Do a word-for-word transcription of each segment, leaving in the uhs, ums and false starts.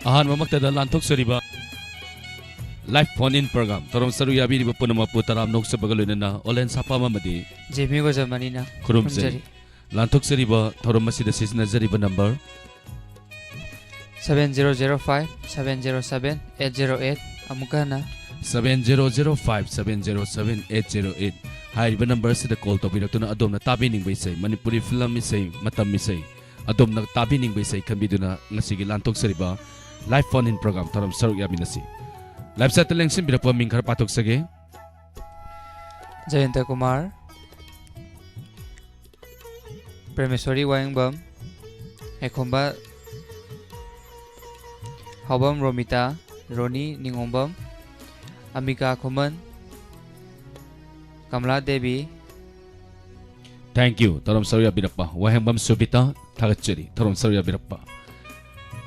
ꯑꯍꯥꯟꯕꯃꯛꯇꯗ ꯂꯥꯟꯊꯣꯛꯆꯔꯤꯕ live phone in program ꯊꯧꯔꯝ ꯁꯔꯨꯛ ꯌꯥꯕꯤꯔꯤꯕ ꯄꯨꯝꯅꯃꯛꯄꯨ ꯇꯔꯥꯝꯅ ꯑꯣꯛꯆꯕꯒ ꯂꯣꯏꯅꯅ ꯑꯣꯂꯦꯟ ꯁꯥꯄꯥꯝ ꯑꯃꯗꯤ ꯖꯦꯃꯤ ꯒꯣꯖꯃꯅꯤꯅ ꯈꯨꯔꯨꯝꯖꯔꯤ꯫ ꯈꯨꯔꯨꯝꯖꯔꯤ꯫ ꯂꯥꯟꯊꯣꯛꯆꯔꯤꯕ ꯊꯧꯔꯝ ꯑꯁꯤꯗ ꯁꯤꯖꯤꯟꯅꯖꯔꯤꯕ number seven zero zero five seven zero seven eight zero eight꯫ ꯑꯃꯨꯛꯀ ꯍꯟꯅ seven zero zero five seven zero seven eight zero eight꯫ ꯍꯥꯏꯔꯤꯕ number ꯑꯁꯤꯗ call ꯇꯧꯕꯤꯔꯛꯇꯨꯅ ꯑꯗꯣꯝꯅ ꯇꯥꯕꯤꯅꯤꯡꯕ ꯏꯁꯩ, ꯃꯅꯤꯄꯨꯔꯤ film ꯏꯁꯩ, ꯃꯇꯝ ꯏꯁꯩ, ꯑꯗꯣꯝꯅ ꯇꯥꯕꯤꯅꯤꯡꯕ ꯏꯁꯩ ꯈꯟꯕꯤꯗꯨꯅ ꯉꯁꯤꯒꯤ ꯂꯥꯟꯊꯣꯛꯆꯔꯤꯕ live phone in program ꯊꯧꯔꯝ ꯁꯔꯨꯛ ꯌꯥꯃꯤꯟꯅꯁꯤ꯫ Live chatꯇ ꯂꯦꯡꯁꯤꯟꯕꯤꯔꯛꯄ ꯃꯤꯡ ꯈꯔ ꯄꯥꯊꯣꯛꯆꯒꯦ꯫ ꯖꯌꯟꯇ ꯀꯨꯃꯥꯔ, ꯄ꯭ꯔꯦꯃꯦꯁꯣꯔꯤ ꯋꯥꯍꯦꯡꯕꯝ, ꯍꯦꯛꯈꯣꯝꯕ ꯍꯥꯎꯕꯝ ꯔꯣꯃꯤꯇꯥ, ꯔꯣꯅꯤ ꯅꯤꯉꯣꯝꯕꯝ, ꯑꯝꯕꯤꯀꯥ ꯈꯨꯃꯟ, ꯀꯃꯂꯥ ꯗꯦꯕꯤ꯫ Thank you꯫ ꯊꯧꯔꯝ ꯁꯔꯨꯛ ꯌꯥꯕꯤꯔꯛꯄ ꯋꯥꯍꯦꯡꯕꯝ ꯁꯨꯕꯤꯇꯥ, ꯊꯥꯒꯠꯆꯔꯤ꯫ ꯊꯧꯔꯝ ꯁꯔꯨꯛ ꯌꯥꯕꯤꯔꯛꯄ꯫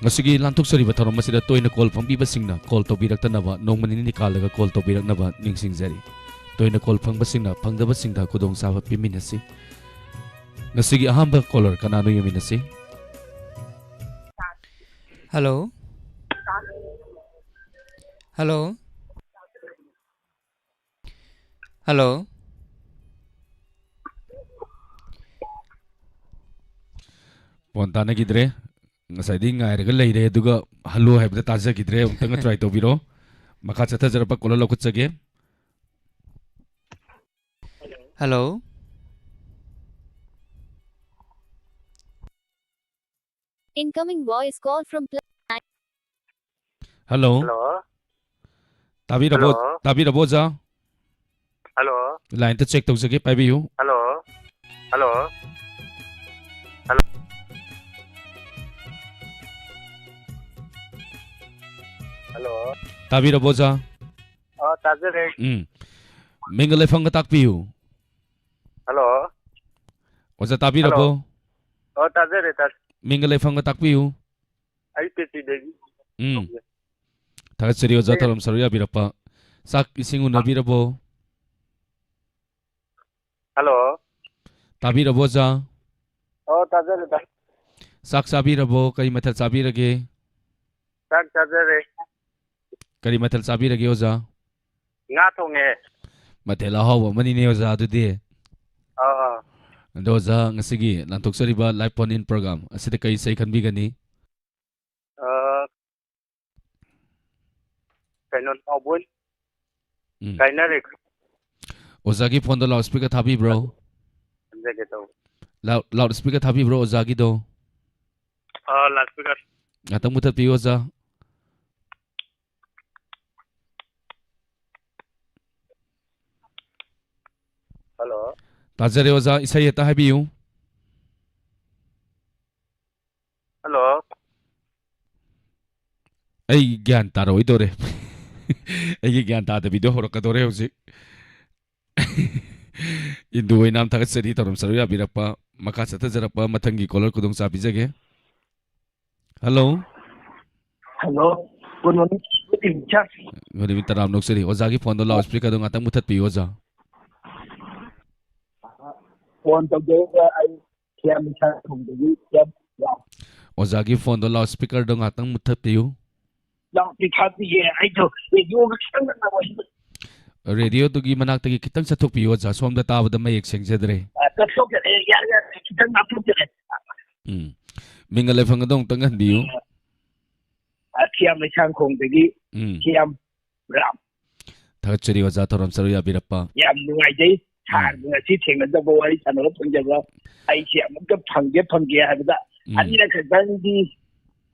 ꯉꯁꯤꯒꯤ ꯂꯥꯟꯊꯣꯛꯆꯔꯤꯕ ꯊꯧꯔꯝ ꯑꯁꯤꯗ ꯇꯣꯏꯅ call ꯐꯪꯕꯤꯕꯁꯤꯡꯅ call ꯇꯧꯕꯤꯔꯛꯇꯅꯕ, ꯅꯣꯡꯃ ꯅꯤꯅꯤ ꯀꯥꯜꯂꯒ call ꯇꯧꯕꯤꯔꯛꯅꯕ ꯅꯤꯡꯁꯤꯡꯖꯔꯤ꯫ ꯇꯣꯏꯅ call ꯐꯪꯕꯁꯤꯡꯅ ꯐꯪꯗꯕꯁꯤꯡꯗ ꯈꯨꯗꯣꯡꯆꯥꯕ ꯄꯤꯃꯤꯟꯅꯁꯤ꯫ ꯉꯁꯤꯒꯤ ꯑꯍꯥꯟꯕ caller ꯀꯅꯥꯅꯣ ꯌꯦꯡꯃꯤꯟꯅꯁꯤ꯫ Hello꯫ Hello꯫ Hello꯫ Phone ꯇꯥꯟꯅꯈꯤꯗ꯭ꯔꯦ꯫ ꯉꯁꯥꯏꯗꯤ ꯉꯥꯏꯔꯒ ꯂꯩꯔꯦ, ꯑꯗꯨꯒ hello ꯍꯥꯏꯕꯗ ꯇꯥꯖꯈꯤꯗ꯭ꯔꯦ꯫ ꯑꯃꯨꯛꯇꯪꯒ try ꯇꯧꯕꯤꯔꯣ꯫ ꯃꯈꯥ ꯆꯠꯊꯖꯔꯛꯄ caller ꯂꯧꯈꯠꯆꯒꯦ꯫ Hello꯫ Incoming voice call from pl- Hello꯫ Hello꯫ ꯇꯥꯕꯤꯔꯕꯣ? Hello꯫ ꯇꯥꯕꯤꯔꯕꯣ, ꯑꯣꯖꯥ? Hello꯫ Line ꯇ check ꯇꯧꯖꯒꯦ, ꯄꯥꯏꯕꯤꯌꯨ꯫ Hello꯫ Hello꯫ Hello꯫ Hello꯫ ꯇꯥꯕꯤꯔꯕꯣ, ꯑꯣꯖꯥ? ꯑꯣ, ꯇꯥꯖꯔꯦ꯫ ꯎꯝ꯫ ꯃꯤꯡꯒ ꯂꯩꯐꯝꯒ ꯇꯥꯛꯄꯤꯌꯨ꯫ Hello꯫ ꯑꯣꯖꯥ, ꯇꯥꯕꯤꯔꯕꯣ? Hello꯫ ꯑꯣ, ꯇꯥꯖꯔꯦ, ꯇꯥꯖꯔꯦ꯫ ꯃꯤꯡꯒ ꯂꯩꯐꯝꯒ ꯇꯥꯛꯄꯤꯌꯨ꯫ ꯑꯩ ꯇꯦꯆꯤꯗꯒꯤ꯫ ꯎꯝ꯫ ꯊꯥꯒꯠꯆꯔꯤ, ꯑꯣꯖꯥ, ꯑꯦ꯫ ꯊꯧꯔꯝ ꯁꯔꯨꯛ ꯌꯥꯕꯤꯔꯛꯄ꯫ ꯆꯥꯛ ꯏꯁꯤꯡ ꯑ-, ꯎꯅꯕꯤꯔꯕꯣ? Hello꯫ ꯇꯥꯕꯤꯔꯕꯣ, ꯑꯣꯖꯥ? ꯑꯣ, ꯇꯥꯖꯔꯦ, ꯇꯥꯖꯔꯦ꯫ ꯆꯥꯛ ꯆꯥꯕꯤꯔꯕꯣ? ꯀꯔꯤ ꯃꯊꯦꯜ ꯆꯥꯕꯤꯔꯒꯦ? ꯆꯥꯛ ꯆꯥꯖꯔꯦ꯫ ꯀꯔꯤ ꯃꯊꯦꯜ ꯆꯥꯕꯤꯔꯒꯦ, ꯑꯣꯖꯥ? ꯉꯥ ꯊꯣꯡꯉꯦ꯫ ꯃꯊꯦꯜ ꯑꯍꯥꯎꯕ ꯑꯃꯅꯤꯅꯦ, ꯑꯣꯖꯥ, ꯑꯗꯨꯗꯤ꯫ ꯑꯥ, ꯑꯥ꯫ ꯑꯗꯣ, ꯑꯣꯖꯥ, ꯉꯁꯤꯒꯤ ꯂꯥꯟꯊꯣꯛꯆꯔꯤꯕ live phone in program ꯑꯁꯤꯗ ꯀꯔꯤ ꯏꯁꯩ ꯈꯟꯕꯤꯒꯅꯤ? ꯑꯥ, ꯀꯩꯅꯣ, ꯅꯥꯎꯕꯣꯏ ꯎꯝ꯫ ꯀꯥꯏꯅꯔꯦ꯫ ꯑꯣꯖꯥꯒꯤ ꯐꯣꯟꯗꯣ loudspeaker ꯊꯥꯕꯤꯕ꯭ꯔꯣ? ꯈꯟꯖꯒꯦ ꯇꯧꯕ꯫ Loud, loudspeaker ꯊꯥꯕꯤꯕ꯭ꯔꯣ ꯑꯣꯖꯥꯒꯤꯗꯣ? ꯑꯥ, loudspeaker꯫ ꯉꯥꯛꯇꯪ ꯃꯨꯊꯠꯄꯤꯌꯨ, ꯑꯣꯖꯥ꯫ ꯍꯜꯂꯣ꯫ ꯇꯥꯖꯔꯦ, ꯑꯣꯖꯥ꯫ ꯏꯁꯩ ꯍꯦꯛꯇ ꯍꯥꯏꯕꯤꯌꯨ꯫ ꯍꯜꯂꯣ꯫ ꯑꯩ ꯒ꯭ꯌꯥꯟ ꯇꯥꯔꯛꯑꯣꯏꯗꯧꯔꯦ꯫ ꯑꯩꯒꯤ ꯒ꯭ꯌꯥꯟ ꯇꯥꯗꯕꯤꯗꯣ ꯍꯧꯔꯛꯀꯗꯧꯔꯦ ꯍꯧꯖꯤꯛ꯫ ꯏꯟꯗꯨ ꯑꯣꯏꯅꯥꯝ ꯊꯥꯒꯠꯆꯔꯤ, ꯊꯧꯔꯝ ꯁꯔꯨꯛ ꯌꯥꯕꯤꯔꯛꯄ꯫ ꯃꯈꯥ ꯆꯠꯊꯖꯔꯛꯄ ꯃꯊꯪꯒꯤ caller ꯈꯨꯗꯣꯡꯆꯥꯕ ꯄꯤꯖꯒꯦ꯫ Hello. Hello. Good morning, good evening, sir꯫ Good evening, ꯇꯔꯥꯝꯅ ꯑꯣꯛꯆꯔꯤ꯫ ꯑꯣꯖꯥꯒꯤ ꯐꯣꯟꯗꯣ loudspeakerꯗꯣ ꯉꯥꯛꯇꯪ ꯃꯨꯊꯠꯄꯤꯌꯨ, ꯑꯣꯖꯥ꯫ ꯐꯣꯟ ꯇꯧꯖꯔꯛꯏꯕ ꯑꯩ ꯁꯤꯌꯥꯝ ꯏꯁꯥ ꯊꯣꯡꯗꯒꯤ ꯁꯤꯌꯥꯝ ꯔꯥꯝ꯫ ꯑꯣꯖꯥꯒꯤ ꯐꯣꯟꯗꯣ loudspeakerꯗꯣ ꯉꯥꯛꯇꯪ ꯃꯨꯊꯠꯄꯤꯌꯨ꯫ ꯂꯥꯎꯗꯤ ꯊꯥꯕꯤꯒꯦ꯫ ꯑꯩꯗꯣ radioꯒ ꯈꯤꯇꯪ ꯅꯛꯅꯕ꯫ Radioꯗꯨꯒꯤ ꯃꯅꯥꯛꯇꯒꯤ ꯈꯤꯇꯪ ꯆꯠꯊꯣꯛꯄꯤꯌꯨ, ꯑꯣꯖꯥ꯫ ꯁꯣꯝꯗ ꯇꯥꯕꯗ ꯃꯌꯦꯛ ꯁꯦꯡꯖꯗ꯭ꯔꯦ꯫ ꯑ, ꯆꯠꯊꯣꯛꯆꯔꯦ꯫ ꯌꯥꯔꯦ, ꯌꯥꯔꯦ꯫ ꯈꯤꯇꯪ ꯂꯥꯞꯊꯣꯛꯆꯔꯦ꯫ ꯎꯝ꯫ ꯃꯤꯡꯒ ꯂꯩꯐꯝꯒꯗꯣ ꯑꯃꯨꯛꯇꯪ ꯍꯟꯕꯤꯌꯨ꯫ ꯑ, ꯁꯤꯌꯥꯝ ꯂꯩꯁꯥꯡꯈꯣꯡꯗꯒꯤ ꯎꯝ꯫ ꯁꯤꯌꯥꯝ ꯔꯥꯝ꯫ ꯊꯥꯒꯠꯆꯔꯤ, ꯑꯣꯖꯥ, ꯊꯧꯔꯝ ꯁꯔꯨꯛ ꯌꯥꯕꯤꯔꯛꯄ꯫ ꯌꯥꯝ ꯅꯨꯡꯉꯥꯏꯖꯩ꯫ ꯎꯝ꯫ ꯁꯥꯔꯒ ꯉꯁꯤ ꯊꯦꯡꯅꯖꯕ, ꯋꯥꯔꯤ ꯁꯥꯟꯅꯕ ꯐꯪꯖꯕ꯫ ꯑꯩꯁꯦ ꯑꯃꯨꯛꯇ ꯐꯪꯒꯦ, ꯐꯪꯒꯦ ꯍꯥꯏꯕꯗ ꯎꯝ꯫ ꯑꯅꯤꯔꯛ ꯈꯛꯇꯪꯗꯤ,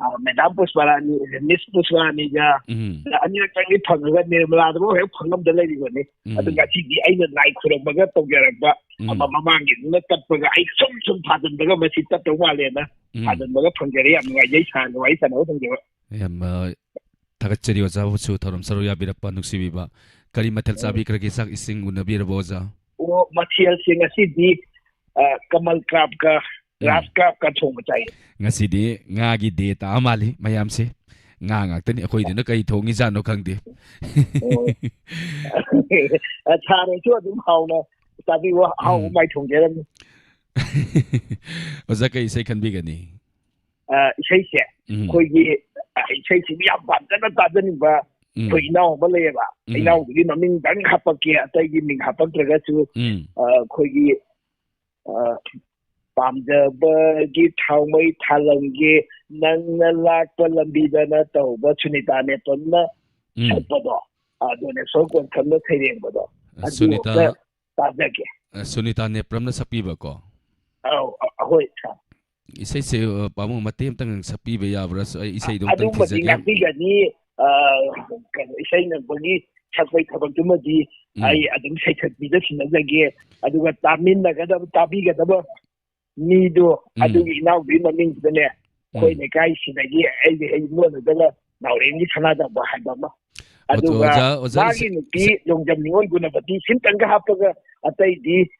ꯑ, ꯃꯦꯗꯥꯝ ꯄꯨꯁꯄꯥꯔꯥꯅꯤ, ꯃꯤꯁ ꯄꯨꯁꯄꯥꯔꯥꯅꯤꯒ ꯎꯝ꯫ ꯑꯅꯤꯔꯛꯇꯪꯗꯤ ꯐꯪꯉꯒ ꯅꯤꯔꯃꯂꯥꯗꯐꯥꯎ ꯍꯦꯛ ꯐꯪꯉꯝꯗ ꯂꯩꯔꯤꯕꯅꯤ꯫ ꯎꯝ꯫ ꯑꯗꯨ ꯉꯁꯤꯗꯤ ꯑꯩꯅ ꯂꯥꯏ ꯈꯨꯔꯨꯝꯃꯒ ꯇꯧꯖꯔꯛꯄ ꯎꯝ꯫ ꯑꯃ ꯃꯃꯥꯡꯒꯤꯗꯨꯅ ꯇꯠꯄꯒ ꯑꯩ ꯁꯨꯝ ꯁꯨꯝ ꯊꯥꯖꯤꯟꯕꯒ ꯃꯁꯤ ꯇꯠꯇꯧ ꯃꯥꯜꯂꯦꯅ ꯎꯝ꯫ ꯊꯥꯖꯤꯟꯕꯒ ꯐꯪꯖꯔꯦ꯫ ꯌꯥꯝ ꯅꯨꯡꯉꯥꯏꯖꯩ ꯁꯥꯔꯒ ꯋꯥꯔꯤ ꯁꯥꯟꯅꯕ ꯐꯪꯖꯕ꯫ ꯌꯥꯝ, ꯑ, ꯊꯥꯒꯠꯆꯔꯤ ꯑꯣꯖꯥꯕꯨꯁꯨ ꯊꯧꯔꯝ ꯁꯔꯨꯛ ꯌꯥꯕꯤꯔꯛꯄ ꯅꯨꯡꯁꯤꯕꯤꯕ꯫ ꯀꯔꯤ ꯃꯊꯦꯜ ꯎꯝ꯫ ꯆꯥꯕꯤꯈ꯭ꯔꯒꯦ? ꯆꯥꯛ ꯏꯁꯤꯡ ꯎꯅꯕꯤꯔꯕꯣ, ꯑꯣꯖꯥ? ꯑꯣ, ꯃꯊꯦꯜꯁꯦ ꯉꯁꯤꯗꯤ, ꯑ, ꯀꯃꯜ ꯀ꯭ꯔꯥꯞꯀ ꯎꯝ꯫ ꯒ꯭ꯔꯥꯁ ꯀ꯭ꯔꯥꯞꯀ ꯊꯣꯡꯕ ꯆꯥꯏꯌꯦ꯫ ꯉꯁꯤꯗꯤ ꯉꯥꯒꯤ day ꯇꯥ ꯃꯥꯜꯂꯤ ꯃꯌꯥꯝꯁꯦ꯫ ꯉꯥ ꯉꯥꯛꯇꯅꯤ꯫ ꯑꯩꯈꯣꯏꯗꯨꯅ ꯀꯔꯤ ꯊꯣꯡꯉꯤꯖꯥꯠꯅꯣ ꯈꯪꯗꯦ꯫ ꯑꯣ꯫ ꯑ, ꯁꯥꯔꯁꯨ ꯑꯗꯨꯝ ꯍꯥꯎꯅ ꯆꯥꯕꯤꯌꯨ꯫ ꯑꯍꯥꯎꯕ ꯎꯝ꯫ ꯃꯥꯏ ꯊꯣꯡꯖꯔꯝꯃꯤ꯫ ꯑꯣꯖꯥ, ꯀꯩ ꯏꯁꯩ ꯈꯟꯕꯤꯒꯅꯤ? ꯑ, ꯏꯁꯩꯁꯦ ꯎꯝ꯫ ꯑꯩꯈꯣꯏꯒꯤ ꯑ, ꯏꯁꯩꯁꯤꯕꯨ ꯌꯥꯝ ꯄꯥꯝꯖꯅ ꯇꯥꯖꯅꯤꯡꯕ ꯎꯝ꯫ ꯑꯩꯈꯣꯏ ꯏꯅꯥꯎ ꯑꯃ ꯂꯩꯌꯦꯕ꯫ ꯎꯝ꯫ ꯏꯅꯥꯎꯗꯨꯒꯤ ꯃꯃꯤꯡꯗꯪ ꯍꯥꯄꯛꯀꯦ, ꯑꯇꯩꯒꯤ ꯃꯤꯡ ꯍꯥꯄꯛꯇ꯭ꯔꯒꯁꯨ, ꯎꯝ꯫ ꯑ, ꯑꯩꯈꯣꯏꯒꯤ, ꯑ, "ꯄꯥꯝꯖꯕꯒꯤ ꯊꯥꯎꯃꯩ ꯊꯥꯂꯝꯒꯦ, ꯅꯪꯅ ꯂꯥꯛꯄ ꯂꯝꯕꯤꯗꯅ" ꯇꯧꯕ ꯁꯨꯅꯤꯇꯥ ꯅꯦꯄꯝꯅ ꯎꯝ꯫ ꯁꯛꯄꯗꯣ, ꯑꯗꯨꯅꯦ ꯁꯣꯔ ꯀꯣꯟꯁꯝꯅ ꯁꯩꯔꯦꯡꯕꯗꯣ, ꯑꯗꯨ ꯁꯨꯅꯤꯇꯥ, ꯑꯝꯇ ꯇꯥꯖꯒꯦ꯫ ꯑ, ꯁꯨꯅꯤꯇꯥ ꯅꯦꯄ꯭ꯔꯝꯅ ꯁꯛꯄꯤꯕꯀꯣ? ꯑꯧ, ꯑ, ꯍꯣꯏ, ꯁꯥꯔ꯫ ꯏꯁꯩꯁꯦ, ꯑ, ꯄꯥꯕꯨꯡ, ꯃꯇꯦꯛ ꯑꯃꯇꯪ ꯁꯛꯄꯤꯕ ꯌꯥꯕ꯭ꯔꯥ? ꯑꯩ ꯏꯁꯩꯗꯣ ꯑꯝꯇꯪ ꯑꯗꯨꯃꯗꯤ ꯊꯤꯖꯒꯦ꯫ ꯉꯥꯛꯄꯤꯒꯅꯤ꯫ ꯑ, ꯀꯩꯅꯣ, ꯏꯁꯩ ꯅꯣꯡꯃꯒꯤ ꯁꯛꯄꯒꯤ ꯊꯕꯛꯇꯨꯃꯗꯤ ꯎꯝ꯫ ꯑꯩ ꯑꯗꯨꯝ ꯁꯩꯊꯠꯄꯤꯗ ꯁꯤꯟꯅꯖꯒꯦ꯫ ꯑꯗꯨꯒ ꯇꯥꯃꯤꯟꯅꯒꯗꯕ, ꯇꯥꯕꯤꯒꯗꯕ ꯃꯤꯗꯣ, ꯎꯝ꯫ ꯑꯗꯨꯒꯤ ꯏꯅꯥꯎꯗꯨꯒꯤ ꯃꯃꯤꯡꯗꯨꯗꯅꯦ, ꯑꯩꯈꯣꯏ ꯎꯝ꯫ ꯂꯩꯀꯥꯏꯁꯤꯗꯒꯤ ꯑꯩꯒꯤ ꯍꯦꯛ ꯏꯃꯣꯟꯅꯗꯒ ꯅꯥꯎꯔꯦꯝꯒꯤ ꯁꯅꯥꯖꯝꯕ ꯍꯥꯏꯕ ꯑꯃ꯫ ꯑꯣ, ꯑꯗꯨꯒ ꯑꯣꯖꯥ, ꯑꯣꯖꯥ, ꯃꯥꯒꯤ ꯏꯁꯩ, ꯅꯨꯄꯤ ꯏꯁꯩ ꯂꯣꯡꯖꯝ ꯅꯤꯉꯣꯜ ꯒꯨꯅꯄꯇꯤ ꯁꯤꯝꯇꯪꯒ ꯍꯥꯞꯄꯒ, ꯑꯇꯩꯗꯤ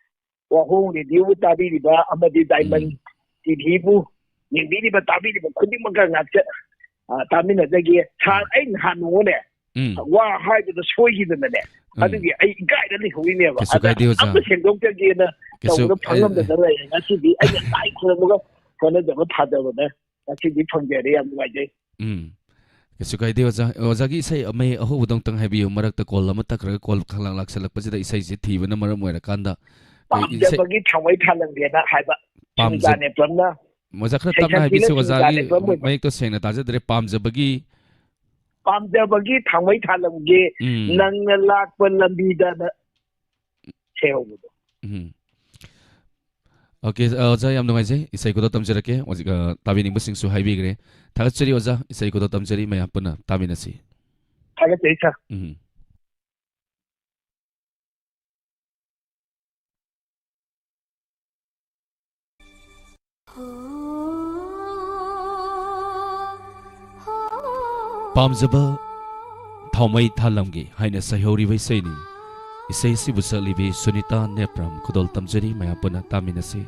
ꯋꯥꯍꯣꯡ ꯔꯦꯗꯤꯑꯣꯕꯨ ꯇꯥꯕꯤꯔꯤꯕ ꯑꯃꯗꯤ ꯗꯥꯏꯃꯟ ꯎꯝ꯫ ꯇꯤꯚꯤꯕꯨ ꯌꯦꯡꯕꯤꯔꯤꯕ, ꯇꯥꯕꯤꯔꯤꯕ ꯈꯨꯗꯤꯡꯃꯛꯀ ꯉꯥꯛꯆ-, ꯑ, ꯇꯥꯃꯤꯟꯅꯖꯒꯦ꯫ ꯁꯥꯔ, ꯑꯩ ꯅꯍꯥꯟ ꯅꯣꯡꯃꯅꯦ, ꯎꯝ꯫ ꯋꯥ ꯍꯥꯏꯕꯗ ꯁꯣꯏꯈꯤꯗꯅꯅꯦ, ꯎꯝ꯫ ꯑꯗꯨꯒꯤ ꯑꯩ ꯏꯀꯥꯏꯔ ꯂꯩꯍꯧꯔꯤꯅꯦꯕ꯫ ꯀꯩꯁꯨ ꯑꯗ ꯀꯥꯏꯗꯦ, ꯑꯣꯖꯥ꯫ ꯑꯝꯇ ꯁꯦꯡꯗꯣꯛꯆꯒꯦꯅ ꯀꯩꯁꯨ, ꯇꯧꯕꯗ ꯑꯦ, ꯐꯪꯉꯝꯗꯗꯅ ꯂꯩꯔꯦ꯫ ꯉꯁꯤꯗꯤ ꯑꯩꯅ ꯂꯥꯏ ꯈꯨꯔꯨꯝꯃꯒ ꯍꯣꯠꯅꯖꯕ ꯊꯥꯖꯕꯗ ꯉꯁꯤꯗꯤ ꯐꯪꯖꯔꯦ꯫ ꯌꯥꯝ ꯅꯨꯡꯉꯥꯏꯖꯩ꯫ ꯎꯝ꯫ ꯀꯩꯁꯨ ꯀꯥꯏꯗꯦ, ꯑꯣꯖꯥ꯫ ꯑꯣꯖꯥꯒꯤ ꯏꯁꯩ ꯃꯌꯦꯛ ꯑꯍꯧꯕꯗꯣ ꯑꯝꯇꯪ ꯍꯥꯏꯕꯤꯌꯨ꯫ ꯃꯔꯛꯇ ꯀꯣꯜ ꯑꯃ ꯇꯠꯈ꯭ꯔꯒ ꯀꯣꯜ ꯈꯪꯂꯥꯛ ꯂꯥꯛꯁꯜꯂꯛꯄꯁꯤꯗ ꯏꯁꯩꯁꯦ ꯊꯤꯕꯅ ꯃꯔꯝ ꯑꯣꯏꯔꯀꯥꯟꯗ ꯑꯩꯈꯣꯏ ꯏꯁꯩ ꯄꯥꯝꯖꯕꯒꯤ ꯊꯥꯡꯃꯩ ꯊꯥꯂꯝꯒꯦꯅ ꯍꯥꯏꯕ ꯄꯥꯝꯖ-, ꯁꯨꯅꯤꯇꯥ ꯅꯦꯄ꯭ꯔꯝꯅ ꯑꯣꯖꯥ, ꯈꯔ ꯇꯞꯅ ꯁꯩꯁꯛꯄꯤꯅ ꯍꯥꯏꯕꯤꯁꯦ, ꯁꯨꯅꯤꯇꯥ ꯑꯣꯖꯥꯒꯤ ꯅꯦꯄ꯭ꯔꯝ ꯑꯣꯏꯕ꯫ ꯃꯌꯦꯛꯇꯣ ꯁꯦꯡꯅ ꯇꯥꯖꯗ꯭ꯔꯦ꯫ ꯄꯥꯝꯖꯕꯒꯤ ꯄꯥꯝꯖꯕꯒꯤ ꯊꯥꯡꯃꯩ ꯊꯥꯂꯝꯒꯦ, ꯎꯝ꯫ ꯅꯪꯅ ꯂꯥꯛꯄ ꯂꯝꯕꯤꯗꯅ ꯁꯩꯍꯧꯕꯗꯣ꯫ ꯎꯝ꯫ ꯑꯣꯀꯦ, ꯑ, ꯑꯣꯖꯥ, ꯌꯥꯝ ꯅꯨꯡꯉꯥꯏꯖꯩ꯫ ꯏꯁꯩ ꯈꯨꯗꯣꯜ ꯇꯝꯖꯔꯛꯀꯦ꯫ ꯍꯧꯖꯤꯛ, ꯑ, ꯇꯥꯕꯤꯅꯤꯡꯕꯁꯤꯡꯁꯨ ꯍꯥꯏꯕꯤꯈ꯭ꯔꯦ꯫ ꯊꯥꯒꯠꯆꯔꯤ, ꯑꯣꯖꯥ꯫ ꯏꯁꯩ ꯈꯨꯗꯣꯜ ꯇꯝꯖꯔꯤ꯫ ꯃꯌꯥꯝ ꯄꯨꯟꯅ ꯇꯥꯃꯤꯟꯅꯁꯤ꯫ ꯊꯥꯒꯠꯆꯔꯤ, ꯁꯥꯔ꯫ ꯎꯝ꯫ ꯄꯥꯝꯖꯕ ꯊꯥꯎꯃꯩ ꯊꯥꯂꯝꯒꯦ ꯍꯥꯏꯅ ꯁꯩꯍꯧꯔꯤꯕ ꯏꯁꯩꯅꯤ꯫ ꯏꯁꯩ ꯑꯁꯤꯕꯨ ꯁꯛꯂꯤꯕꯤ ꯁꯨꯅꯤꯇꯥ ꯅꯦꯄ꯭ꯔꯝ꯫ ꯈꯨꯗꯣꯜ ꯇꯝꯖꯔꯤ, ꯃꯌꯥꯝ ꯄꯨꯟꯅ ꯇꯥꯃꯤꯟꯅꯁꯤ꯫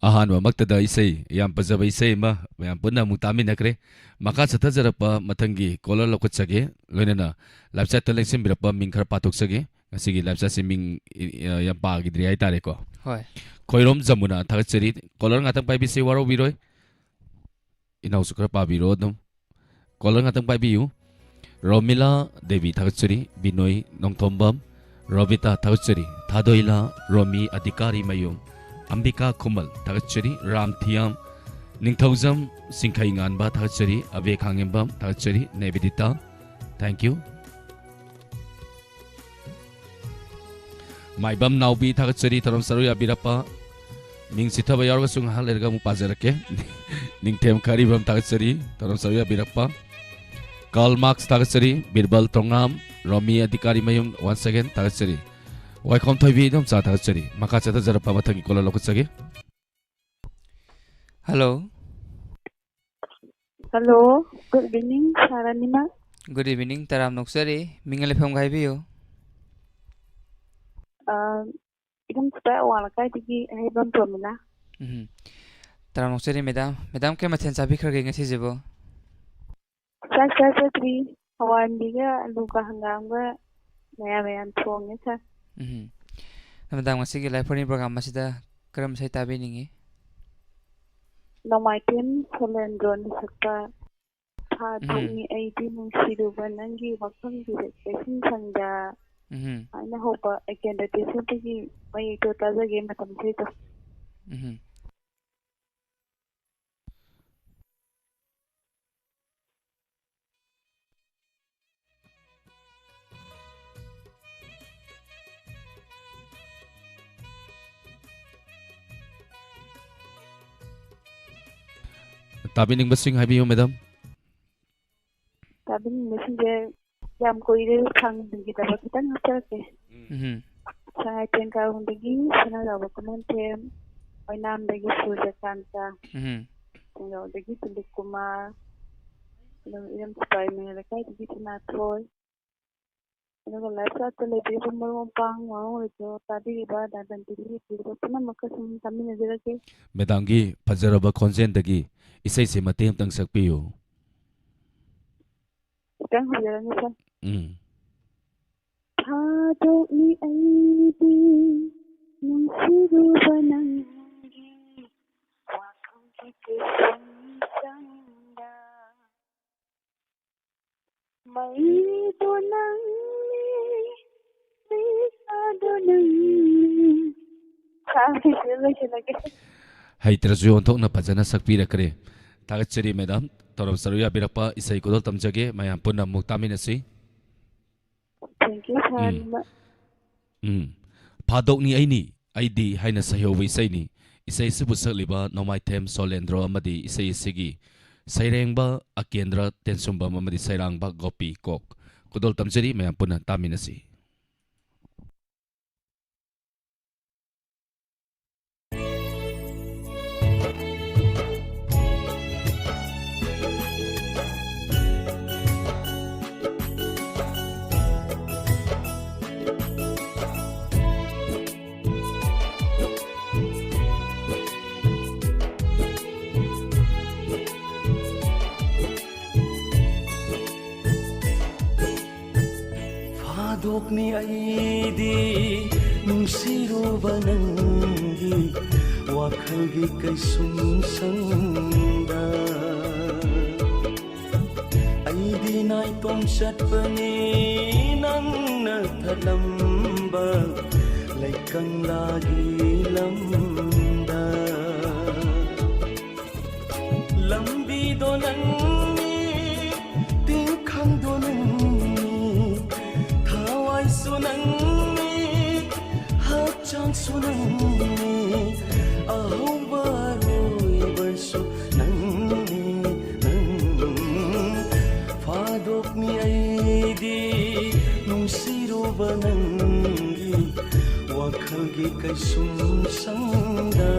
ꯑꯍꯥꯟꯕꯃꯛꯇꯗ ꯏꯁꯩ, ꯌꯥꯝ ꯐꯖꯕ ꯏꯁꯩ ꯑꯃ ꯃꯌꯥꯝ ꯄꯨꯟꯅ ꯑꯃꯨꯛ ꯇꯥꯃꯤꯟꯅꯈ꯭ꯔꯦ꯫ ꯃꯈꯥ ꯆꯠꯊꯖꯔꯛꯄ ꯃꯊꯪꯒꯤ caller ꯂꯧꯈꯠꯆꯒꯦ, ꯂꯣꯏꯅꯅ live chatꯇ ꯂꯦꯡꯁꯤꯟꯕꯤꯔꯛꯄ ꯃꯤꯡ ꯈꯔ ꯄꯥꯊꯣꯛꯆꯒꯦ꯫ ꯉꯁꯤꯒꯤ live chatꯁꯦ ꯃꯤꯡ, ꯏ-, ꯏ-, ꯌꯥꯝ ꯄꯥꯈꯤꯗ꯭ꯔꯤ ꯍꯥꯏꯇꯥꯔꯦꯀꯣ꯫ ꯍꯣꯏ꯫ ꯈꯣꯏꯔꯣꯝ ꯖꯃꯨꯅꯥ, ꯊꯥꯒꯠꯆꯔꯤ꯫ Caller ꯉꯥꯛꯇꯪ ꯄꯥꯏꯕꯤꯁꯤ, ꯋꯥꯔꯧꯕꯤꯔꯣꯏ꯫ ꯏꯅꯥꯎꯁꯨ ꯈꯔ ꯄꯥꯕꯤꯔꯣ ꯑꯗꯨꯝ꯫ Caller ꯉꯥꯛꯇꯪ ꯄꯥꯏꯕꯤꯌꯨ꯫ ꯔꯣꯃꯤꯂꯥ ꯗꯦꯕꯤ, ꯊꯥꯒꯠꯆꯔꯤ꯫ ꯕꯤꯅꯣꯏ ꯅꯣꯡꯊꯣꯝꯕꯝ, ꯔꯣꯕꯤꯇꯥ, ꯊꯥꯒꯠꯆꯔꯤ꯫ ꯊꯥꯗꯣꯏꯂꯥ, ꯔꯣꯃꯤ ꯑꯙꯤꯀꯥꯔꯤ ꯃꯌꯨꯝ, ꯑꯝꯕꯤꯀꯥ ꯈꯨꯃꯜ, ꯊꯥꯒꯠꯆꯔꯤ꯫ ꯔꯥꯝ ꯊꯤꯌꯥꯝ, ꯅꯤꯡꯊꯧꯖꯝ ꯆꯤꯡꯈꯩ ꯉꯥꯟꯕ, ꯊꯥꯒꯠꯆꯔꯤ꯫ ꯑꯕꯦ ꯈꯥꯉꯦꯝꯕꯝ, ꯊꯥꯒꯠꯆꯔꯤ꯫ ꯅꯦꯕꯤꯗꯤꯇꯥ, thank you꯫ ꯃꯥꯏꯕꯝ ꯅꯥꯎꯕꯤ, ꯊꯥꯒꯠꯆꯔꯤ, ꯊꯧꯔꯝ ꯁꯔꯨꯛ ꯌꯥꯕꯤꯔꯛꯄ꯫ ꯃꯤꯡ ꯆꯤꯊꯕ ꯌꯥꯎꯔꯒꯁꯨ ꯉꯥꯏꯍꯥꯛ ꯂꯩꯔꯒ ꯑꯃꯨꯛ ꯄꯥꯖꯔꯛꯀꯦ꯫ ꯅꯤꯡꯊꯦꯝ ꯈꯥꯔꯤꯕꯝ, ꯊꯥꯒꯠꯆꯔꯤ, ꯊꯧꯔꯝ ꯁꯔꯨꯛ ꯌꯥꯕꯤꯔꯛꯄ꯫ Karl Marx, ꯊꯥꯒꯠꯆꯔꯤ꯫ ꯕꯤꯔꯕꯜ ꯇꯣꯉꯥꯝ, ꯔꯣꯃꯤ ꯑꯙꯤꯀꯥꯔꯤ ꯃꯌꯨꯝ, once again ꯊꯥꯒꯠꯆꯔꯤ꯫ ꯋꯥꯏꯈꯣꯝ ꯊꯣꯏꯕꯤ ꯏꯗꯣꯝꯆꯥ, ꯊꯥꯒꯠꯆꯔꯤ꯫ ꯃꯈꯥ ꯆꯠꯊꯖꯔꯛꯄ ꯃꯊꯪꯒꯤ caller ꯂꯧꯈꯠꯆꯒꯦ꯫ Hello꯫ Hello, good evening, ꯁꯥꯔ ꯑꯅꯤꯃꯛ꯫ Good evening, ꯇꯔꯥꯝ ꯅꯣꯛꯆꯔꯤ꯫ ꯃꯤꯡ ꯂꯩꯐꯝꯒ ꯍꯥꯏꯕꯤꯌꯨ꯫ ꯑ, ꯏꯕꯨꯡ ꯁꯤꯗ ꯑꯋꯥꯡ ꯂꯩꯀꯥꯏꯗꯒꯤ ꯑꯍꯩꯕꯝ ꯄ꯭ꯔꯣꯃꯤꯂꯥ꯫ ꯎꯝ꯫ ꯇꯔꯥꯝ ꯅꯣꯛꯆꯔꯤ, madam꯫ Madam, ꯀꯩ ꯃꯊꯦꯜ ꯆꯥꯕꯤꯈ꯭ꯔꯒꯦ ꯉꯁꯤꯁꯤꯕꯨ? ꯆꯥꯛ ꯆꯥꯖꯗ꯭ꯔꯤ꯫ ꯍꯋꯥꯏꯟꯕꯤꯒ ꯑꯂꯨꯒ ꯍꯪꯒꯥꯝꯒ ꯃꯌꯥꯟ ꯃꯌꯥꯟ ꯊꯣꯡꯉꯦ, ꯁꯥꯔ꯫ ꯎꯝ꯫ Madam, ꯉꯁꯤꯒꯤ Live Phone-In program ꯑꯁꯤꯗ ꯀꯔꯝꯕ ꯏꯁꯩ ꯇꯥꯕꯤꯅꯤꯡꯉꯤ? ꯅꯣꯡꯃꯥꯏꯊꯦꯝ ꯁꯣꯂꯦꯟꯗ꯭ꯔꯣꯅ ꯁꯛꯄ ꯊꯥꯗꯣꯛꯅꯤ ꯎꯝ꯫ ꯑꯩꯗꯤ ꯅꯨꯡꯁꯤꯔꯨꯕ ꯅꯪꯒꯤ ꯋꯥꯐꯝꯁꯤꯗ ꯀꯩꯁꯨꯝ ꯁꯪꯗ ꯎꯝ꯫ ꯍꯥꯏꯅ ꯍꯧꯕ ꯑꯦꯀꯦꯟꯗ꯭ꯔ ꯇꯦꯁꯣꯔꯒꯤ ꯃꯌꯦꯛꯇꯣ ꯇꯥꯖꯒꯦ, ꯃꯇꯝꯁꯤꯗ꯫ ꯎꯝ꯫ ꯇꯥꯕꯤꯅꯤꯡꯕꯁꯤꯡ ꯍꯥꯏꯕꯤꯌꯨ, madam꯫ ꯇꯥꯕꯤꯅꯤꯡꯕꯁꯤꯡꯁꯦ ꯌꯥꯝ ꯀꯨꯏꯔꯦ ꯐꯪꯈꯤꯗꯕ, ꯈꯤꯇꯪ ꯍꯥꯞꯆꯔꯛꯀꯦ꯫ ꯎꯝ꯫ ꯁꯉꯥꯏ ꯇꯦꯟꯀꯥꯔꯣꯡꯗꯒꯤ ꯁꯅꯥꯖꯥꯎꯕ ꯈꯨꯃꯟꯊꯦꯝ, ꯑꯣꯏꯅꯥꯝꯗꯒꯤ ꯁꯨꯔꯖꯀꯥꯟꯇ, ꯎꯝ꯫ ꯊꯣꯡꯖꯥꯎꯗꯒꯤ ꯗꯤꯂꯤꯞ ꯀꯨꯃꯥꯔ, ꯑꯗꯨꯒ ꯏꯔꯝ ꯁꯤꯄꯥꯏ ꯃꯌꯥꯏ ꯂꯩꯀꯥꯏꯗꯒꯤ ꯁꯅꯥꯊꯣꯏ, ꯑꯗꯨꯒ live chat ꯇ ꯂꯩꯕꯤꯔꯤꯕ ꯃꯔꯨꯞ ꯃꯄꯥꯡ ꯃꯌꯥꯝ ꯑꯣꯏꯔꯁꯨ ꯇꯥꯕꯤꯔꯤꯕ ꯗꯥ ꯗꯟꯇꯤꯚꯤ ꯌꯦꯡꯕꯤꯔꯤꯕ ꯄꯨꯝꯅꯃꯛꯀꯁꯨ ꯇꯥꯃꯤꯟꯅꯖꯔꯒꯦ꯫ ꯃꯦꯗꯥꯝꯒꯤ ꯐꯖꯔꯕ ꯈꯣꯟꯖꯦꯜꯗꯒꯤ ꯏꯁꯩꯁꯦ ꯃꯇꯦꯛ ꯑꯃꯇꯪ ꯁꯛꯄꯤꯌꯨ꯫ ꯈꯤꯇꯪ ꯍꯧꯖꯔꯛꯑꯅꯤ, sir꯫ ꯎꯝ꯫ ꯊꯥꯗꯣꯛꯅꯤ ꯑꯩꯗꯤ ꯅꯨꯡꯁꯤꯔꯨꯕ ꯅꯪꯒꯤ ꯋꯥꯈꯜꯒꯤ ꯀꯩꯁꯨꯝꯁꯪꯗ꯫ ꯃꯩꯗꯣ ꯅꯪꯅꯤ, ꯃꯩꯁꯥꯗꯣ ꯅꯪꯅꯤ꯫ ꯁꯥꯔ, ꯁꯤꯗ ꯂꯣꯏꯁꯤꯜꯂꯒꯦ꯫ ꯍꯩꯇ꯭ꯔꯁꯨ ꯑꯣꯟꯊꯣꯛꯅ ꯐꯖꯅ ꯁꯛꯄꯤꯔꯛꯈ꯭ꯔꯦ꯫ ꯊꯥꯒꯠꯆꯔꯤ, ꯃꯦꯗꯥꯝ꯫ ꯊꯧꯔꯝ ꯁꯔꯨꯛ ꯌꯥꯕꯤꯔꯛꯄ ꯏꯁꯩ ꯈꯨꯗꯣꯜ ꯇꯝꯖꯒꯦ꯫ ꯃꯌꯥꯝ ꯄꯨꯟꯅ ꯑꯃꯨꯛ ꯇꯥꯃꯤꯟꯅꯁꯤ꯫ Thank you, sir꯫ ꯎꯝ꯫ ꯎꯝ꯫ ꯐꯥꯗꯣꯛꯅꯤ ꯑꯩꯅꯤ, ꯑꯩꯗꯤ ꯍꯥꯏꯅ ꯁꯩꯍꯧꯕ ꯏꯁꯩꯅꯤ꯫ ꯏꯁꯩ ꯑꯁꯤꯕꯨ ꯁꯛꯂꯤꯕ ꯅꯣꯡꯃꯥꯏꯊꯦꯝ ꯁꯣꯂꯦꯟꯗ꯭ꯔꯣ ꯑꯃꯗꯤ ꯏꯁꯩ ꯑꯁꯤꯒꯤ ꯁꯩꯔꯦꯡꯕ ꯑꯀꯦꯟꯗ꯭ꯔ ꯇꯦꯟꯁꯨꯝꯕꯝ ꯑꯃꯗꯤ ꯁꯩꯔꯥꯡꯕ ꯒꯣꯄꯤ ꯀꯣꯛ꯫ ꯈꯨꯗꯣꯜ ꯇꯝꯖꯔꯤ, ꯃꯌꯥꯝ ꯄꯨꯟꯅ ꯇꯥꯃꯤꯟꯅꯁꯤ꯫ ꯐꯥꯗꯣꯛꯅꯤ ꯑꯩꯗꯤ ꯅꯨꯡꯁꯤꯔꯨꯕ ꯅꯪꯒꯤ ꯋꯥꯈꯜꯒꯤ ꯀꯩꯁꯨꯝꯁꯪꯗ꯫ ꯑꯩꯗꯤ ꯅꯥꯏꯇꯣꯝ ꯆꯠꯄꯅꯤ ꯅꯪꯅ ꯊꯠꯂꯝꯕ ꯂꯩꯀꯪꯂꯥꯒꯤ ꯂꯝꯗ꯫ ꯂꯝꯕꯤꯗꯣ ꯅꯪꯅꯤ, ꯇꯤꯟꯈꯪꯗꯣ ꯅꯪꯅꯤ, ꯊꯋꯥꯏꯁꯨ ꯅꯪꯅꯤ, ꯍꯛꯆꯥꯡꯁꯨ ꯅꯪꯅꯤ, ꯑꯍꯧꯕ ꯑꯔꯣꯏꯕꯁꯨ ꯅꯪꯅꯤ, ꯅꯪ꯫ ꯐꯥꯗꯣꯛꯅꯤ ꯑꯩꯗꯤ ꯅꯨꯡꯁꯤꯔꯨꯕ ꯅꯪꯒꯤ ꯋꯥꯈꯜꯒꯤ ꯀꯩꯁꯨꯝꯁꯪꯗ꯫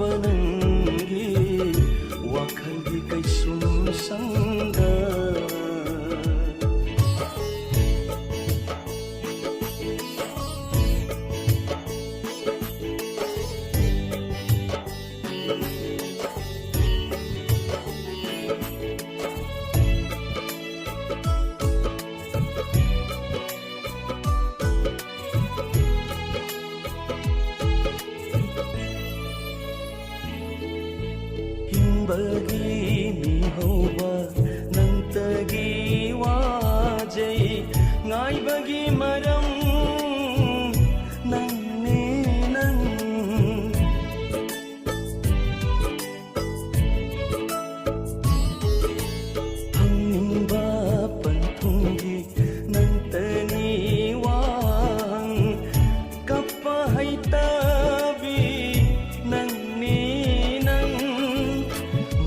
ꯅꯪꯒꯤ ꯋꯥꯈꯜꯒꯤ ꯀꯩꯁꯨꯝꯁꯪꯗ꯫ ꯍꯤꯡꯕꯒꯤ ꯃꯤꯍꯧꯕ ꯅꯪꯇꯒꯤ ꯋꯥꯖꯩ, ꯉꯥꯏꯕꯒꯤ ꯃꯔꯝ ꯅꯪꯅꯤ ꯅꯪ꯫ ꯐꯪꯅꯤꯡꯕ ꯄꯟꯊꯨꯡꯒꯤ ꯅꯪꯇꯅꯤ ꯋꯥꯍꯪ, ꯀꯞꯄ ꯍꯩꯇꯕꯤ ꯅꯪꯅꯤ ꯅꯪ꯫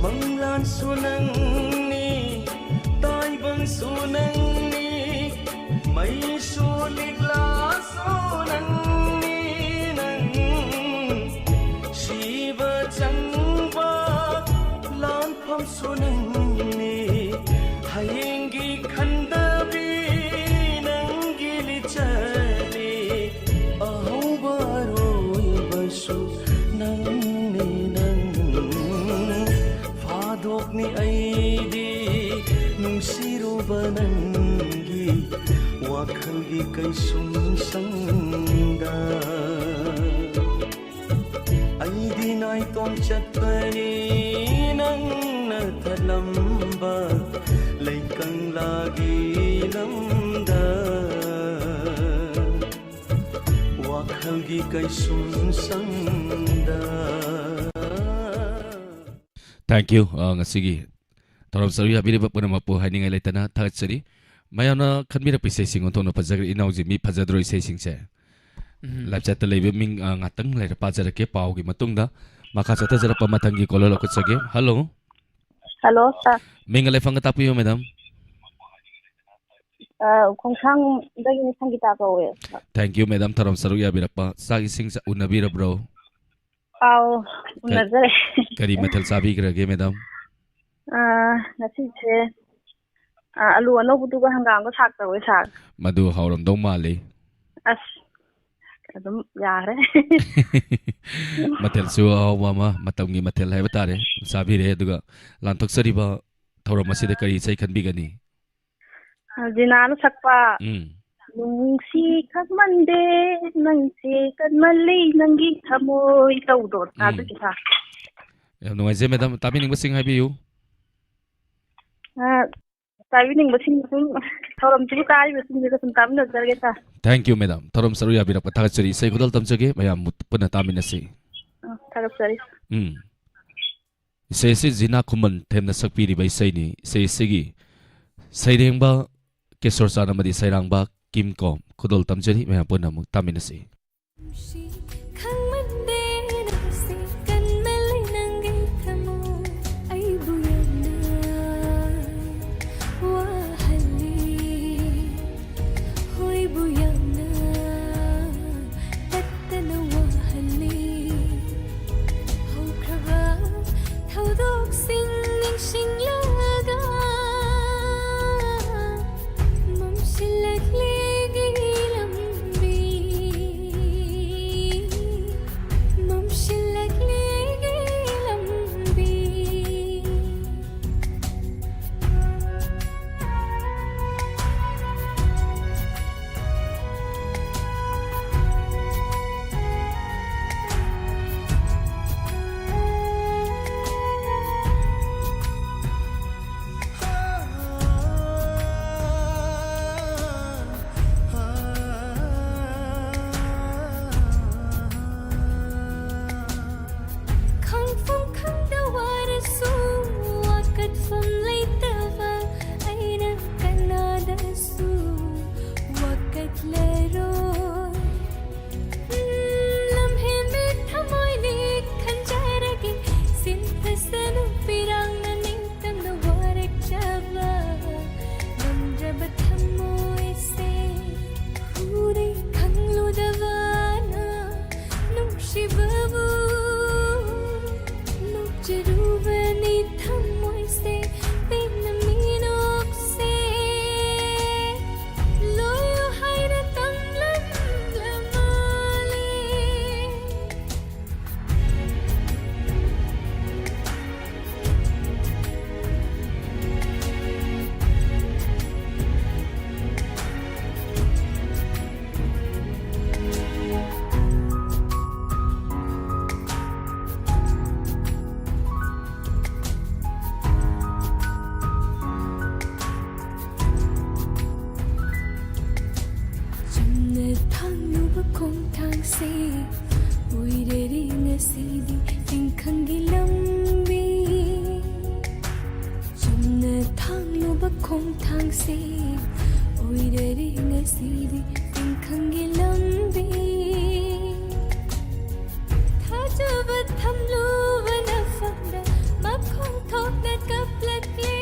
ꯃꯪꯂꯥꯟꯁꯨ ꯅꯪꯅꯤ, ꯇꯥꯏꯕꯪꯁꯨ ꯅꯪꯅꯤ, ꯃꯩꯁꯨ ꯂꯤꯛꯂꯥꯁꯨ ꯅꯪꯅꯤ ꯅꯪ꯫ ꯁꯤꯕ ꯆꯪꯕ ꯂꯥꯟꯐꯝꯁꯨ ꯅꯪꯅꯤ, ꯍꯌꯦꯡꯒꯤ ꯈꯟꯗꯕꯤ ꯅꯪꯒꯤ ꯂꯤꯆꯠꯅꯤ, ꯑꯍꯧꯕ ꯑꯔꯣꯏꯕꯁꯨ ꯅꯪꯅꯤ ꯅꯪ꯫ ꯐꯥꯗꯣꯛꯅꯤ ꯑꯩꯗꯤ ꯅꯨꯡꯁꯤꯔꯨꯕ ꯅꯪꯒꯤ ꯋꯥꯈꯜꯒꯤ ꯀꯩꯁꯨꯝꯁꯪꯗ꯫ ꯑꯩꯗꯤ ꯅꯥꯏꯇꯣꯝ ꯆꯠꯄꯅꯤ ꯅꯪꯅ ꯊꯠꯂꯝꯕ ꯂꯩꯀꯪꯂꯥꯒꯤ ꯂꯝꯗ, ꯋꯥꯈꯜꯒꯤ ꯀꯩꯁꯨꯝꯁꯪꯗ꯫ Thank you꯫ ꯑ, ꯉꯁꯤꯒꯤ ꯊꯧꯔꯝ ꯁꯔꯨꯛ ꯌꯥꯕꯤꯔꯤꯕ ꯄꯨꯝꯅꯃꯛꯄꯨ ꯍꯥꯏꯅꯤꯡꯉꯥꯏ ꯂꯩꯇꯅ ꯊꯥꯒꯠꯆꯔꯤ꯫ ꯃꯌꯥꯝꯅ ꯈꯟꯕꯤꯔꯛꯄ ꯏꯁꯩꯁꯤꯡ ꯑꯣꯟꯊꯣꯛꯅ ꯐꯖꯈ꯭ꯔꯦ꯫ ꯏꯅꯥꯎꯁꯦ ꯃꯤ ꯐꯖꯗ꯭ꯔꯣ ꯏꯁꯩꯁꯤꯡꯁꯦ? ꯎꯝ꯫ Live chat ꯇ ꯂꯩꯕ ꯃꯤꯡ, ꯑ, ꯉꯥꯛꯇꯪ ꯂꯩꯔ ꯄꯥꯖꯔꯛꯀꯦ ꯄꯥꯎꯒꯤ ꯃꯇꯨꯡꯗ꯫ ꯃꯈꯥ ꯆꯠꯊꯖꯔꯛꯄ ꯃꯊꯪꯒꯤ caller ꯂꯧꯈꯠꯆꯒꯦ꯫ Hello꯫ Hello, sir꯫ ꯃꯤꯡꯒ ꯂꯩꯐꯝꯒ ꯇꯥꯛꯄꯤꯌꯨ, madam꯫ ꯑ, ꯈꯣꯡꯁꯥꯡꯗꯒꯤꯅꯤ, ꯁꯪꯒꯤꯇꯥ ꯀꯧꯋꯦ꯫ Thank you, madam, ꯊꯧꯔꯝ ꯁꯔꯨꯛ ꯌꯥꯕꯤꯔꯛꯄ꯫ ꯆꯥꯛ ꯏꯁꯤꯡ ꯆꯥ-, ꯎꯅꯕꯤꯔꯕ꯭ꯔꯣ? ꯑꯥꯎ, ꯎꯅꯖꯔꯦ꯫ ꯀꯔꯤ ꯃꯊꯦꯜ ꯆꯥꯕꯤꯈ꯭ꯔꯒꯦ, ꯃꯦꯗꯥꯝ? ꯑꯥ, ꯉꯁꯤꯁꯦ, ꯑꯥ, ꯑꯂꯨ ꯑꯅꯧꯕꯗꯨꯒ ꯍꯪꯒꯥꯝꯒ ꯁꯥꯛ ꯇꯧꯋꯦ, ꯁꯥꯛ꯫ ꯃꯗꯨ ꯍꯥꯎꯔꯝꯗꯧ ꯃꯥꯜꯂꯤ꯫ ꯑꯁ, ꯑꯗꯨꯝ ꯌꯥꯈ꯭ꯔꯦ꯫ ꯃꯊꯦꯜꯁꯨ ꯑꯍꯥꯎꯕ ꯑꯃ, ꯃꯇꯝꯒꯤ ꯃꯊꯦꯜ ꯍꯥꯏꯕ ꯇꯥꯔꯦ, ꯆꯥꯕꯤꯔꯦ꯫ ꯑꯗꯨꯒ ꯂꯥꯟꯊꯣꯛꯆꯔꯤꯕ ꯊꯧꯔꯝ ꯑꯁꯤꯗ ꯀꯔꯤ ꯏꯁꯩ ꯈꯟꯕꯤꯒꯅꯤ? ꯑꯥ, ꯖꯤꯅꯥꯅ ꯁꯛꯄ ꯎꯝ꯫ "ꯅꯨꯡꯁꯤ ꯈꯪꯃꯟꯗꯦ, ꯅꯪꯁꯦ ꯀꯟꯃꯜꯂꯤ, ꯅꯪꯒꯤ ꯊꯃꯣꯏ" ꯇꯧꯗꯣ, ꯎꯝ꯫ ꯑꯗꯨꯒꯤ ꯁꯥꯛ꯫ ꯌꯥꯝ ꯅꯨꯡꯉꯥꯏꯖꯩ, ꯃꯦꯗꯥꯝ꯫ ꯇꯥꯕꯤꯅꯤꯡꯕꯁꯤꯡ ꯍꯥꯏꯕꯤꯌꯨ꯫ ꯑꯥ, ꯇꯥꯕꯤꯅꯤꯡꯕꯁꯤꯡ ꯁꯨꯝ, ꯊꯧꯔꯝꯁꯤꯕꯨ ꯇꯥꯔꯤꯕꯁꯤꯡꯁꯤꯒ ꯁꯨꯝ ꯇꯥꯃꯤꯟꯅꯖꯔꯒꯦ, ꯁꯥꯔ꯫ Thank you, madam. ꯊꯧꯔꯝ ꯁꯔꯨꯛ ꯌꯥꯕꯤꯔꯛꯄ ꯊꯥꯒꯠꯆꯔꯤ꯫ ꯏꯁꯩ ꯈꯨꯗꯣꯜ ꯇꯝꯖꯒꯦ, ꯃꯌꯥꯝ ꯄꯨꯟꯅ ꯇꯥꯃꯤꯟꯅꯁꯤ꯫ ꯑꯥ, ꯊꯥꯒꯠꯆꯔꯤ꯫ ꯎꯝ꯫ ꯏꯁꯩ ꯑꯁꯤ ꯖꯤꯅꯥ ꯈꯨꯃꯟ ꯊꯦꯝꯅ ꯁꯛꯄꯤꯔꯤꯕ ꯏꯁꯩꯅꯤ꯫ ꯏꯁꯩ ꯑꯁꯤꯒꯤ ꯁꯩꯔꯦꯡꯕ ꯀꯦꯁꯣꯔ ꯆꯥꯟ ꯑꯃꯗꯤ ꯁꯩꯔꯥꯡꯕ ꯀꯤꯝ ꯀꯣꯝ꯫ ꯈꯨꯗꯣꯜ ꯇꯝꯖꯔꯤ, ꯃꯌꯥꯝ ꯄꯨꯟꯅ ꯑꯃꯨꯛ ꯇꯥꯃꯤꯟꯅꯁꯤ꯫ ꯈꯪꯃꯟꯗꯦ ꯅꯪꯁꯦ ꯀꯟꯃꯜꯂꯦ ꯅꯪꯒꯤ ꯊꯃꯣꯏ ꯑꯩꯕꯨ ꯌꯥꯝꯅ ꯋꯥꯍꯜꯂꯤ ꯍꯣꯏꯕꯨ ꯌꯥꯝꯅ ꯇꯠꯇꯅ ꯋꯥꯍꯜꯂꯤ ꯍꯧꯈ꯭ꯔꯕ ꯊꯧꯗꯣꯛꯁꯤꯡ ꯅꯤꯡꯁꯤꯡꯂꯒ ꯃꯝꯁꯤꯜꯂꯛꯂꯦꯒꯤ ꯂꯝꯕꯤ ꯁꯤ ꯑꯣꯏꯔꯔꯦ ꯉꯁꯤꯗꯤ ꯇꯤꯟꯈꯪꯒꯤ ꯂꯝꯕꯤ꯫ ꯊꯥꯖꯕ ꯊꯝꯂꯨꯕ ꯅꯐꯝꯗ ꯃꯈꯣꯡ ꯊꯣꯛꯅ ꯀꯞꯂꯛꯂꯦ꯫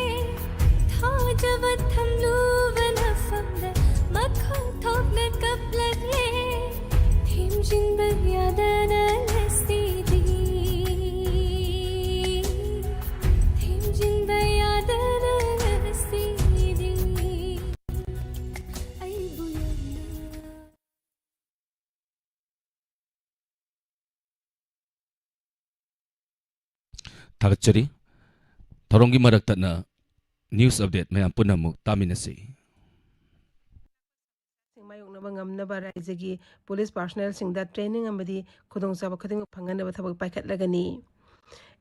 ꯊꯥꯖꯕ ꯊꯝꯂꯨꯕ ꯅꯐꯝꯗ ꯃꯈꯣꯡ ꯊꯣꯛꯅ ꯀꯞꯂꯛꯂꯦ꯫ ꯊꯦꯝꯖꯤꯟꯕ ꯌꯥꯗꯅ ꯉꯁꯤꯗꯤ, ꯊꯦꯝꯖꯤꯟꯕ ꯌꯥꯗꯅ ꯉꯁꯤꯗꯤ ꯑꯩꯕꯨ ꯌꯥꯝꯅ ꯊꯥꯒꯠꯆꯔꯤ꯫ ꯊꯧꯔꯝꯒꯤ ꯃꯔꯛꯇꯅ news update ꯃꯌꯥꯝ ꯄꯨꯟꯅ ꯑꯃꯨꯛ ꯇꯥꯃꯤꯟꯅꯁꯤ꯫ ꯃꯥꯌꯣꯛꯅꯕ ꯉꯝꯅꯕ ꯔꯥꯖ꯭ꯌꯒꯤ ꯄꯨꯂꯤꯁ ꯄꯥꯔꯁꯣꯅꯦꯜꯁꯤꯡꯗ ꯇ꯭ꯔꯦꯅꯤꯡ ꯑꯃꯗꯤ ꯈꯨꯗꯣꯡꯆꯥꯕ ꯈꯨꯗꯤꯡꯃꯛ ꯐꯪꯍꯟꯅꯕ ꯊꯕꯛ ꯄꯥꯏꯈꯠꯂꯒꯅꯤ꯫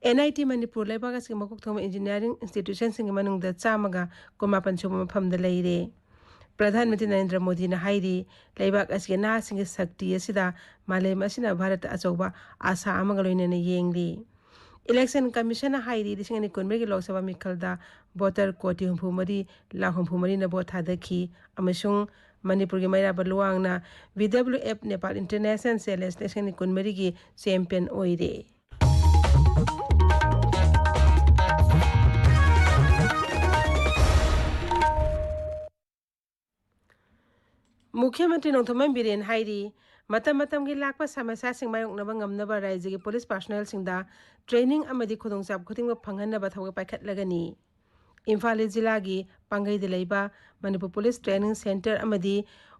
ꯑꯦꯟ ꯑꯥꯏ ꯇꯤ ꯃꯅꯤꯄꯨꯔ ꯂꯩꯕꯥꯛ ꯑꯁꯤꯒꯤ ꯃꯀꯣꯛ ꯊꯣꯡꯕ ꯏꯟꯖꯤꯅꯤꯌꯥꯔꯤꯡ ꯏꯟꯁꯇꯤꯇ꯭ꯌꯨꯁꯟꯁꯤꯡꯒꯤ ꯃꯅꯨꯡꯗ ꯆꯥꯝꯃꯒ ꯀꯨꯟꯃꯥꯄꯟ ꯁꯨꯕ ꯃꯐꯝꯗ ꯂꯩꯔꯦ꯫ ꯄ꯭ꯔꯙꯥꯟ ꯃꯟꯇ꯭ꯔꯤ ꯅꯔꯦꯟꯗ꯭ꯔ ꯃꯣꯗꯤꯅ ꯍꯥꯏꯔꯤ, ꯂꯩꯕꯥꯛ ꯑꯁꯤꯒꯤ ꯅꯍꯥꯁꯤꯡꯒꯤ ꯁꯛꯇꯤ ꯑꯁꯤꯗ ꯃꯥꯂꯦꯝ ꯑꯁꯤꯅ ꯚꯥꯔꯠꯇ ꯑꯆꯧꯕ ꯑꯥꯁꯥ ꯑꯃꯒ ꯂꯣꯏꯅꯅ ꯌꯦꯡꯂꯤ꯫ ꯏꯂꯦꯛꯁꯟ ꯀꯃꯤꯁꯟꯅ ꯍꯥꯏꯔꯤ, ꯂꯤꯁꯤꯡ ꯑꯅꯤ ꯀꯨꯟꯃꯔꯤꯒꯤ ꯂꯣꯛ ꯁꯚꯥ ꯃꯤꯈꯜꯗ ꯚꯣꯇꯔ ꯀꯣꯇꯤ ꯍꯨꯝꯐꯨ ꯃꯔꯤ ꯂꯥꯈ ꯍꯨꯝꯐꯨ ꯃꯔꯤꯅ ꯚꯣꯠ ꯊꯥꯗꯈꯤ ꯑꯃꯁꯨꯡ ꯃꯅꯤꯄꯨꯔꯒꯤ ꯃꯩꯔꯥꯕ ꯂꯨꯋꯥꯡꯅ B W F Nepal international challenge ꯂꯤꯁꯤꯡ ꯑꯅꯤ ꯀꯨꯟꯃꯔꯤꯒꯤ ꯆꯦꯝꯄꯤꯌꯟ ꯑꯣꯏꯔꯦ꯫ ꯃꯨꯈ꯭ꯌ ꯃꯟꯇ꯭ꯔꯤ ꯅꯣꯡꯊꯣꯝꯕꯝ ꯕꯤꯔꯦꯟ ꯍꯥꯏꯔꯤ, ꯃꯇꯝ ꯃꯇꯝꯒꯤ ꯂꯥꯛꯄ ꯁꯃꯁ꯭ꯌꯥꯁꯤꯡ ꯃꯥꯌꯣꯛꯅꯕ ꯉꯝꯅꯕ ꯔꯥꯖ꯭ꯌꯒꯤ ꯄꯨꯂꯤꯁ ꯄꯥꯔꯁꯣꯅꯦꯜꯁꯤꯡꯗ ꯇ꯭ꯔꯦꯅꯤꯡ ꯑꯃꯗꯤ ꯈꯨꯗꯣꯡꯆꯥꯕ ꯈꯨꯗꯤꯡꯃꯛ ꯐꯪꯍꯟꯅꯕ ꯊꯕꯛ ꯄꯥꯏꯈꯠꯂꯒꯅꯤ꯫ ꯏꯝꯐꯥꯜ ꯏꯁ ꯖꯤꯂꯥꯒꯤ ꯄꯥꯡꯒꯩꯗ ꯂꯩꯕ ꯃꯅꯤꯄꯨꯔ ꯄꯨꯂꯤꯁ ꯇ꯭ꯔꯦꯅꯤꯡ ꯁꯦꯟꯇꯔ ꯑꯃꯗꯤ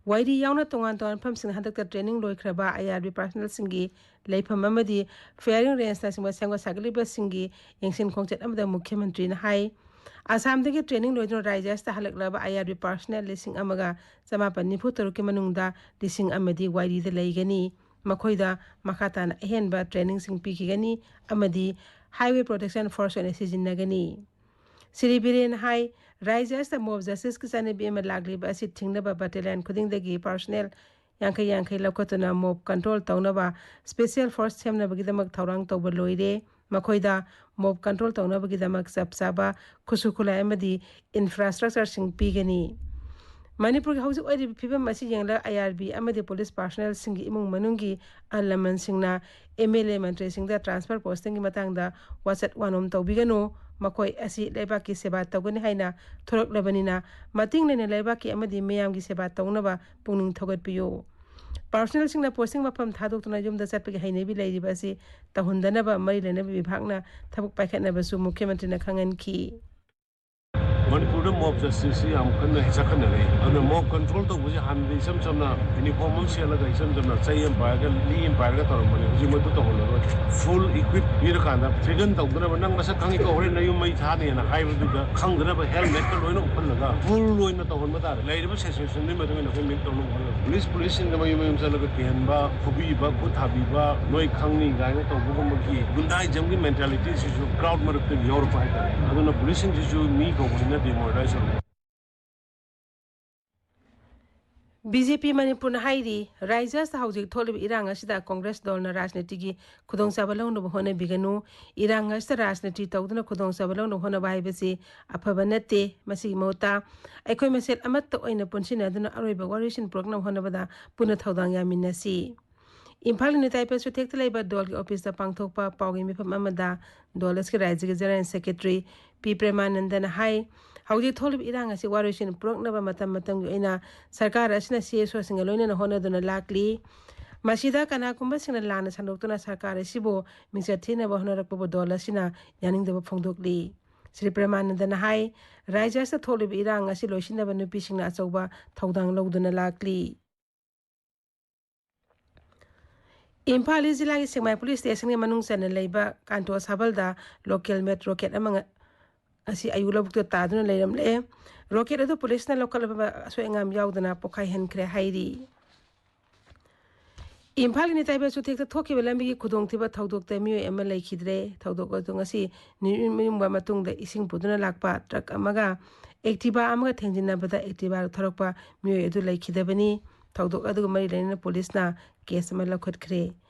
ꯋꯥꯏꯔꯤ ꯌꯥꯎꯅ ꯇꯣꯉꯥꯟ ꯇꯣꯉꯥꯟꯕ ꯃꯐꯝꯁꯤꯡꯗ ꯍꯟꯗꯛꯇ ꯇ꯭ꯔꯦꯅꯤꯡ ꯂꯣꯏꯈ꯭ꯔꯕ ꯑꯥꯏ ꯑꯥꯔ ꯕꯤ ꯄꯥꯔꯁꯣꯅꯦꯜꯁꯤꯡꯒꯤ ꯂꯩꯐꯝ ꯑꯃꯗꯤ ꯐꯥꯌꯔꯤꯡ ꯔꯦꯟꯖꯅꯆꯤꯡꯕ ꯁꯦꯝꯒꯠ ꯁꯥꯒꯠꯂꯤꯕꯁꯤꯡꯒꯤ ꯌꯦꯡꯁꯤꯟ ꯈꯣꯡꯆꯠ ꯑꯃꯗ ꯃꯨꯈ꯭ꯌ ꯃꯟꯇ꯭ꯔꯤꯅ ꯍꯥꯏ, ꯑꯁꯥꯝꯗꯒꯤ ꯇ꯭ꯔꯦꯅꯤꯡ ꯂꯣꯏꯗꯨꯅ ꯔꯥꯖ꯭ꯌ ꯑꯁꯤꯗ ꯍꯜꯂꯛꯂꯕ ꯑꯥꯏ ꯑꯥꯔ ꯕꯤ ꯄꯥꯔꯁꯣꯅꯦꯜ ꯂꯤꯁꯤꯡ ꯑꯃꯒ ꯆꯃꯥꯄꯟ ꯅꯤꯐꯨ ꯇꯔꯨꯛꯀꯤ ꯃꯅꯨꯡꯗ ꯂꯤꯁꯤꯡ ꯑꯃꯗꯤ ꯋꯥꯏꯔꯤꯗ ꯂꯩꯒꯅꯤ꯫ ꯃꯈꯣꯏꯗ ꯃꯈꯥ ꯇꯥꯅ ꯑꯍꯦꯟꯕ ꯇ꯭ꯔꯦꯅꯤꯡꯁꯤꯡ ꯄꯤꯈꯤꯒꯅꯤ ꯑꯃꯗꯤ ꯍꯥꯏꯋꯦ ꯄ꯭ꯔꯣꯇꯦꯛꯁꯟ ꯐꯣꯔꯁ ꯑꯣꯏꯅ ꯁꯤꯖꯤꯟꯅꯒꯅꯤ꯫ ꯁ꯭ꯔꯤ ꯕꯤꯔꯦꯟ ꯍꯥꯏ, ꯔꯥꯖ꯭ꯌ ꯑꯁꯤꯗ ꯃꯣꯕ ꯖꯁꯇꯤꯁꯀꯤ ꯆꯠꯅꯕꯤ ꯑꯃ ꯂꯥꯛꯂꯤꯕ ꯑꯁꯤ ꯊꯤꯡꯅꯕ ꯕꯇꯥꯂꯤꯌꯟ ꯈꯨꯗꯤꯡꯗꯒꯤ ꯄꯥꯔꯁꯣꯅꯦꯜ ꯌꯥꯡꯈꯩ ꯌꯥꯡꯈꯩ ꯂꯧꯈꯠꯇꯨꯅ ꯃꯣꯕ ꯀꯟꯇ꯭ꯔꯣꯜ ꯇꯧꯅꯕ ꯁ꯭ꯄꯦꯁꯤꯌꯦꯜ ꯐꯣꯔꯁ ꯁꯦꯝꯅꯕꯒꯤꯗꯃꯛ ꯊꯧꯔꯥꯡ ꯇꯧꯕ ꯂꯣꯏꯔꯦ꯫ ꯃꯈꯣꯏꯗ ꯃꯣꯕ ꯀꯟꯇ꯭ꯔꯣꯜ ꯇꯧꯅꯕꯒꯤꯗꯃꯛ ꯆꯞ ꯆꯥꯕ ꯈꯨꯠꯁꯨ ꯈꯨꯠꯂꯥꯏ ꯑꯃꯗꯤ ꯏꯟꯐ꯭ꯔꯥꯁ꯭ꯇ꯭ꯔꯛꯆꯔꯁꯤꯡ ꯄꯤꯒꯅꯤ꯫ ꯃꯅꯤꯄꯨꯔꯒꯤ ꯍꯧꯖꯤꯛ ꯑꯣꯏꯔꯤꯕ ꯐꯤꯕꯝ ꯑꯁꯤ ꯌꯦꯡꯂꯒ ꯑꯥꯏ ꯑꯥꯔ ꯕꯤ ꯑꯃꯗꯤ ꯄꯨꯂꯤꯁ ꯄꯥꯔꯁꯣꯅꯦꯜꯁꯤꯡꯒꯤ ꯏꯃꯨꯡ ꯃꯅꯨꯡꯒꯤ ꯑꯍꯜ ꯂꯃꯟꯁꯤꯡꯅ ꯑꯦꯝ ꯑꯦꯜ ꯑꯦ ꯃꯟꯇ꯭ꯔꯤꯁꯤꯡꯗ ꯇ꯭ꯔꯥꯟꯁꯐꯔ ꯄꯣꯁꯇꯤꯡꯒꯤ ꯃꯇꯥꯡꯗ ꯋꯥꯆꯠ ꯋꯥꯅꯣꯝ ꯇꯧꯕꯤꯒꯅꯨ꯫ ꯃꯈꯣꯏ ꯑꯁꯤ ꯂꯩꯕꯥꯛꯀꯤ ꯁꯦꯕꯥ ꯇꯧꯒꯅꯤ ꯍꯥꯏꯅ ꯊꯣꯔꯛꯂꯕꯅꯤꯅ ꯃꯇꯤꯡ ꯂꯩꯅ ꯂꯩꯕꯥꯛꯀꯤ ꯑꯃꯗꯤ ꯃꯤꯌꯥꯝꯒꯤ ꯁꯦꯕꯥ ꯇꯧꯅꯕ ꯄꯨꯛꯅꯤꯡ ꯊꯧꯒꯠꯄꯤꯌꯨ꯫ ꯄꯥꯔꯁꯣꯅꯦꯜꯁꯤꯡꯅ ꯄꯣꯁꯇꯤꯡ ꯃꯐꯝ ꯊꯥꯗꯣꯛꯇꯨꯅ ꯌꯨꯝꯗ ꯆꯠꯄꯒꯤ ꯍꯩꯅꯕꯤ ꯂꯩꯔꯤꯕ ꯑꯁꯤ ꯇꯧꯍꯟꯗꯅꯕ ꯃꯔꯤ ꯂꯩꯅꯕ ꯕꯤꯚꯥꯒꯅ ꯊꯕꯛ ꯄꯥꯏꯈꯠꯅꯕꯁꯨ ꯃꯨꯈ꯭ꯌ ꯃꯟꯇ꯭ꯔꯤꯅ ꯈꯪꯍꯟꯈꯤ꯫ ꯃꯅꯤꯄꯨꯔꯗ ꯃꯣꯕ ꯖꯁꯇꯤꯁꯁꯤ ꯌꯥꯝ ꯀꯟꯅ ꯆꯠꯈꯠꯅꯔꯦ꯫ ꯑꯗꯨꯅ ꯃꯣꯕ ꯀꯟꯇ꯭ꯔꯣꯜ ꯇꯧꯕꯁꯦ ꯍꯥꯟꯅꯗꯤ ꯏꯆꯝ ꯆꯝꯅ ꯌꯨꯅꯤꯐꯣꯔꯝ ꯑꯃ ꯁꯦꯠꯂꯒ ꯏꯆꯝ ꯆꯝꯅ ꯆꯩ ꯑꯃ ꯄꯥꯏꯔꯒ ꯂꯤ ꯑꯃ ꯄꯥꯏꯔꯒ ꯇꯧꯔꯝꯕꯅꯦ꯫ ꯍꯧꯖꯤꯛ ꯃꯗꯨ ꯇꯧꯍꯜꯂꯔꯣꯏ꯫ ꯐꯨꯜ ꯏꯀ꯭ꯋꯤꯞ ꯄꯤꯔꯀꯥꯟꯗ ꯊ꯭ꯔꯦꯇꯟ ꯇꯧꯗꯅꯕ, "ꯅꯪ ꯃꯁꯛ ꯈꯪꯉꯤꯀꯣ, ꯍꯣꯔꯦꯟ ꯅꯌꯨꯝ ꯃꯩ ꯊꯥꯅꯤꯅ" ꯍꯥꯏꯕꯗꯨꯗ ꯈꯪꯗꯅꯕ ꯍꯦꯜꯃꯦꯠꯀ ꯂꯣꯏꯅ ꯎꯞꯍꯜꯂꯒ ꯐꯨꯜ ꯑꯣꯏꯅ ꯇꯧꯍꯟꯕ ꯇꯥꯔꯦ꯫ ꯂꯩꯔꯤꯕ ꯁꯤꯆꯨꯋꯦꯁꯟꯗꯨꯒꯤ ꯃꯇꯨꯡ ꯏꯟꯅ ꯑꯩꯈꯣꯏ ꯃꯤꯠ ꯇꯧꯅꯕ ꯍꯣꯠꯅꯒꯅꯤ꯫ ꯄꯨꯂꯤꯁ, ꯄꯨꯂꯤꯁꯁꯤꯡꯗ ꯃꯌꯨꯝ ꯃꯌꯨꯝ ꯆꯠꯂꯒ ꯀꯤꯍꯟꯕ, ꯐꯨꯕꯤꯕ, ꯈꯨꯠ ꯊꯥꯕꯤꯕ, "ꯅꯣꯏ ꯈꯪꯅꯤ" ꯀꯥꯏꯅ ꯇꯧꯕꯒꯨꯝꯕꯒꯤ ꯒꯨꯟꯗꯥꯏꯖꯝꯒꯤ ꯃꯦꯟꯇꯥꯂꯤꯇꯤꯁꯤꯁꯨ ꯀ꯭ꯔꯥꯎꯗ ꯃꯔꯛꯇꯒꯤ ꯌꯥꯎꯔꯛꯄ ꯍꯥꯏꯇꯥꯔꯦ꯫ ꯑꯗꯨꯅ ꯄꯨꯂꯤꯁꯁꯤꯡꯁꯤꯁꯨ ꯃꯤ ꯀꯧꯕꯅꯤꯅ ꯗꯤꯃꯣꯔꯦꯂꯥꯏꯁ ꯑꯣꯏꯔꯛꯄ꯫ ꯕꯤ ꯖꯦ ꯄꯤ ꯃꯅꯤꯄꯨꯔꯅ ꯍꯥꯏꯔꯤ, ꯔꯥꯏꯖ꯭ꯌ ꯑꯁꯤꯗ ꯍꯧꯖꯤꯛ ꯊꯣꯛꯂꯤꯕ ꯏꯔꯥꯡ ꯑꯁꯤꯗ ꯀꯣꯡꯒ꯭ꯔꯦꯁ ꯗꯜꯅ ꯔꯥꯖꯅꯤꯇꯤꯒꯤ ꯈꯨꯗꯣꯡꯆꯥꯕ ꯂꯧꯅꯕ ꯍꯣꯠꯅꯕꯤꯒꯅꯨ꯫ ꯏꯔꯥꯡ ꯑꯁꯤꯗ ꯔꯥꯖꯅꯤꯇꯤ ꯇꯧꯗꯨꯅ ꯈꯨꯗꯣꯡꯆꯥꯕ ꯂꯧꯅꯕ ꯍꯣꯠꯅꯕ ꯍꯥꯏꯕꯁꯤ ꯑꯐꯕ ꯅꯠꯇꯦ꯫ ꯃꯁꯤꯒꯤ ꯃꯍꯨꯠꯇ ꯑꯩꯈꯣꯏ ꯃꯁꯦꯜ ꯑꯃꯠꯇ ꯑꯣꯏꯅ ꯄꯨꯟꯁꯤꯟꯅꯗꯨꯅ ꯑꯔꯣꯏꯕ ꯋꯥꯔꯣꯏꯁꯤꯟ ꯄꯨꯔꯛꯅꯕ ꯍꯣꯠꯅꯕꯗ ꯄꯨꯟꯅ ꯊꯧꯗꯥꯡ ꯌꯥꯃꯤꯟꯅꯁꯤ꯫ ꯏꯝꯐꯥꯜ ꯏꯟꯗꯤꯌꯥ ꯇꯥꯏꯕꯪ ꯆꯩꯊꯦꯛꯇ ꯂꯩꯕ ꯗꯜꯒꯤ ꯑꯣꯐꯤꯁꯇ ꯄꯥꯡꯊꯣꯛꯄ ꯄꯥꯎꯒꯤ ꯃꯤꯐꯝ ꯑꯃꯗ ꯗꯜ ꯑꯁꯤꯒꯤ ꯔꯥꯏꯖ꯭ꯌꯒꯤ ꯖꯦꯅꯔꯦꯜ ꯁꯦꯀ꯭ꯔꯦꯇꯔꯤ ꯄꯤ ꯄ꯭ꯔꯦꯃꯥꯅꯟꯗꯅ ꯍꯥꯏ, ꯍꯧꯖꯤꯛ ꯊꯣꯛꯂꯤꯕ ꯏꯔꯥꯡ ꯑꯁꯤ ꯋꯥꯔꯣꯏꯁꯤꯟ ꯄꯨꯔꯛꯅꯕ ꯃꯇꯝ ꯃꯇꯝꯒꯤ ꯑꯣꯏꯅ ꯁꯔꯀꯥꯔ ꯑꯁꯤꯅ ꯁꯤ ꯑꯦꯁ ꯑꯣꯁꯤꯡꯒ ꯂꯣꯏꯅꯅ ꯍꯣꯠꯅꯗꯨꯅ ꯂꯥꯛꯂꯤ꯫ ꯃꯁꯤꯗ ꯀꯅꯥꯒꯨꯝꯕꯁꯤꯡꯅ ꯂꯥꯟꯅ ꯁꯟꯗꯣꯛꯇꯨꯅ ꯁꯔꯀꯥꯔ ꯑꯁꯤꯕꯨ ꯃꯤꯡꯆꯠ ꯊꯤꯅꯕ ꯍꯣꯠꯅꯔꯛꯄꯕꯨ ꯗꯜ ꯑꯁꯤꯅ ꯌꯥꯅꯤꯡꯗꯕ ꯐꯣꯡꯗꯣꯛꯂꯤ꯫ ꯁ꯭ꯔꯤ ꯄ꯭ꯔꯦꯃꯥꯅꯟꯗꯅ ꯍꯥꯏ, ꯔꯥꯏꯖ꯭ꯌ ꯑꯁꯤꯗ ꯊꯣꯛꯂꯤꯕ ꯏꯔꯥꯡ ꯑꯁꯤ ꯂꯣꯏꯁꯤꯟꯅꯕ ꯅꯨꯄꯤꯁꯤꯡꯅ ꯑꯆꯧꯕ ꯊꯧꯗꯥꯡ ꯂꯧꯗꯨꯅ ꯂꯥꯛꯂꯤ꯫ ꯏꯝꯐꯥꯜ ꯏꯁ ꯖꯤꯂꯥꯒꯤ ꯁꯦꯛꯃꯥꯏ ꯄꯨꯂꯤꯁ ꯁ꯭ꯇꯦꯁꯟꯒꯤ ꯃꯅꯨꯡ ꯆꯟꯅ ꯂꯩꯕ ꯀꯥꯟꯇꯣ ꯁꯥꯕꯜꯗ ꯂꯣꯀꯦꯜ ꯃꯦꯗ ꯔꯣꯀꯦꯠ ꯑꯃ ꯉ-, ꯑꯁꯤ ꯑꯌꯨꯛ ꯂꯧꯕꯨꯛꯇ ꯇꯥꯗꯨꯅ ꯂꯩꯔꯝꯂꯦ꯫ ꯔꯣꯀꯦꯠ ꯑꯗꯨ ꯄꯨꯂꯤꯁꯅ ꯂꯧꯈꯠꯂꯕ ꯑꯁꯣꯏ ꯑꯉꯥꯝ ꯌꯥꯎꯗꯅ ꯄꯣꯈꯥꯏꯍꯟꯈ꯭ꯔꯦ ꯍꯥꯏꯔꯤ꯫ ꯏꯝꯐꯥꯜꯒꯤ ꯅꯤꯇꯥꯏꯕ ꯆꯨꯊꯦꯛꯇ ꯊꯣꯛꯈꯤꯕ ꯂꯝꯕꯤꯒꯤ ꯈꯨꯗꯣꯡꯊꯤꯕ ꯊꯧꯗꯣꯛꯇ ꯃꯤꯑꯣꯏ ꯑꯃ ꯂꯩꯈꯤꯗ꯭ꯔꯦ꯫ ꯊꯧꯗꯣꯛ ꯑꯗꯨ ꯉꯁꯤ ꯅꯨꯃꯤꯠ ꯌꯨꯡꯕ ꯃꯇꯨꯡꯗ ꯏꯁꯤꯡ ꯄꯨꯗꯨꯅ ꯂꯥꯛꯄ ꯇ꯭ꯔꯛ ꯑꯃꯒ ꯑꯦꯛꯇꯤꯚꯥ ꯑꯃꯒ ꯊꯦꯡꯖꯤꯟꯅꯕꯗ ꯑꯦꯛꯇꯤꯚꯥ ꯊꯧꯔꯛꯄ ꯃꯤꯑꯣꯏ ꯑꯗꯨ ꯂꯩꯈꯤꯗꯕꯅꯤ꯫ ꯊꯧꯗꯣꯛ ꯑꯗꯨꯒ ꯃꯔꯤ ꯂꯩꯅꯅ ꯄꯨꯂꯤꯁꯅ ꯀꯦꯁ ꯑꯃ ꯂꯧꯈꯠꯈ꯭ꯔꯦ꯫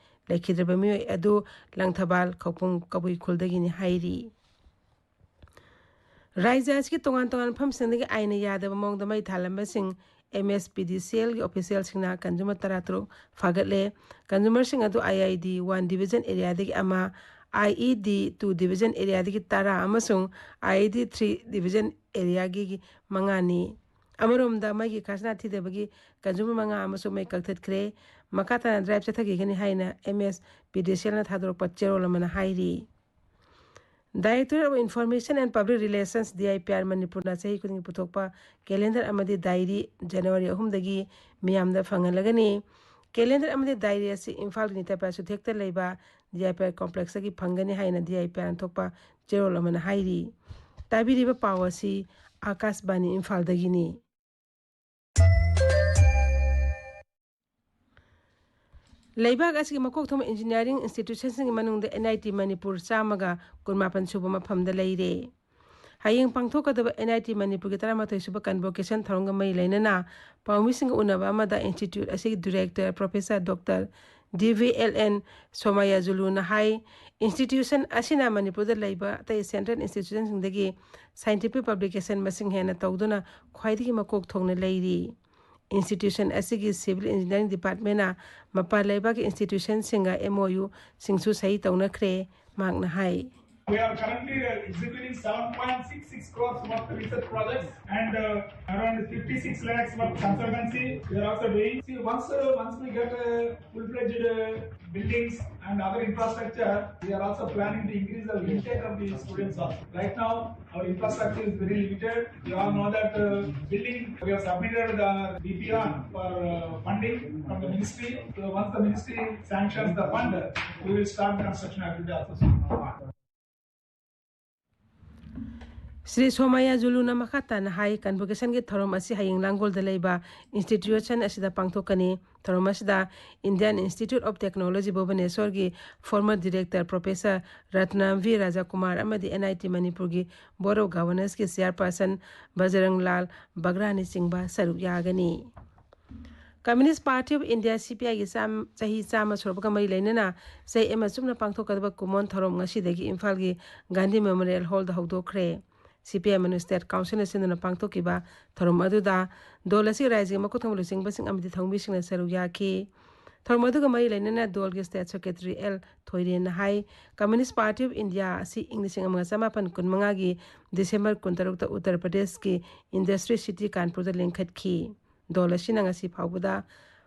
ꯂꯩꯈꯤꯗ꯭ꯔꯕ ꯃꯤꯑꯣꯏ ꯑꯗꯨ ꯂꯪꯊꯕꯥꯜ ꯈꯧꯄꯨꯝ ꯀꯕꯨꯏ ꯈꯨꯜꯗꯒꯤꯅꯤ ꯍꯥꯏꯔꯤ꯫ ꯔꯥꯖ꯭ꯌ ꯑꯁꯤꯒꯤ ꯇꯣꯉꯥꯟ ꯇꯣꯉꯥꯟꯕ ꯃꯐꯝꯁꯤꯡꯗꯒꯤ ꯑꯥꯏꯟꯅ ꯌꯥꯗꯕ ꯃꯑꯣꯡꯗ ꯃꯩ ꯊꯥꯜꯂꯝꯕꯁꯤꯡ ꯑꯦꯝ ꯑꯦꯁ ꯄꯤ ꯗꯤ ꯁꯤ ꯑꯦꯜꯒꯤ ꯑꯣꯐꯤꯁꯤꯌꯦꯜꯁꯤꯡꯅ ꯀꯟꯖꯨꯃꯔ ꯇꯔꯥꯇꯔꯨꯛ ꯐꯥꯒꯠꯂꯦ꯫ ꯀꯟꯖꯨꯃꯔꯁꯤꯡ ꯑꯗꯨ ꯑꯥꯏ ꯑꯥꯏ ꯗꯤ ꯋꯥꯟ ꯗꯤꯕꯤꯖꯟ ꯑꯦꯔꯤꯌꯥꯗꯒꯤ ꯑꯃ, ꯑꯥꯏ ꯏ ꯗꯤ ꯇꯨ ꯗꯤꯕꯤꯖꯟ ꯑꯦꯔꯤꯌꯥꯗꯒꯤ ꯇꯔꯥ ꯑꯃꯁꯨꯡ ꯑꯥꯏ ꯏ ꯗꯤ ꯊ꯭ꯔꯤ ꯗꯤꯕꯤꯖꯟ ꯑꯦꯔꯤꯌꯥꯒꯤ ꯃꯉꯥꯅꯤ꯫ ꯑꯃꯔꯣꯝꯗ, ꯃꯩꯒꯤ ꯈꯖꯅꯥ ꯊꯤꯗꯕꯒꯤ ꯀꯟꯖꯨꯃꯔ ꯃꯉꯥ ꯑꯃꯁꯨ ꯃꯩ ꯀꯛꯊꯠꯈ꯭ꯔꯦ꯫ ꯃꯈꯥ ꯇꯥꯅ ꯗ꯭ꯔꯥꯏꯚ ꯆꯠꯊꯈꯤꯒꯅꯤ ꯍꯥꯏꯅ ꯑꯦꯝ ꯑꯦꯁ ꯄꯤ ꯗꯤ ꯁꯤ ꯑꯦꯜꯅ ꯊꯥꯗꯣꯔꯛꯄ ꯆꯦꯔꯣꯜ ꯑꯃꯅ ꯍꯥꯏꯔꯤ꯫ Directorate of Information and Public Relations, D I P R, ꯃꯅꯤꯄꯨꯔꯅ ꯆꯍꯤ ꯈꯨꯗꯤꯡꯒꯤ ꯄꯨꯊꯣꯛꯄ ꯀꯦꯂꯦꯟꯗꯔ ꯑꯃꯗꯤ ꯗꯥꯏꯔꯤ ꯖꯅꯋꯥꯔꯤ ꯑꯍꯨꯝꯗꯒꯤ ꯃꯤꯌꯥꯝꯗ ꯐꯪꯍꯜꯂꯒꯅꯤ꯫ ꯀꯦꯂꯦꯟꯗꯔ ꯑꯃꯗꯤ ꯗꯥꯏꯔꯤ ꯑꯁꯤ ꯏꯝꯐꯥꯜꯒꯤ ꯅꯤꯇꯥꯄꯥ ꯆꯨꯊꯦꯛꯇ ꯂꯩꯕ ꯗꯤ ꯑꯥꯏ ꯄꯤ ꯑꯥꯔ ꯀꯣꯝꯄ꯭ꯂꯦꯛꯁꯇꯒꯤ ꯐꯪꯒꯅꯤ ꯍꯥꯏꯅ ꯗꯤ ꯑꯥꯏ ꯄꯤ ꯑꯥꯔꯅ ꯊꯣꯛꯄ ꯆꯦꯔꯣꯜ ꯑꯃꯅ ꯍꯥꯏꯔꯤ꯫ ꯇꯥꯕꯤꯔꯤꯕ ꯄꯥꯎ ꯑꯁꯤ ꯑꯥꯀꯥꯁꯕꯥꯅꯤ ꯏꯝꯐꯥꯜꯗꯒꯤꯅꯤ꯫ ꯂꯩꯕꯥꯛ ꯑꯁꯤꯒꯤ ꯃꯀꯣꯛ ꯊꯣꯡꯕ ꯏꯟꯖꯤꯅꯤꯌꯥꯔꯤꯡ ꯏꯟꯁꯇꯤꯇ꯭ꯌꯨꯁꯟꯁꯤꯡꯒꯤ ꯃꯅꯨꯡꯗ ꯑꯦꯟ ꯑꯥꯏ ꯇꯤ ꯃꯅꯤꯄꯨꯔ ꯆꯥꯝꯃꯒ ꯀꯨꯟꯃꯥꯄꯟ ꯁꯨꯕ ꯃꯐꯝꯗ ꯂꯩꯔꯦ꯫ ꯍꯌꯦꯡ ꯄꯥꯡꯊꯣꯛꯀꯗꯕ ꯑꯦꯟ ꯑꯥꯏ ꯇꯤ ꯃꯅꯤꯄꯨꯔꯒꯤ ꯇꯔꯥꯃꯥꯊꯣꯏ ꯁꯨꯕ ꯀꯟꯚꯣꯀꯦꯁꯟ ꯊꯧꯔꯝꯒ ꯃꯔꯤ ꯂꯩꯅꯅ ꯄꯥꯎꯃꯤꯁꯤꯡꯒ ꯎꯅꯕ ꯑꯃꯗ ꯏꯟꯁꯇꯤꯇ꯭ꯌꯨꯠ ꯑꯁꯤꯒꯤ director professor doctor D V L N ꯁꯣꯃꯥꯌꯥꯖꯨꯂꯨꯅ ꯍꯥꯏ, ꯏꯟꯁꯇꯤꯇ꯭ꯌꯨꯁꯟ ꯑꯁꯤꯅ ꯃꯅꯤꯄꯨꯔꯗ ꯂꯩꯕ ꯑꯇꯩ ꯁꯦꯟꯇ꯭ꯔꯦꯜ ꯏꯟꯁꯇꯤꯇ꯭ꯌꯨꯁꯟꯁꯤꯡꯗꯒꯤ ꯁꯥꯏꯟꯇꯤꯐꯤꯛ ꯄꯕ꯭ꯂꯤꯀꯦꯁꯟ ꯃꯁꯤꯡ ꯍꯦꯟꯅ ꯇꯧꯗꯨꯅ ꯈ꯭ꯋꯥꯏꯗꯒꯤ ꯃꯀꯣꯛ ꯊꯣꯡꯅ ꯂꯩꯔꯤ꯫ ꯏꯟꯁꯇꯤꯇ꯭ꯌꯨꯁꯟ ꯑꯁꯤꯒꯤ ꯁꯤꯚꯤꯜ ꯏꯟꯖꯤꯅꯤꯌꯥꯔꯤꯡ ꯗꯤꯄꯥꯔꯠꯃꯦꯟꯅ ꯃꯄꯥꯟ ꯂꯩꯕꯥꯛꯀꯤ ꯏꯟꯁꯇꯤꯇ꯭ꯌꯨꯁꯟꯁꯤꯡꯒ ꯑꯦꯝ ꯑꯣ ꯌꯨꯁꯤꯡꯁꯨ ꯁꯍꯤ ꯇꯧꯅꯈ꯭ꯔꯦ, ꯃꯍꯥꯛꯅ ꯍꯥꯏ꯫ We are currently uh, executing seven point six six crores worth of research projects and uh, around fifty-six lakhs worth consultancy we are also doing. See, once uh, once we get uh, full-fledged uh, buildings and other infrastructure, we are also planning to increase the intake of the students also. Right now, our infrastructure is very limited. You all know that uh, building, we have submitted the B P R for uh, funding from the ministry. So once the ministry sanctions the fund, we will start the construction activity also. Shri ꯁꯣꯃꯥꯌꯥꯖꯨꯂꯨꯅ ꯃꯈꯥ ꯇꯥꯅ ꯍꯥꯏ, ꯀꯟꯚꯣꯀꯦꯁꯟꯒꯤ ꯊꯧꯔꯝ ꯑꯁꯤ ꯍꯌꯦꯡ ꯂꯥꯡꯒꯣꯜꯗ ꯂꯩꯕ institution ꯑꯁꯤꯗ ꯄꯥꯡꯊꯣꯛꯀꯅꯤ꯫ ꯊꯧꯔꯝ ꯑꯁꯤꯗ Indian Institute of Technology ꯚꯨꯕꯅꯦꯁ꯭ꯋꯔꯒꯤ former director professor ꯔꯠꯅꯥꯝꯚꯤ ꯔꯥꯖꯥꯀꯨꯃꯥꯔ ꯑꯃꯗꯤ ꯑꯦꯟ ꯑꯥꯏ ꯇꯤ ꯃꯅꯤꯄꯨꯔꯒꯤ Board of Governorꯁꯀꯤ chairperson ꯕꯖꯔꯪ ꯂꯥꯜ ꯕꯒ꯭ꯔꯥꯅꯆꯤꯡꯕ ꯁꯔꯨꯛ ꯌꯥꯒꯅꯤ꯫ Communist Party of India, C P I ꯒꯤ ꯆꯥꯝ-, ꯆꯍꯤ ꯆꯥꯝꯃ ꯁꯨꯔꯛꯄꯒ ꯃꯔꯤ ꯂꯩꯅꯅ ꯆꯍꯤ ꯑꯃ ꯆꯨꯞꯅ ꯄꯥꯡꯊꯣꯛꯀꯗꯕ ꯀꯨꯃꯣꯟ ꯊꯧꯔꯝ ꯉꯁꯤꯗꯒꯤ ꯏꯝꯐꯥꯜꯒꯤ Gandhi Memorial Hall the ꯍꯧꯗꯣꯛꯈ꯭ꯔꯦ꯫ C P I M ꯅ State Council ꯅ ꯁꯤꯟꯗꯨꯅ ꯄꯥꯡꯊꯣꯛꯈꯤꯕ ꯊꯧꯔꯝ ꯑꯗꯨꯗ ꯗꯣꯜ ꯑꯁꯤꯒꯤ ꯔꯥꯏꯖꯒꯤ ꯃꯀꯣꯛ ꯊꯣꯡꯕ ꯂꯨꯆꯤꯡꯕꯁꯤꯡ ꯑꯃꯗꯤ ꯊꯧꯃꯤꯁꯤꯡꯅ ꯁꯔꯨꯛ ꯌꯥꯈꯤ꯫ ꯊꯧꯔꯝ ꯑꯗꯨꯒ ꯃꯔꯤ ꯂꯩꯅꯅ ꯗꯣꯜꯒꯤ State Secretary ꯑꯦꯜ ꯊꯣꯏꯔꯦꯟꯅ ꯍꯥꯏ, Communist Party of India ꯑꯁꯤ ꯏꯪ ꯂꯤꯁꯤꯡ ꯑꯃꯒ ꯆꯃꯥꯄꯟ ꯀꯨꯟꯃꯉꯥꯒꯤ December ꯀꯨꯟꯇꯔꯨꯛꯇ ꯎꯠꯇꯔ ꯄ꯭ꯔꯗꯦꯁꯀꯤ Industry City ꯀꯥꯟꯄꯨꯔꯗ ꯂꯤꯡꯈꯠꯈꯤ꯫ ꯗꯣꯜ ꯑꯁꯤꯅ ꯉꯁꯤ ꯐꯥꯎꯕꯗ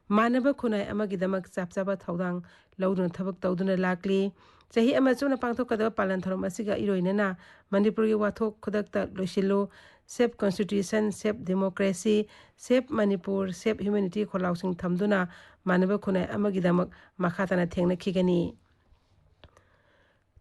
ꯃꯥꯟꯅꯕ ꯈꯨꯟꯅꯥꯏ ꯑꯃꯒꯤꯗꯃꯛ ꯆꯞ ꯆꯥꯕ ꯊꯧꯗꯥꯡ ꯂꯧꯗꯨꯅ ꯊꯕꯛ ꯇꯧꯗꯨꯅ ꯂꯥꯛꯂꯤ꯫ ꯆꯍꯤ ꯑꯃ ꯆꯨꯞꯅ ꯄꯥꯡꯊꯣꯛꯀꯗꯕ ꯄꯥꯂꯟ ꯊꯧꯔꯝ ꯑꯁꯤꯒ ꯏꯔꯣꯏꯅꯅ ꯃꯅꯤꯄꯨꯔꯒꯤ ꯋꯥꯊꯣꯛ ꯈꯨꯗꯛꯇ ꯂꯣꯏꯁꯤꯜꯂꯨ, Save Constitution, Save Democracy, Save Manipur, Save Humanity ꯈꯣꯜꯂꯥꯎꯁꯤꯡ ꯊꯝꯗꯨꯅ ꯃꯥꯟꯅꯕ ꯈꯨꯟꯅꯥꯏ ꯑꯃꯒꯤꯗꯃꯛ ꯃꯈꯥ ꯇꯥꯅ ꯊꯦꯡꯅꯈꯤꯒꯅꯤ꯫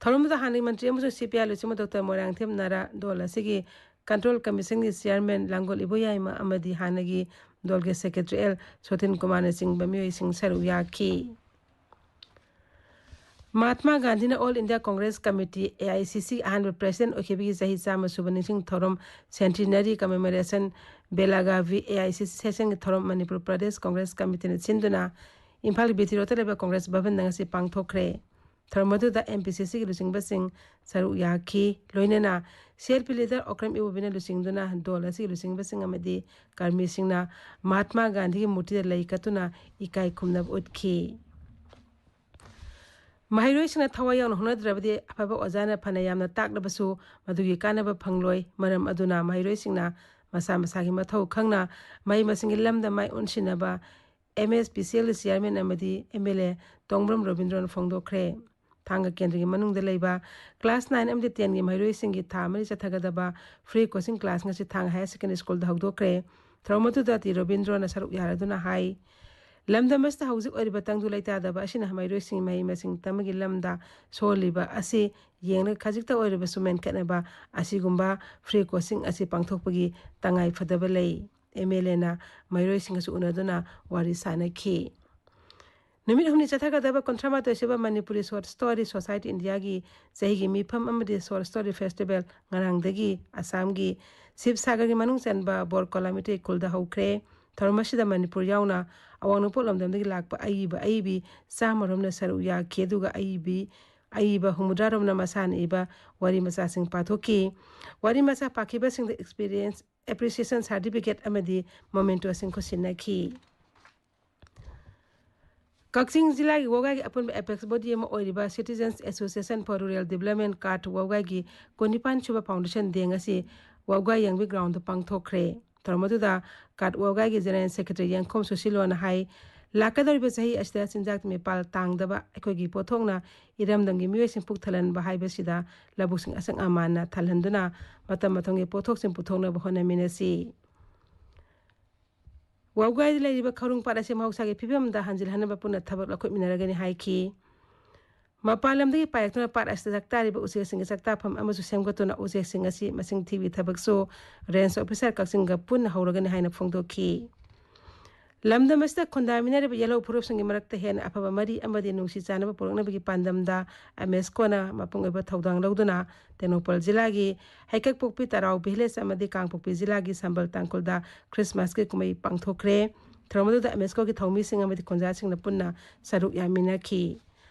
ꯊꯧꯔꯝꯗꯨꯗ ꯍꯥꯟꯅꯒꯤ ꯃꯟꯇ꯭ꯔꯤ ꯑꯃꯁꯨꯡ C P I ꯂꯨꯆꯤꯡꯕ ꯗꯣꯛꯇꯔ ꯃꯣꯏꯔꯥꯡꯊꯦꯝ ꯅꯥꯔꯥ, ꯗꯣꯜ ꯑꯁꯤꯒꯤ Control Commission ꯒꯤ Chairman ꯂꯥꯡꯒꯣꯜ ꯏꯕꯣꯌꯥꯏꯃ ꯑꯃꯗꯤ ꯍꯥꯟꯅꯒꯤ ꯗꯣꯜꯒꯤ Secretary ꯑꯦꯜ ꯁꯣꯇꯤꯟ ꯀꯨꯃꯥꯔꯅꯆꯤꯡꯕ ꯃꯤꯑꯣꯏꯁꯤꯡ ꯁꯔꯨꯛ ꯌꯥꯈꯤ꯫ ꯃꯍꯥꯠꯃꯥ ꯒꯥꯟꯙꯤꯅ All India Congress Committee, A I C C, ꯑꯍꯥꯟꯕ President ꯑꯣꯏꯈꯤꯕꯒꯤ ꯆꯍꯤ ꯆꯥꯝꯃ ꯁꯨꯕ ꯅꯤꯡꯁꯤꯡ ꯊꯧꯔꯝ, Centenary Commemoration, ꯕꯦꯂꯥꯒꯥꯚꯤ A I C C session ꯒꯤ ꯊꯧꯔꯝ ꯃꯅꯤꯄꯨꯔ ꯄ꯭ꯔꯗꯦꯁ Congress Committee ꯅ ꯁꯤꯟꯗꯨꯅ ꯏꯝꯐꯥꯜ B T Road ꯇ ꯂꯩꯕ Congress ꯚꯕꯟꯗ ꯉꯁꯤ ꯄꯥꯡꯊꯣꯛꯈ꯭ꯔꯦ꯫ ꯊꯧꯔꯝ ꯑꯗꯨꯗ M P C C ꯒꯤ ꯂꯨꯆꯤꯡꯕꯁꯤꯡ ꯁꯔꯨꯛ ꯌꯥꯈꯤ꯫ ꯂꯣꯏꯅꯅ C L P leader Okram ꯏꯕꯣꯕꯤꯅ ꯂꯨꯆꯤꯡꯗꯨꯅ ꯗꯣꯜ ꯑꯁꯤꯒꯤ ꯂꯨꯆꯤꯡꯕꯁꯤꯡ ꯑꯃꯗꯤ ꯀꯔꯃꯤꯁꯤꯡꯅ ꯃꯍꯥꯠꯃꯥ ꯒꯥꯟꯙꯤꯒꯤ ꯃꯨꯔꯇꯤꯗ ꯂꯩ ꯀꯠꯇꯨꯅ ꯏꯀꯥꯏ ꯈꯨꯝꯅꯕ ꯎꯠꯈꯤ꯫ ꯃꯍꯩꯔꯣꯏꯁꯤꯡꯅ ꯊꯋꯥꯏ ꯌꯥꯎꯅ ꯍꯣꯠꯅꯗ꯭ꯔꯕꯗꯤ ꯑꯐꯕ ꯑꯣꯖꯥꯅ ꯐꯅ ꯌꯥꯝꯅ ꯇꯥꯛꯂꯕꯁꯨ ꯃꯗꯨꯒꯤ ꯀꯥꯟꯅꯕ ꯐꯪꯂꯣꯏ꯫ ꯃꯔꯝ ꯑꯗꯨꯅ ꯃꯍꯩꯔꯣꯏꯁꯤꯡꯅ ꯃꯁꯥ ꯃꯁꯥꯒꯤ ꯃꯊꯧ ꯈꯪꯅ ꯃꯍꯩ ꯃꯁꯤꯡꯒꯤ ꯂꯝꯗ ꯃꯥꯏ ꯑꯣꯟꯁꯤꯟꯅꯕ M S P C L ꯒꯤ Chairman ꯑꯃꯗꯤ M L A ꯇꯣꯡꯕ꯭ꯔꯝ ꯔꯣꯕꯤꯟꯗ꯭ꯔꯣꯅ ꯐꯣꯡꯗꯣꯛꯈ꯭ꯔꯦ꯫ ꯊꯥꯡꯒ ꯀꯦꯟꯗ꯭ꯔꯒꯤ ꯃꯅꯨꯡꯗ ꯂꯩꯕ class nine ꯑꯃꯗꯤ ten ꯒꯤ ꯃꯍꯩꯔꯣꯏꯁꯤꯡꯒꯤ ꯊꯥ ꯑꯃꯔꯤ ꯆꯠꯊꯒꯗꯕ free coaching class ꯉꯁꯤ ꯊꯥꯡꯒ Higher Secondary School ꯗ ꯍꯧꯗꯣꯛꯈ꯭ꯔꯦ꯫ ꯊꯧꯔꯝ ꯑꯗꯨꯗ ꯇꯤ ꯔꯣꯕꯤꯟꯗ꯭ꯔꯣꯅ ꯁꯔꯨꯛ ꯌꯥꯔꯗꯨꯅ ꯍꯥꯏ, ꯂꯝꯗꯝ ꯑꯁꯤꯗ ꯍꯧꯖꯤꯛ ꯑꯣꯏꯔꯤꯕ ꯇꯪꯗꯨ ꯂꯩꯇꯥꯗꯕ ꯑꯁꯤꯅ ꯃꯍꯩꯔꯣꯏꯁꯤꯡ ꯃꯍꯩ ꯃꯁꯤꯡ ꯇꯝꯕꯒꯤ ꯂꯝꯗ ꯁꯣꯜꯂꯤꯕ ꯑꯁꯤ ꯌꯦꯡꯂꯒ ꯈꯖꯤꯛꯇ ꯑꯣꯏꯔꯕꯁꯨ ꯃꯦꯟꯈꯠꯅꯕ ꯑꯁꯤꯒꯨꯝꯕ free coaching ꯑꯁꯤ ꯄꯥꯡꯊꯣꯛꯄꯒꯤ ꯇꯉꯥꯏ ꯐꯗꯕ ꯂꯩ꯫ M L A ꯅ ꯃꯍꯩꯔꯣꯏꯁꯤꯡꯒꯁꯨ ꯎꯅꯗꯨꯅ ꯋꯥꯔꯤ ꯁꯥꯅꯈꯤ꯫ ꯅꯨꯃꯤꯠ ꯍꯨꯝꯅꯤ ꯆꯠꯊꯒꯗꯕ ꯀꯨꯟꯊ꯭ꯔꯥ ꯃꯥꯊꯣꯏ ꯁꯨꯕ Manipuri Short Story Society India ꯒꯤ ꯆꯍꯤꯒꯤ ꯃꯤꯐꯝ ꯑꯃꯗꯤ Short Story Festival ꯉꯔꯥꯡꯗꯒꯤ ꯑꯁꯥꯝꯒꯤ ꯁꯤꯕꯁꯥꯒꯔꯒꯤ ꯃꯅꯨꯡ ꯆꯟꯕ ꯕꯣꯔꯀꯣꯂꯥ ꯃꯤꯇꯩ ꯈꯨꯜꯗ ꯍꯧꯈ꯭ꯔꯦ꯫ ꯊꯧꯔꯝ ꯑꯁꯤꯗ ꯃꯅꯤꯄꯨꯔ ꯌꯥꯎꯅ ꯑꯋꯥꯡ ꯅꯣꯡꯄꯣꯛ ꯂꯝꯗꯝꯗꯒꯤ ꯂꯥꯛꯄ ꯑꯏꯕ ꯑꯏꯕꯤ ꯆꯥꯝꯃꯔꯣꯝꯅ ꯁꯔꯨꯛ ꯌꯥꯈꯤ, ꯑꯗꯨꯒ ꯑꯏꯕꯤ ꯑꯏꯕ ꯍꯨꯝꯐꯨꯇꯔꯥꯔꯣꯝꯅ ꯃꯁꯥꯅ ꯏꯕ ꯋꯥꯔꯤ ꯃꯆꯥꯁꯤꯡ ꯄꯥꯊꯣꯛꯈꯤ꯫ ꯋꯥꯔꯤ ꯃꯆꯥ ꯄꯥꯈꯤꯕꯁꯤꯡꯗ experience appreciation certificate ꯑꯃꯗꯤ mementoꯁꯤꯡ ꯈꯨꯠꯁꯤꯟꯅꯈꯤ꯫ ꯀꯛꯆꯤꯡ ꯖꯤꯂꯥꯒꯤ ꯋꯥꯎꯒꯥꯏꯒꯤ ꯑꯄꯨꯟꯕ apex body ꯑꯃ ꯑꯣꯏꯔꯤꯕ Citizens Association for Rural Development, ꯀꯥꯠ ꯋꯥꯎꯒꯥꯏꯒꯤ ꯀꯨꯟꯅꯤꯄꯥꯟ ꯁꯨꯕ foundation day ꯉꯁꯤ ꯋꯥꯎꯒꯥꯏ ꯌꯥꯡꯕꯤ groundꯗ ꯄꯥꯡꯊꯣꯛꯈ꯭ꯔꯦ꯫ ꯊꯧꯔꯝ ꯑꯗꯨꯗ ꯀꯥꯠ ꯋꯥꯎꯒꯥꯏꯒꯤ general secretary ꯌꯦꯡꯈꯣꯝ ꯁꯨꯁꯤꯂꯣꯅ ꯍꯥꯏ, ꯂꯥꯛꯀꯗꯧꯔꯤꯕ ꯆꯍꯤ ꯑꯁꯤꯗ ꯆꯤꯟꯖꯥꯛꯇ ꯃꯤꯄꯥꯜ ꯇꯥꯡꯗꯕ ꯑꯩꯈꯣꯏꯒꯤ ꯄꯣꯠꯊꯣꯛꯅ ꯏꯔꯝꯗꯝꯒꯤ ꯃꯤꯑꯣꯏꯁꯤꯡ ꯄꯨꯛ ꯊꯜꯍꯟꯕ ꯍꯥꯏꯕꯁꯤꯗ ꯂꯧꯕꯨꯛꯁꯤꯡ ꯑꯁꯪ ꯑꯃꯥꯟꯅ ꯊꯜꯍꯟꯗꯨꯅ ꯃꯇꯝ ꯃꯇꯝꯒꯤ ꯄꯣꯠꯊꯣꯛꯁꯤꯡ ꯄꯨꯊꯣꯛꯅꯕ ꯍꯣꯠꯅꯃꯤꯟꯅꯁꯤ꯫ ꯋꯥꯎꯒꯥꯏꯗ ꯂꯩꯔꯤꯕ ꯈꯧꯔꯨꯡ ꯄꯥꯠ ꯑꯁꯤ ꯃꯍꯧꯁꯥꯒꯤ ꯐꯤꯕꯝꯗ ꯍꯟꯖꯤꯜꯍꯟꯅꯕ ꯄꯨꯟꯅ ꯊꯕꯛ ꯂꯧꯈꯠꯃꯤꯟꯅꯔꯒꯅꯤ ꯍꯥꯏꯈꯤ꯫ ꯃꯄꯥꯟ ꯂꯝꯗꯒꯤ ꯄꯥꯏꯔꯛꯇꯨꯅ ꯄꯥꯠ ꯑꯁꯤꯗ ꯆꯥꯛꯇꯥꯔꯤꯕ ꯎꯆꯦꯛꯁꯤꯡꯒꯤ ꯆꯥꯛꯇꯥꯐꯝ ꯑꯃꯁꯨ ꯁꯦꯝꯒꯠꯇꯨꯅ ꯎꯆꯦꯛꯁꯤꯡ ꯑꯁꯤ ꯃꯁꯤꯡ ꯊꯤꯕꯒꯤ ꯊꯕꯛꯁꯨ range officer ꯀꯛꯆꯤꯡꯒ ꯄꯨꯟꯅ ꯍꯧꯔꯒꯅꯤ ꯍꯥꯏꯅ ꯐꯣꯡꯗꯣꯛꯈꯤ꯫ ꯂꯝꯗꯝ ꯑꯁꯤꯗ ꯈꯨꯟꯗꯥꯃꯤꯟꯅꯔꯤꯕ ꯌꯦꯜꯍꯧ ꯐꯨꯔꯨꯞꯁꯤꯡꯒꯤ ꯃꯔꯛꯇ ꯍꯦꯟꯅ ꯑꯐꯕ ꯃꯔꯤ ꯑꯃꯗꯤ ꯅꯨꯡꯁꯤ ꯆꯥꯟꯅꯕ ꯄꯨꯔꯛꯅꯕꯒꯤ ꯄꯥꯟꯗꯝꯗ UNESCOꯅ ꯃꯄꯨꯡ ꯑꯣꯏꯕ ꯊꯧꯗꯥꯡ ꯂꯧꯗꯨꯅ ꯇꯦꯡꯅꯧꯄꯜ ꯖꯤꯂꯥꯒꯤ ꯍꯩꯀꯛꯄꯣꯛꯄꯤ ꯇꯔꯥꯎ village ꯑꯃꯗꯤ ꯀꯥꯡꯄꯣꯛꯄꯤ ꯖꯤꯂꯥꯒꯤ ꯁꯝꯕꯜ ꯇꯥꯡꯈꯨꯜꯗ Christmasꯀꯤ ꯀꯨꯝꯍꯩ ꯄꯥꯡꯊꯣꯛꯈ꯭ꯔꯦ꯫ ꯊꯧꯔꯝ ꯑꯗꯨꯗ UNESCOꯒꯤ ꯊꯧꯃꯤꯁꯤꯡ ꯑꯃꯗꯤ ꯈꯨꯟꯖꯥꯁꯤꯡꯅ ꯄꯨꯟꯅ ꯁꯔꯨꯛ ꯌꯥꯃꯤꯟꯅꯈꯤ꯫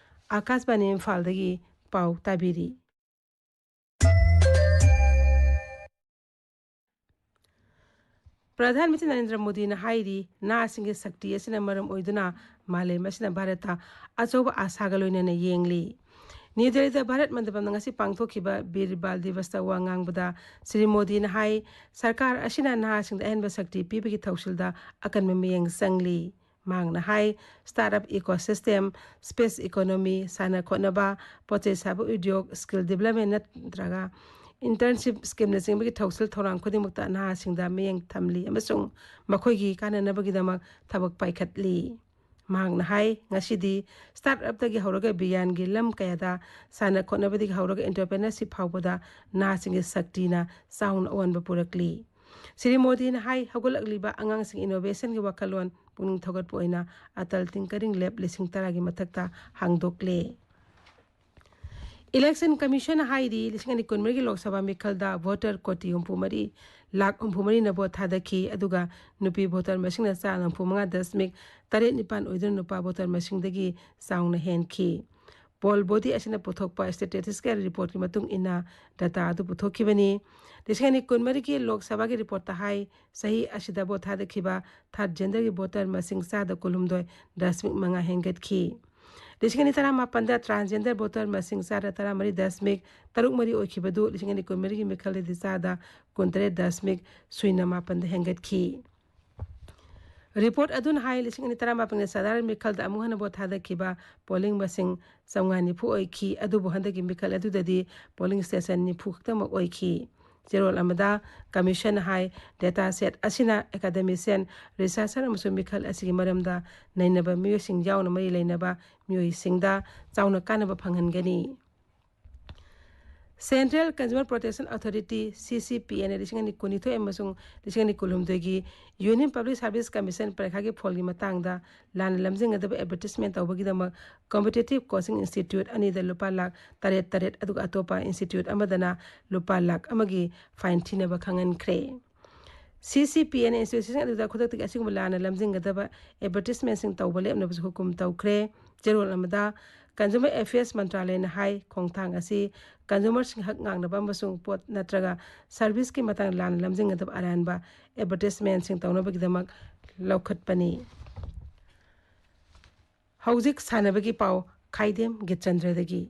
ꯑꯥꯀꯥꯁꯕꯥꯅꯤ ꯏꯝꯐꯥꯜꯗꯒꯤ ꯄꯥꯎ ꯇꯥꯕꯤꯔꯤ꯫ ꯄ꯭ꯔꯙꯥꯟ ꯃꯟꯇ꯭ꯔꯤ ꯅꯔꯦꯟꯗ꯭ꯔ ꯃꯣꯗꯤꯅ ꯍꯥꯏꯔꯤ, ꯅꯍꯥꯁꯤꯡꯒꯤ ꯁꯛꯇꯤ ꯑꯁꯤꯅ ꯃꯔꯝ ꯑꯣꯏꯗꯨꯅ ꯃꯥꯂꯦꯝ ꯑꯁꯤꯅ ꯚꯥꯔꯠꯇ ꯑꯆꯧꯕ ꯑꯥꯁꯥꯒ ꯂꯣꯏꯅꯅ ꯌꯦꯡꯂꯤ꯫ ꯅ꯭ꯌꯨ ꯗꯦꯜꯂꯤꯗ ꯚꯥꯔꯠ ꯃꯟꯗꯄꯝꯗ ꯉꯁꯤ ꯄꯥꯡꯊꯣꯛꯈꯤꯕ ꯕꯤꯔ ꯕꯥꯜ ꯗꯤꯕꯁꯇ ꯋꯥ ꯉꯥꯡꯕꯗ ꯁ꯭ꯔꯤ ꯃꯣꯗꯤꯅ ꯍꯥꯏ, ꯁꯔꯀꯥꯔ ꯑꯁꯤꯅ ꯅꯍꯥꯁꯤꯡꯗ ꯑꯍꯦꯟꯕ ꯁꯛꯇꯤ ꯄꯤꯕꯒꯤ ꯊꯧꯁꯤꯜꯗ ꯑꯀꯟꯕ ꯃꯤꯠꯌꯦꯡ ꯆꯪꯂꯤ꯫ ꯃꯍꯥꯛꯅ ꯍꯥꯏ, startup ecosystem, space economy, ꯁꯥꯟꯅ ꯈꯣꯠꯅꯕ, ꯄꯣꯠ ꯆꯩ ꯁꯥꯕ ꯎꯗ꯭ꯌꯣꯒ, skill development ꯅꯠꯇ꯭ꯔꯒ internship schemeꯅꯆꯤꯡꯕꯒꯤ ꯊꯧꯁꯤꯜ ꯊꯧꯔꯥꯡ ꯈꯨꯗꯤꯡꯃꯛꯇ ꯅꯍꯥꯁꯤꯡꯗ ꯃꯤꯠꯌꯦꯡ ꯊꯝꯂꯤ ꯑꯃꯁꯨꯡ ꯃꯈꯣꯏꯒꯤ ꯀꯥꯟꯅꯅꯕꯒꯤꯗꯃꯛ ꯊꯕꯛ ꯄꯥꯏꯈꯠꯂꯤ꯫ ꯃꯍꯥꯛꯅ ꯍꯥꯏ, ꯉꯁꯤꯗꯤ startupꯇꯒꯤ ꯍꯧꯔꯒ ꯕꯤꯒ꯭ꯌꯥꯟꯒꯤ ꯂꯝ ꯀꯌꯥꯗ, ꯁꯥꯟꯅ ꯈꯣꯠꯅꯕꯗꯒꯤ ꯍꯧꯔꯒ entrepreneurship ꯐꯥꯎꯕꯗ ꯅꯍꯥꯁꯤꯡꯒꯤ ꯁꯛꯇꯤꯅ ꯆꯥꯎꯅ ꯑꯑꯣꯟꯕ ꯄꯨꯔꯛꯂꯤ꯫ ꯁ꯭ꯔꯤ ꯃꯣꯗꯤꯅ ꯍꯥꯏ, ꯍꯧꯒꯠꯂꯛꯂꯤꯕ ꯑꯉꯥꯡꯁꯤꯡ innovationꯒꯤ ꯋꯥꯈꯜꯂꯣꯟ ꯄꯨꯛꯅꯤꯡ ꯊꯧꯒꯠꯄ ꯑꯣꯏꯅ ꯑꯇꯜ ꯇꯤꯡꯀꯔꯤꯡ ꯂꯦꯕ ꯂꯤꯁꯤꯡ ꯇꯔꯥꯒꯤ ꯃꯊꯛꯇ ꯍꯥꯡꯗꯣꯛꯂꯦ꯫ Election Commission ꯍꯥꯏꯔꯤ, ꯂꯤꯁꯤꯡ ꯑꯅꯤ ꯀꯨꯟꯃꯔꯤꯒꯤ ꯂꯣꯛ ꯁꯚꯥ ꯃꯤꯈꯜꯗ voter ꯀꯣꯇꯤ ꯍꯨꯝꯐꯨ ꯃꯔꯤ ꯂꯥꯈ ꯍꯨꯝꯐꯨ ꯃꯔꯤꯅ vote ꯊꯥꯗꯈꯤ, ꯑꯗꯨꯒ ꯅꯨꯄꯤ voter ꯃꯁꯤꯡꯅ ꯆꯥ ꯍꯨꯝꯐꯨ ꯃꯉꯥ ꯗꯁꯃꯤꯛ ꯇꯔꯦꯠ ꯅꯤꯄꯥꯟ ꯑꯣꯏꯗꯨꯅ ꯅꯨꯄꯥ voter ꯃꯁꯤꯡꯗꯒꯤ ꯆꯥꯎꯅ ꯍꯦꯟꯈꯤ꯫ Poll body ꯑꯁꯤꯅ ꯄꯨꯊꯣꯛꯄ statistical reportꯀꯤ ꯃꯇꯨꯡ ꯏꯟꯅ data ꯑꯗꯨ ꯄꯨꯊꯣꯛꯈꯤꯕꯅꯤ꯫ ꯂꯤꯁꯤꯡ ꯑꯅꯤ ꯀꯨꯟꯃꯔꯤꯒꯤ ꯂꯣꯛ ꯁꯚꯥꯒꯤ reportꯇ ꯍꯥꯏ, ꯆꯍꯤ ꯑꯁꯤꯗ vote ꯊꯥꯗꯈꯤꯕ third genderꯒꯤ voter ꯃꯁꯤꯡ ꯆꯥꯗ ꯀꯨꯟꯍꯨꯝꯗꯣꯏ ꯗꯁꯃꯤꯛ ꯃꯉꯥ ꯍꯦꯟꯒꯠꯈꯤ꯫ ꯂꯤꯁꯤꯡ ꯑꯅꯤ ꯇꯔꯥꯃꯥꯄꯟꯗ transgender voter ꯃꯁꯤꯡ ꯆꯥꯗ ꯇꯔꯥꯃꯔꯤ ꯗꯁꯃꯤꯛ ꯇꯔꯨꯛ ꯃꯔꯤ ꯑꯣꯏꯈꯤꯕꯗꯨ ꯂꯤꯁꯤꯡ ꯑꯅꯤ ꯀꯨꯟꯃꯔꯤꯒꯤ ꯃꯤꯈꯜꯗꯗꯤ ꯆꯥꯗ ꯀꯨꯟꯇꯔꯦꯠ ꯗꯁꯃꯤꯛ ꯁꯨꯏꯅ ꯃꯥꯄꯟꯗ ꯍꯦꯟꯒꯠꯈꯤ꯫ Report ꯑꯗꯨꯅ ꯍꯥꯏ, ꯂꯤꯁꯤꯡ ꯑꯅꯤ ꯇꯔꯥꯃꯥꯄꯟꯒꯤ ꯁꯥꯙꯥꯔꯟ ꯃꯤꯈꯜꯗ ꯑꯃꯨꯛ ꯍꯟꯅ vote ꯊꯥꯗꯈꯤꯕ polling ꯃꯁꯤꯡ ꯆꯥꯝꯃꯉꯥ ꯅꯤꯐꯨ ꯑꯣꯏꯈꯤ꯫ ꯑꯗꯨꯕꯨ ꯍꯟꯗꯛꯀꯤ ꯃꯤꯈꯜ ꯑꯗꯨꯗꯗꯤ polling station ꯅꯤꯐꯨ ꯈꯛꯇꯃꯛ ꯑꯣꯏꯈꯤ꯫ ꯆꯦꯔꯣꯜ ꯑꯃꯗ Commission ꯍꯥꯏ, data set ꯑꯁꯤꯅ academician, researcher ꯑꯃꯁꯨꯡ ꯃꯤꯈꯜ ꯑꯁꯤꯒꯤ ꯃꯔꯝꯗ ꯅꯩꯅꯕ ꯃꯤꯑꯣꯏꯁꯤꯡ ꯌꯥꯎꯅ ꯃꯔꯤ ꯂꯩꯅꯕ ꯃꯤꯑꯣꯏꯁꯤꯡꯗ ꯆꯥꯎꯅ ꯀꯥꯟꯅꯕ ꯐꯪꯍꯟꯒꯅꯤ꯫ Central Consumer Protection Authority, C C P N, ꯂꯤꯁꯤꯡ ꯑꯅꯤ ꯀꯨꯟꯅꯤꯊꯣꯏ ꯑꯃꯁꯨꯡ ꯂꯤꯁꯤꯡ ꯑꯅꯤ ꯀꯨꯟꯍꯨꯝꯗꯣꯏꯒꯤ Union Public Service Commission ꯄꯔꯤꯈꯥꯒꯤ ꯐꯣꯜꯒꯤ ꯃꯇꯥꯡꯗ ꯂꯥꯟꯅ ꯂꯝꯖꯤꯡꯒꯗꯕ advertisement ꯇꯧꯕꯒꯤꯗꯃꯛ competitive coaching institute ꯑꯅꯤꯗ ꯂꯨꯄꯥ ꯂꯥꯈ ꯇꯔꯦꯠ ꯇꯔꯦꯠ, ꯑꯗꯨꯒ ꯑꯇꯣꯞꯄ institute ꯑꯃꯗꯅ ꯂꯨꯄꯥ ꯂꯥꯈ ꯑꯃꯒꯤ fine ꯊꯤꯅꯕ ꯈꯪꯍꯟꯈ꯭ꯔꯦ꯫ C C P N institution ꯑꯗꯨꯗ ꯈꯨꯗꯛꯇꯒꯤ ꯑꯁꯤꯒꯨꯝꯕ ꯂꯥꯟꯅ ꯂꯝꯖꯤꯡꯒꯗꯕ advertisementꯁꯤꯡ ꯇꯧꯕ ꯂꯦꯞꯅꯕꯁꯨ ꯍꯨꯀꯨꯝ ꯇꯧꯈ꯭ꯔꯦ꯫ ꯆꯦꯔꯣꯜ ꯑꯃꯗ Consumer Affairs ꯃꯟꯇ꯭ꯔꯥꯂꯌꯅ ꯍꯥꯏ, ꯈꯣꯡꯊꯥꯡ ꯑꯁꯤ consumerꯁꯤꯡ ꯍꯛ ꯉꯥꯛꯅꯕ ꯑꯃꯁꯨꯡ ꯄꯣꯠ ꯅꯠꯇ꯭ꯔꯒ serviceꯀꯤ ꯃꯇꯥꯡꯗ ꯂꯥꯟꯅ ꯂꯝꯖꯤꯡꯒꯗꯕ ꯑꯔꯥꯟꯕ advertisementꯁꯤꯡ ꯇꯧꯅꯕꯒꯤꯗꯃꯛ ꯂꯧꯈꯠꯄꯅꯤ꯫ ꯍꯧꯖꯤꯛ ꯁꯥꯟꯅꯕꯒꯤ ꯄꯥꯎ, ꯈꯥꯏꯗꯦꯝ ꯒꯤꯠꯆꯟꯗ꯭ꯔꯗꯒꯤ꯫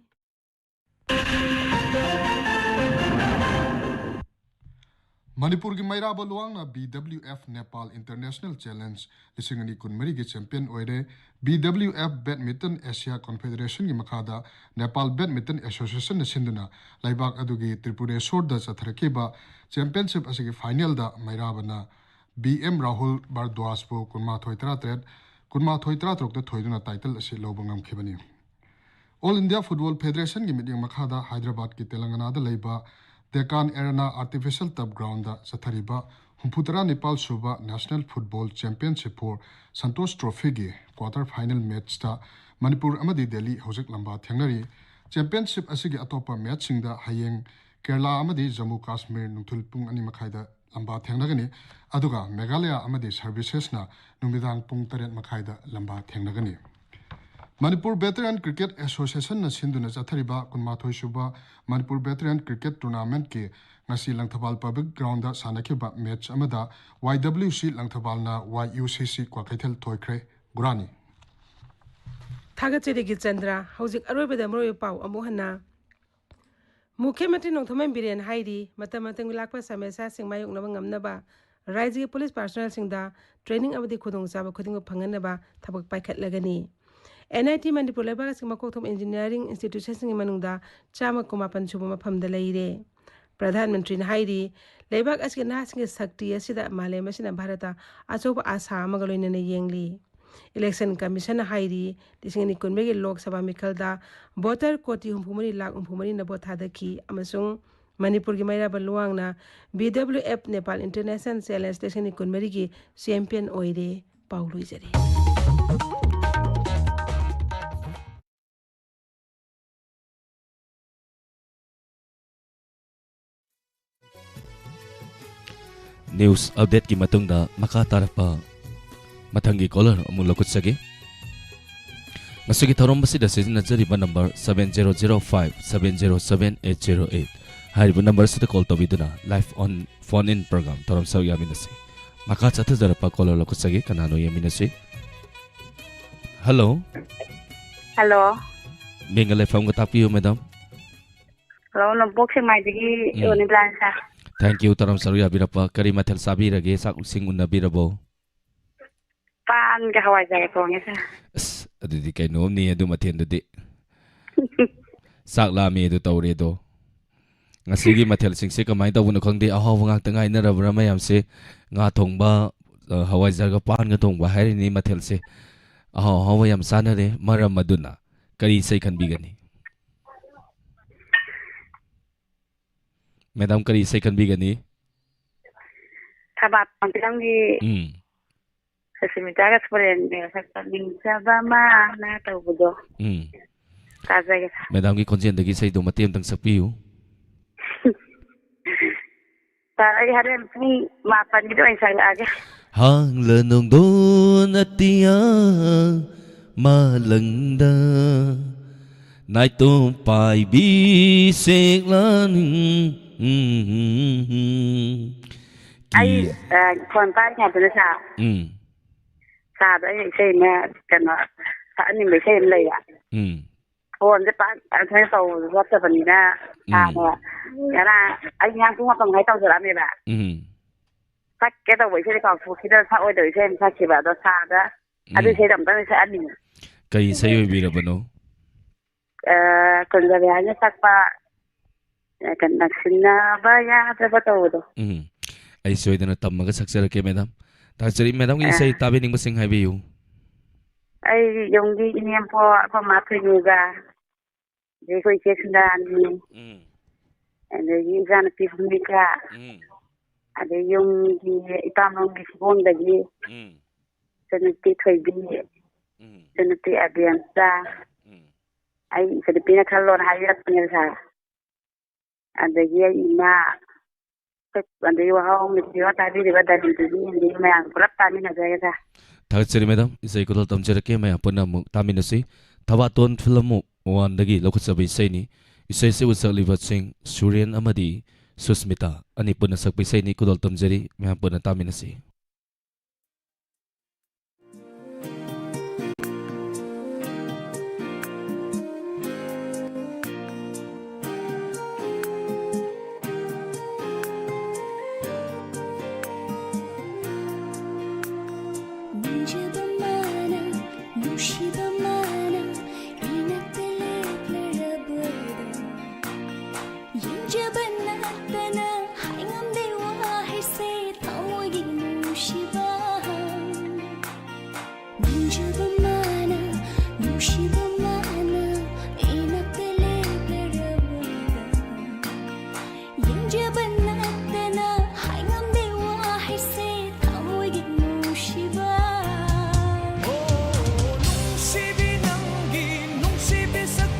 ꯃꯅꯤꯄꯨꯔꯒꯤ Meiraba ꯂꯨꯋꯥꯡꯅ B W F Nepal International Challenge ꯂꯤꯁꯤꯡ ꯑꯅꯤ ꯀꯨꯟꯃꯔꯤꯒꯤ champion ꯑꯣꯏꯔꯦ꯫ B W F Badminton Asia Confederationꯒꯤ ꯃꯈꯥꯗ Nepal Badminton Associationꯅ ꯁꯤꯟꯗꯨꯅ ꯂꯩꯕꯥꯛ ꯑꯗꯨꯒꯤ ꯇ꯭ꯔꯤꯄꯨꯔꯦꯁꯣꯔꯗ ꯆꯠꯊꯔꯛꯈꯤꯕ championship ꯑꯁꯤꯒꯤ finalꯗ ꯃꯩꯔꯥꯕꯅ B M Rahul Bhardwajꯕꯨ ꯀꯨꯟꯃꯥꯊꯣꯏ ꯇꯔꯥꯇꯔꯦꯠ, ꯀꯨꯟꯃꯥꯊꯣꯏ ꯇꯔꯥꯇꯔꯨꯛꯇ ꯊꯣꯏꯗꯨꯅ title ꯑꯁꯤ ꯂꯧꯕ ꯉꯝꯈꯤꯕꯅꯤ꯫ All India Football Federationꯒꯤ ꯃꯤꯠꯌꯦꯡ ꯃꯈꯥꯗ ꯍꯥꯏꯗ꯭ꯔꯕꯥꯗꯀꯤ ꯇꯦꯂꯪꯒꯅꯥꯗ ꯂꯩꯕ Deccan Arena Artificial Turf Groundꯗ ꯆꯠꯊꯔꯤꯕ ꯍꯨꯝꯐꯨꯇꯔꯥ ꯅꯤꯄꯥꯜ ꯁꯨꯕ National Football Championship for Santosh Trophyꯒꯤ quarter final matchꯇ Manipur ꯑꯃꯗꯤ ꯗꯦꯜꯂꯤ ꯍꯧꯖꯤꯛ ꯂꯝꯕꯥ ꯊꯦꯡꯅꯔꯤ꯫ ꯆꯦꯝꯄꯤꯌꯟꯁꯤꯞ ꯑꯁꯤꯒꯤ ꯑꯇꯣꯞꯄ ꯃꯦꯠꯁꯁꯤꯡꯗ ꯍꯌꯦꯡ ꯀꯦꯔꯂꯥ ꯑꯃꯗꯤ ꯖꯝꯃꯨ ꯀꯥꯁꯃꯤꯔ ꯅꯨꯡꯊꯤꯜ ꯄꯨꯡ ꯑꯅꯤ ꯃꯈꯥꯏꯗ ꯂꯝꯕꯥ ꯊꯦꯡꯅꯒꯅꯤ, ꯑꯗꯨꯒ ꯃꯦꯘꯥꯂꯌꯥ ꯑꯃꯗꯤ ꯁꯔꯚꯤꯁꯦꯁꯅ ꯅꯨꯃꯤꯗꯥꯡ ꯄꯨꯡ ꯇꯔꯦꯠ ꯃꯈꯥꯏꯗ ꯂꯝꯕꯥ ꯊꯦꯡꯅꯒꯅꯤ꯫ ꯃꯅꯤꯄꯨꯔ ꯚꯦꯇꯔꯥꯟ ꯀ꯭ꯔꯤꯀꯦꯠ ꯑꯦꯁꯣꯁꯤꯌꯦꯁꯟꯅ ꯁꯤꯟꯗꯨꯅ ꯆꯠꯊꯔꯤꯕ ꯀꯨꯟꯃꯥꯊꯣꯏ ꯁꯨꯕ ꯃꯅꯤꯄꯨꯔ ꯚꯦꯇꯔꯥꯟ ꯀ꯭ꯔꯤꯀꯦꯠ ꯇꯣꯔꯅꯥꯃꯦꯟꯠꯀꯤ ꯉꯁꯤ ꯂꯪꯊꯕꯥꯜ ꯄꯕ꯭ꯂꯤꯛ ꯒ꯭ꯔꯥꯎꯟꯗ ꯁꯥꯟꯅꯈꯤꯕ ꯃꯦꯠꯆ ꯑꯃꯗ ꯋꯥꯏ ꯗꯕ꯭ꯂꯤꯌꯨ ꯁꯤ ꯂꯪꯊꯕꯥꯜꯅ ꯋꯥꯏ ꯌꯨ ꯁꯤ ꯁꯤ ꯀ꯭ꯋꯥꯀꯩꯊꯦꯜ ꯊꯣꯏꯈ꯭ꯔꯦ꯫ ꯒꯨꯔꯥꯅꯤ꯫ ꯊꯥꯒꯠꯆꯔꯤ ꯒꯤꯆꯟꯗ꯭ꯔ꯫ ꯍꯧꯖꯤꯛ ꯑꯔꯣꯏꯕꯗ ꯃꯔꯨꯑꯣꯏꯕ ꯄꯥꯎ ꯑꯃꯨꯛ ꯍꯟꯅ꯫ ꯃꯨꯈ꯭ꯌ ꯃꯟꯇ꯭ꯔꯤ ꯅꯣꯡꯊꯣꯝꯕꯝ ꯕꯤꯔꯦꯟ ꯍꯥꯏꯔꯤ, ꯃꯇꯝ ꯃꯇꯝꯒꯤ ꯂꯥꯛꯄ ꯁꯃꯁ꯭ꯌꯥꯁꯤꯡ ꯃꯥꯌꯣꯛꯅꯕ ꯉꯝꯅꯕ ꯔꯥꯖ꯭ꯌꯒꯤ ꯄꯨꯂꯤꯁ ꯄꯥꯔꯁꯣꯅꯦꯜꯁꯤꯡꯗ ꯇ꯭ꯔꯦꯅꯤꯡ ꯑꯃꯗꯤ ꯈꯨꯗꯣꯡꯆꯥꯕ ꯈꯨꯗꯤꯡꯃꯛ ꯐꯪꯍꯟꯅꯕ ꯊꯕꯛ ꯄꯥꯏꯈꯠꯂꯒꯅꯤ꯫ ꯑꯦꯟ ꯑꯥꯏ ꯇꯤ ꯃꯅꯤꯄꯨꯔ ꯂꯩꯕꯥꯛ ꯑꯁꯤꯒꯤ ꯃꯀꯣꯛ ꯊꯣꯡꯕ ꯏꯟꯖꯤꯅꯤꯌꯥꯔꯤꯡ ꯏꯟꯁꯇꯤꯇ꯭ꯌꯨꯁꯟꯁꯤꯡꯒꯤ ꯃꯅꯨꯡꯗ ꯆꯥꯝꯃ ꯀꯨꯟꯃꯥꯄꯟ ꯁꯨꯕ ꯃꯐꯝꯗ ꯂꯩꯔꯦ꯫ ꯄ꯭ꯔꯙꯥꯟ ꯃꯟꯇ꯭ꯔꯤꯅ ꯍꯥꯏꯔꯤ, ꯂꯩꯕꯥꯛ ꯑꯁꯤꯒꯤ ꯅꯍꯥꯁꯤꯡꯒꯤ ꯁꯛꯇꯤ ꯑꯁꯤꯗ ꯃꯥꯂꯦꯝ ꯑꯁꯤꯅ ꯚꯥꯔꯠꯇ ꯑꯆꯧꯕ ꯑꯥꯁꯥ ꯑꯃꯒ ꯂꯣꯏꯅꯅ ꯌꯦꯡꯂꯤ꯫ ꯏꯂꯦꯛꯁꯟ ꯀꯃꯤꯁꯟꯅ ꯍꯥꯏꯔꯤ, ꯂꯤꯁꯤꯡ ꯑꯅꯤ ꯀꯨꯟꯃꯔꯤꯒꯤ ꯂꯣꯛ ꯁꯚꯥ ꯃꯤꯈꯜꯗ ꯚꯣꯇꯔ ꯀꯣꯇꯤ ꯍꯨꯝꯐꯨ ꯃꯔꯤ ꯂꯥꯈ ꯍꯨꯝꯐꯨ ꯃꯔꯤꯅ ꯚꯣꯠ ꯊꯥꯗꯈꯤ ꯑꯃꯁꯨꯡ ꯃꯅꯤꯄꯨꯔꯒꯤ ꯃꯩꯔꯥꯕ ꯂꯨꯋꯥꯡꯅ B W F Nepal international challenge ꯂꯤꯁꯤꯡ ꯑꯅꯤ ꯀꯨꯟꯃꯔꯤꯒꯤ ꯆꯦꯝꯄꯤꯌꯟ ꯑꯣꯏꯔꯦ꯫ ꯄꯥꯎ ꯂꯣꯏꯖꯔꯦ꯫ ꯅ꯭ꯌꯨꯁ ꯑꯞꯗꯦꯠꯀꯤ ꯃꯇꯨꯡꯗ ꯃꯈꯥ ꯇꯥꯔꯛꯄ ꯃꯊꯪꯒꯤ ꯀꯣꯂꯔ ꯑꯃꯨꯛ ꯂꯧꯈꯠꯆꯒꯦ꯫ ꯉꯁꯤꯒꯤ ꯊꯧꯔꯝ ꯑꯁꯤꯗ ꯁꯤꯖꯤꯟꯅꯖꯔꯤꯕ number seven zero zero five seven zero seven eight zero eight꯫ ꯍꯥꯏꯔꯤꯕ ꯅꯝꯕꯔ ꯑꯁꯤꯗ ꯀꯣꯜ ꯇꯧꯕꯤꯗꯨꯅ live on phone in programme ꯊꯧꯔꯝ ꯁꯔꯨꯛ ꯌꯥꯃꯤꯟꯅꯁꯤ꯫ ꯃꯈꯥ ꯆꯠꯊꯖꯔꯛꯄ ꯀꯣꯂꯔ ꯂꯧꯈꯠꯆꯒꯦ꯫ ꯀꯅꯥꯅꯣ? ꯌꯦꯡꯃꯤꯟꯅꯁꯤ꯫ ꯍꯜꯂꯣ꯫ ꯍꯜꯂꯣ꯫ ꯃꯤꯡꯒ ꯂꯩꯐꯝꯒ ꯇꯥꯛꯄꯤꯌꯨ, ꯃꯦꯗꯥꯝ꯫ ꯍꯜꯂꯣ, ꯅꯣꯡꯄꯣꯛ ꯁꯦꯛꯃꯥꯏꯗꯒꯤ ꯎꯝ꯫ ꯔꯣꯅꯤꯕ꯭ꯂꯥꯅꯤ, ꯁꯥꯔ꯫ ꯊꯦꯡꯀ꯭ꯌꯨ, ꯊꯧꯔꯝ ꯁꯔꯨꯛ ꯌꯥꯕꯤꯔꯛꯄ꯫ ꯀꯔꯤ ꯃꯊꯦꯜ ꯆꯥꯕꯤꯔꯒꯦ? ꯆꯥꯛ ꯏꯁꯤꯡ ꯎꯅꯕꯤꯔꯕꯣ? ꯄꯥꯟꯒ ꯍꯋꯥꯏꯖꯥꯔꯒ ꯊꯣꯡꯉꯦ, ꯁꯥꯔ꯫ ꯑꯁ, ꯑꯗꯨꯗꯤ ꯀꯩꯅꯣꯝꯅꯤ ꯑꯗꯨ ꯃꯊꯦꯜꯗꯨꯗꯤ꯫ ꯆꯥꯛ ꯂꯥꯝꯃꯤ ꯑꯗꯨ ꯇꯧꯔꯦ ꯑꯗꯣ꯫ ꯉꯁꯤꯒꯤ ꯃꯊꯦꯜꯁꯤꯡꯁꯦ ꯀꯃꯥꯏꯅ ꯇꯧꯕꯅꯣ ꯈꯪꯗꯦ, ꯑꯍꯥꯎꯕ ꯉꯥꯛꯇ ꯉꯥꯏꯅꯔꯕ꯭ꯔꯥ ꯃꯌꯥꯝꯁꯦ? ꯉꯥ ꯊꯣꯡꯕ, ꯑ, ꯍꯋꯥꯏꯖꯥꯔꯒ ꯄꯥꯟꯒ ꯊꯣꯡꯕ ꯍꯥꯏꯔꯤꯅꯤ ꯃꯊꯦꯜꯁꯦ꯫ ꯑꯍꯥꯎ ꯑꯍꯥꯎꯕ ꯌꯥꯝ ꯆꯥꯅꯔꯦ꯫ ꯃꯔꯝ ꯑꯗꯨꯅ ꯀꯔꯤ ꯏꯁꯩ ꯈꯟꯕꯤꯒꯅꯤ? ꯃꯦꯗꯥꯝ, ꯀꯔꯤ ꯏꯁꯩ ꯈꯟꯕꯤꯒꯅꯤ? ꯊꯕꯥꯇꯣꯟ ꯐꯤꯂꯝꯒꯤ ꯎꯝ꯫ ꯁꯨꯁꯃꯤꯇꯥꯒ ꯁꯨꯔꯦꯟꯗ꯭ꯔꯒ ꯁꯛꯄ "ꯅꯤꯡꯖꯕ ꯃꯥꯅ" ꯇꯧꯕꯗꯣ꯫ ꯎꯝ꯫ ꯇꯥꯖꯒꯦ, ꯁꯥꯔ꯫ ꯃꯦꯗꯥꯝꯒꯤ ꯈꯣꯟꯖꯦꯜꯗꯒꯤ ꯏꯁꯩꯗꯣ ꯃꯇꯦꯛ ꯑꯃꯇꯪ ꯁꯛꯄꯤꯌꯨ꯫ ꯁꯥꯔ, ꯑꯩ ꯍꯣꯔꯦꯟ ꯄꯨꯡ ꯃꯥꯄꯟꯒꯤꯗ ꯑꯣꯏꯅ ꯁꯛꯂꯛꯑꯒꯦ꯫ ꯍꯥꯡꯂ ꯅꯣꯡꯗꯣꯟ ꯑꯇꯤꯌꯥ ꯃꯥꯂꯪꯗ ꯅꯥꯏꯇꯣꯝ ꯄꯥꯏꯕꯤ ꯁꯦꯛꯂꯥꯅꯤ꯫ ꯎꯝ꯫ ꯑꯩ, ꯀꯤ- ꯑ, ꯐꯣꯟ ꯄꯥꯏꯔꯤꯉꯩꯗꯅꯦ, ꯁꯥꯔ꯫ ꯎꯝ꯫ ꯁꯥꯔꯗ ꯑꯩ ꯏꯁꯩ ꯑꯃ, ꯀꯩꯅꯣ, ꯁꯛꯍꯟꯅꯤꯡꯕ ꯏꯁꯩ ꯑꯃ ꯂꯩꯕ꯫ ꯎꯝ꯫ ꯐꯣꯟꯁꯦ ꯄꯥꯛ ꯑꯩꯈꯣꯏꯅ ꯇꯧꯕꯁꯨ ꯅꯠꯇꯕꯅꯤꯅ, ꯎꯝ꯫ ꯁꯥꯔꯅ ꯉꯔꯥꯡ ꯑꯩ ꯉꯔꯥꯡ ꯄꯨꯡ ꯃꯥꯄꯟ ꯃꯈꯥꯏ ꯇꯧꯖꯔꯛꯑꯝꯃꯦꯕ꯫ ꯎꯝ꯫ ꯁꯛꯀꯦ ꯇꯧꯕ ꯏꯁꯩꯗꯤ ꯀꯥꯎꯊꯣꯛꯈꯤꯗꯅ ꯁꯛꯑꯣꯏꯗꯕ ꯏꯁꯩ ꯑꯃ ꯁꯛꯈꯤꯕ꯫ ꯑꯗꯣ ꯁꯥꯔꯗ ꯑꯗꯨ ꯎꯝ꯫ ꯏꯁꯩꯗꯣ ꯑꯝꯇꯪ ꯁꯛꯍꯟꯅꯤꯡꯉꯤ꯫ ꯀꯩ ꯏꯁꯩ ꯑꯣꯏꯕꯤꯔꯕꯅꯣ? ꯑ, ꯀꯨꯟꯖꯕꯤꯍꯥꯔꯤꯅ ꯁꯛꯄ, ꯑ, ꯀꯩꯅꯣ, ꯅꯛꯁꯤꯟꯅꯕ ꯌꯥꯗ꯭ꯔꯕ ꯇꯧꯕꯗꯣ꯫ ꯎꯝ꯫ ꯑꯩ ꯁꯣꯏꯗꯅ ꯇꯝꯃꯒ ꯁꯛꯆꯔꯛꯀꯦ, ꯃꯦꯗꯥꯝ꯫ ꯇꯥꯖꯔꯤ, ꯃꯦꯗꯥꯝꯒꯤ ꯑ꯫ ꯏꯁꯩ ꯇꯥꯕꯤꯅꯤꯡꯕꯁꯤꯡ ꯍꯥꯏꯕꯤꯌꯨ꯫ ꯑꯩ ꯌꯨꯝꯒꯤ ꯏꯅꯦꯝꯄꯣꯛ ꯑꯩꯈꯣꯏ ꯃꯥ ꯊꯣꯏꯅꯨꯒ, ꯑꯗꯩ ꯑꯩꯈꯣꯏ ꯏꯆꯦ ꯁꯨꯟꯗꯔꯥꯅꯤ, ꯎꯝ꯫ ꯑꯗꯒꯤ ꯏꯆꯥꯅꯨꯄꯤ ꯚꯨꯃꯤꯀꯥ, ꯎꯝ꯫ ꯑꯗꯩ ꯌꯨꯝꯒꯤ ꯏꯄꯥꯝꯂꯣꯝꯒꯤ ꯁꯤꯒꯣꯡꯗꯒꯤ ꯎꯝ꯫ ꯏꯆꯟꯅꯨꯄꯤ ꯊꯣꯏꯕꯤ, ꯎꯝ꯫ ꯏꯆꯟꯅꯨꯄꯤ ꯑꯕꯦꯝꯆꯥ, ꯎꯝ꯫ ꯑꯩ ꯏꯆꯟꯅꯨꯄꯤꯅ ꯈꯜꯂꯣꯅ ꯍꯥꯏꯕꯤꯔꯛꯄꯅꯦꯕ, ꯁꯥꯔ꯫ ꯑꯗꯒꯤ ꯑꯩ ꯏꯃꯥ, ꯑꯗꯒꯤ ꯋꯥꯍꯧ ꯃꯤꯁꯤꯌꯣ ꯇꯥꯕꯤꯔꯤꯕ ꯗꯦꯜꯂꯤꯗꯒꯤ ꯍꯤꯟꯗꯤ ꯃꯌꯥꯝ ꯄꯨꯂꯞ ꯇꯥꯃꯤꯟꯅꯖꯔꯒꯦ, ꯁꯥꯔ꯫ ꯊꯥꯒꯠꯆꯔꯤ, ꯃꯦꯗꯥꯝ꯫ ꯏꯁꯩ ꯈꯨꯗꯣꯜ ꯇꯝꯖꯔꯛꯀꯦ, ꯃꯌꯥꯝ ꯄꯨꯟꯅ ꯑꯃꯨꯛ ꯇꯥꯃꯤꯟꯅꯁꯤ꯫ ꯊꯕꯥꯇꯣꯟ ꯐꯤꯂꯝ ꯋꯥꯟꯗꯒꯤ ꯂꯧꯈꯠꯆꯕ ꯏꯁꯩꯅꯤ꯫ ꯏꯁꯩꯁꯤꯕꯨ ꯁꯛꯂꯤꯕꯁꯤꯡ ꯁꯨꯔꯦꯟ ꯑꯃꯗꯤ ꯁꯨꯁꯃꯤꯇꯥ ꯑꯅꯤ ꯄꯨꯟꯅ ꯁꯛꯄ ꯏꯁꯩꯅꯤ꯫ ꯈꯨꯗꯣꯜ ꯇꯝꯖꯔꯤ, ꯃꯌꯥꯝ ꯄꯨꯟꯅ ꯇꯥꯃꯤꯟꯅꯁꯤ꯫ ꯅꯨꯡꯁꯤꯕ ꯃꯥꯅ, ꯅꯨꯡꯁꯤꯕ ꯃꯥꯅ, ꯏꯅꯥꯛꯇ ꯂꯦꯞꯂꯔꯕꯗꯣ꯫ ꯌꯦꯡꯖꯕ ꯅꯠꯇꯅ ꯍꯥꯏꯉꯝꯗꯦ ꯋꯥꯍꯩꯁꯦ, ꯊꯃꯣꯏꯒꯤ ꯅꯨꯡꯁꯤꯕ꯫ ꯅꯨꯡꯁꯤꯕ ꯃꯥꯅ, ꯅꯨꯡꯁꯤꯕ ꯃꯥꯅ, ꯏꯅꯥꯛꯇ ꯂꯦꯞꯂꯔꯕꯗꯣ꯫ ꯌꯦꯡꯖꯕ ꯅꯠꯇꯅ ꯍꯥꯏꯉꯝꯗꯦ ꯋꯥꯍꯩꯁꯦ, ꯊꯃꯣꯏꯒꯤ ꯅꯨꯡꯁꯤꯕ꯫ ꯑꯣ, ꯅꯨꯡꯁꯤꯕꯤ ꯅꯪꯒꯤ ꯅꯨꯡꯁꯤꯕꯤ ꯁꯛ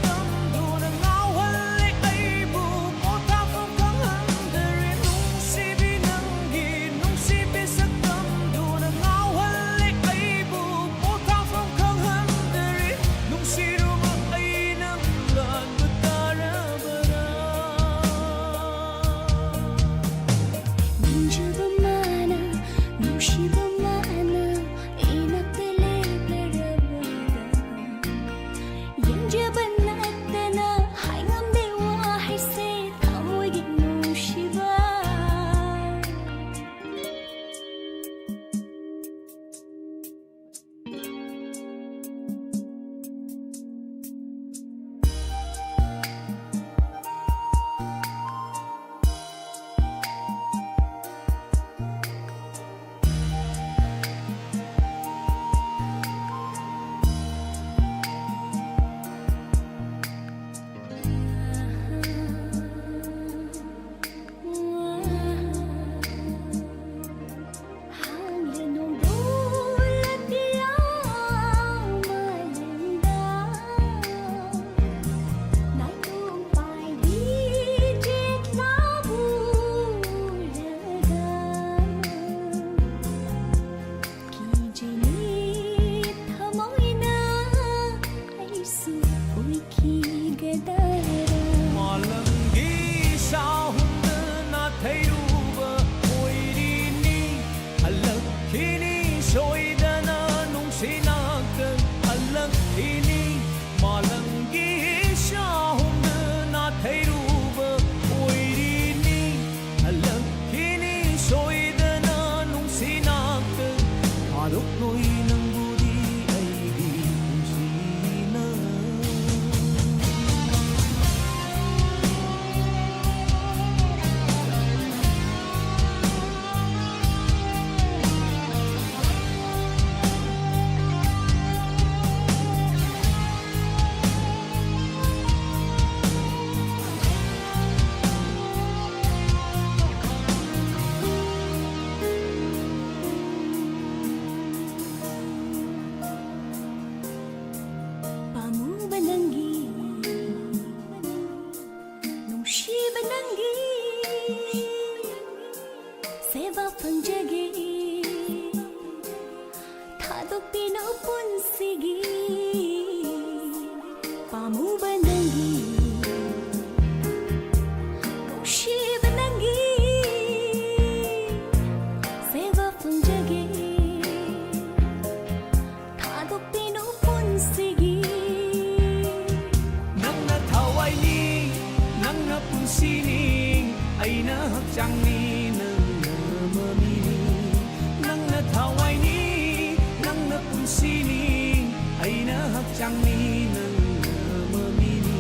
ꯁꯦꯕꯥ ꯐꯪꯖꯒꯦ꯫ ꯊꯥꯗꯣꯛꯄꯤꯅꯨ ꯄꯨꯟꯁꯤꯒꯤ ꯄꯥꯝꯃꯨꯕ ꯅꯪꯒꯤ, ꯅꯨꯡꯁꯤꯕ ꯅꯪꯒꯤ ꯁꯦꯕꯥ ꯐꯪꯖꯒꯦ꯫ ꯊꯥꯗꯣꯛꯄꯤꯅꯨ ꯄꯨꯟꯁꯤꯒꯤ꯫ ꯅꯪꯅ ꯊꯋꯥꯏꯅꯤ, ꯅꯪꯅ ꯄꯨꯟꯁꯤꯅꯤ, ꯑꯩꯅ ꯍꯛꯆꯥꯡꯅꯤ, ꯅꯪꯅ ꯃꯃꯤꯅꯤ꯫ ꯅꯪꯅ ꯊꯋꯥꯏꯅꯤ, ꯅꯪꯅ ꯄꯨꯟꯁꯤꯅꯤ, ꯑꯩꯅ ꯍꯛꯆꯥꯡꯅꯤ, ꯅꯪꯅ ꯃꯃꯤꯅꯤ꯫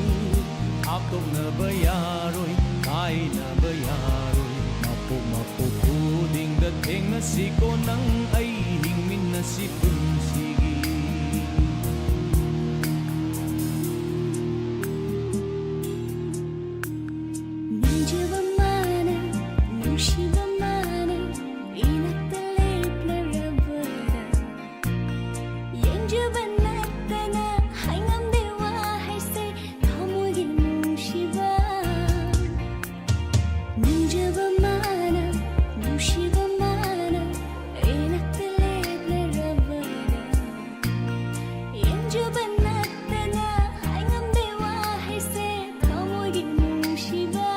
ꯍꯥꯞꯇꯣꯛꯅꯕ ꯌꯥꯔꯣꯏ, ꯀꯥꯏꯅꯕ ꯌꯥꯔꯣꯏ, ꯃꯄꯣꯛ ꯃꯄꯣꯛ ꯈꯨꯗꯤꯡꯗ ꯊꯦꯡꯅꯁꯤꯀꯣ ꯅꯪ ꯑꯩ ꯍꯤꯡꯃꯤꯟꯅꯁꯤ ꯄꯨꯟꯁꯤꯒꯤ꯫ ꯅꯤꯡꯖꯕ ꯃꯥꯅ, ꯅꯨꯡꯁꯤꯕ ꯃꯥꯅ, ꯏꯅꯥꯛꯇ ꯂꯦꯞꯂꯔꯕꯗ ꯌꯦꯡꯖꯕ ꯅꯠꯇꯅ ꯍꯥꯏꯉꯝꯗꯦ ꯋꯥꯍꯩꯁꯦ ꯊꯃꯣꯏꯒꯤ ꯅꯨꯡꯁꯤꯕ꯫ ꯅꯤꯡꯖꯕ ꯃꯥꯅ, ꯅꯨꯡꯁꯤꯕ ꯃꯥꯅ, ꯏꯅꯥꯛꯇ ꯂꯦꯞꯂꯔꯕꯗ ꯌꯦꯡꯖꯕ ꯅꯠꯇꯅ ꯍꯥꯏꯉꯝꯗꯦ ꯋꯥꯍꯩꯁꯦ ꯊꯃꯣꯏꯒꯤ ꯅꯨꯡꯁꯤꯕ꯫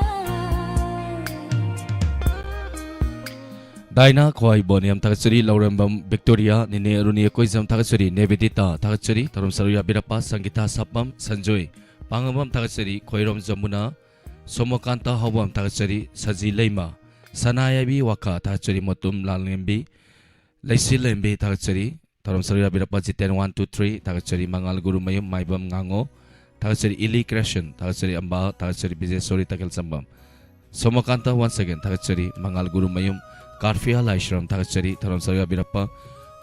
ꯗꯥꯏꯅꯥ ꯈ꯭ꯋꯥꯏꯕꯣꯟ ꯌꯥꯝ ꯊꯥꯒꯠꯆꯔꯤ꯫ ꯂꯧꯔꯦꯝꯕꯝ ꯕꯤꯛꯇꯣꯔꯤꯌꯥ, ꯅꯤꯅꯦ ꯑꯔꯨꯅꯤ ꯑꯀꯣꯏꯖꯝ ꯊꯥꯒꯠꯆꯔꯤ꯫ ꯅꯦꯕꯤꯗꯤꯇꯥ ꯊꯥꯒꯠꯆꯔꯤ꯫ ꯊꯧꯔꯝ ꯁꯔꯨꯛ ꯌꯥꯕꯤꯔꯛꯄ ꯁꯪꯒꯤꯇꯥ ꯁꯥꯄꯝ ꯁꯟꯖꯣꯏ ꯄꯥꯉꯝꯕꯝ ꯊꯥꯒꯠꯆꯔꯤ꯫ ꯈꯣꯏꯔꯣꯝ ꯖꯃꯨꯅꯥ, ꯁꯣꯃꯣꯀꯥꯟꯇ ꯍꯥꯎꯕꯝ ꯊꯥꯒꯠꯆꯔꯤ꯫ ꯁꯖꯤ ꯂꯩꯃ, ꯁꯅꯥꯌꯥꯏꯕꯤ ꯋꯥꯈꯥ ꯊꯥꯒꯠꯆꯔꯤ꯫ ꯃꯣꯇꯨꯝ ꯂꯥꯜꯂꯦꯝꯕꯤ, ꯂꯩꯁꯤ ꯂꯩꯔꯦꯝꯕꯤ ꯊꯥꯒꯠꯆꯔꯤ꯫ ꯊꯧꯔꯝ ꯁꯔꯨꯛ ꯌꯥꯕꯤꯔꯛꯄ ꯖꯤꯇꯦꯟ ꯋꯥꯟ ꯇꯨ ꯊ꯭ꯔꯤ ꯊꯥꯒꯠꯆꯔꯤ꯫ ꯃꯉꯥꯜ ꯒꯨꯔꯨꯃꯌꯨꯝ, ꯃꯥꯏꯕꯝ ꯉꯥꯉꯣ ꯊꯥꯒꯠꯆꯔꯤ꯫ ꯏꯂꯤ ꯀ꯭ꯔꯦꯁꯟ ꯊꯥꯒꯠꯆꯔꯤ꯫ ꯑꯝꯕꯥ ꯊꯥꯒꯠꯆꯔꯤ꯫ ꯕꯤꯖꯦꯁꯣꯔꯤ ꯇꯈꯦꯜꯁꯝꯕꯝ, ꯁꯣꯃꯣꯀꯥꯟꯇ ꯋꯥꯟꯁ ꯑꯦꯒꯦꯟ ꯊꯥꯒꯠꯆꯔꯤ꯫ ꯃꯉꯥꯜ ꯒꯨꯔꯨꯃꯌꯨꯝ, ꯀꯥꯔꯐꯤꯌꯥ ꯂꯥꯏꯁ꯭ꯔꯝ ꯊꯥꯒꯠꯆꯔꯤ꯫ ꯊꯧꯔꯝ ꯁꯔꯨꯛ ꯌꯥꯕꯤꯔꯛꯄ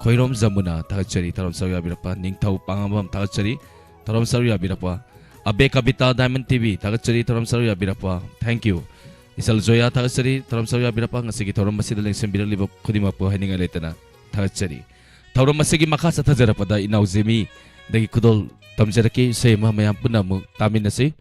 ꯈꯣꯏꯔꯣꯝ ꯖꯃꯨꯅꯥ ꯊꯥꯒꯠꯆꯔꯤ꯫ ꯊꯧꯔꯝ ꯁꯔꯨꯛ ꯌꯥꯕꯤꯔꯛꯄ ꯅꯤꯡꯊꯧ ꯄꯥꯉꯝꯕꯝ ꯊꯥꯒꯠꯆꯔꯤ꯫ ꯊꯧꯔꯝ ꯁꯔꯨꯛ ꯌꯥꯕꯤꯔꯛꯄ ꯑꯕꯦ ꯀꯕꯤꯇꯥ ꯗꯥꯏꯃꯟ ꯇꯤꯚꯤ ꯊꯥꯒꯠꯆꯔꯤ꯫ ꯊꯧꯔꯝ ꯁꯔꯨꯛ ꯌꯥꯕꯤꯔꯛꯄ, thank you, ꯏꯆꯜ ꯖꯣꯌꯥ ꯊꯥꯒꯠꯆꯔꯤ꯫ ꯊꯧꯔꯝ ꯁꯔꯨꯛ ꯌꯥꯕꯤꯔꯛꯄ ꯉꯁꯤꯒꯤ ꯊꯧꯔꯝ ꯑꯁꯤꯗ ꯂꯦꯡꯁꯤꯟꯕꯤꯔꯛꯂꯤꯕ ꯈꯨꯗꯤꯡꯃꯛꯄꯨ ꯍꯥꯏꯅꯤꯡꯉꯥꯏ ꯂꯩꯇꯅ ꯊꯥꯒꯠꯆꯔꯤ꯫ ꯊꯧꯔꯝ ꯑꯁꯤꯒꯤ ꯃꯈꯥ ꯆꯠꯊꯖꯔꯛꯄꯗ ꯏꯅꯥꯎ ꯖꯦꯃꯤꯗꯒꯤ ꯈꯨꯗꯣꯜ ꯇꯝꯖꯔꯛꯀꯦ꯫ ꯏꯁꯩ ꯑꯃ ꯃꯌꯥꯝ ꯄꯨꯟꯅ ꯑꯃꯨꯛ ꯇꯥꯃꯤꯟꯅꯁꯤ꯫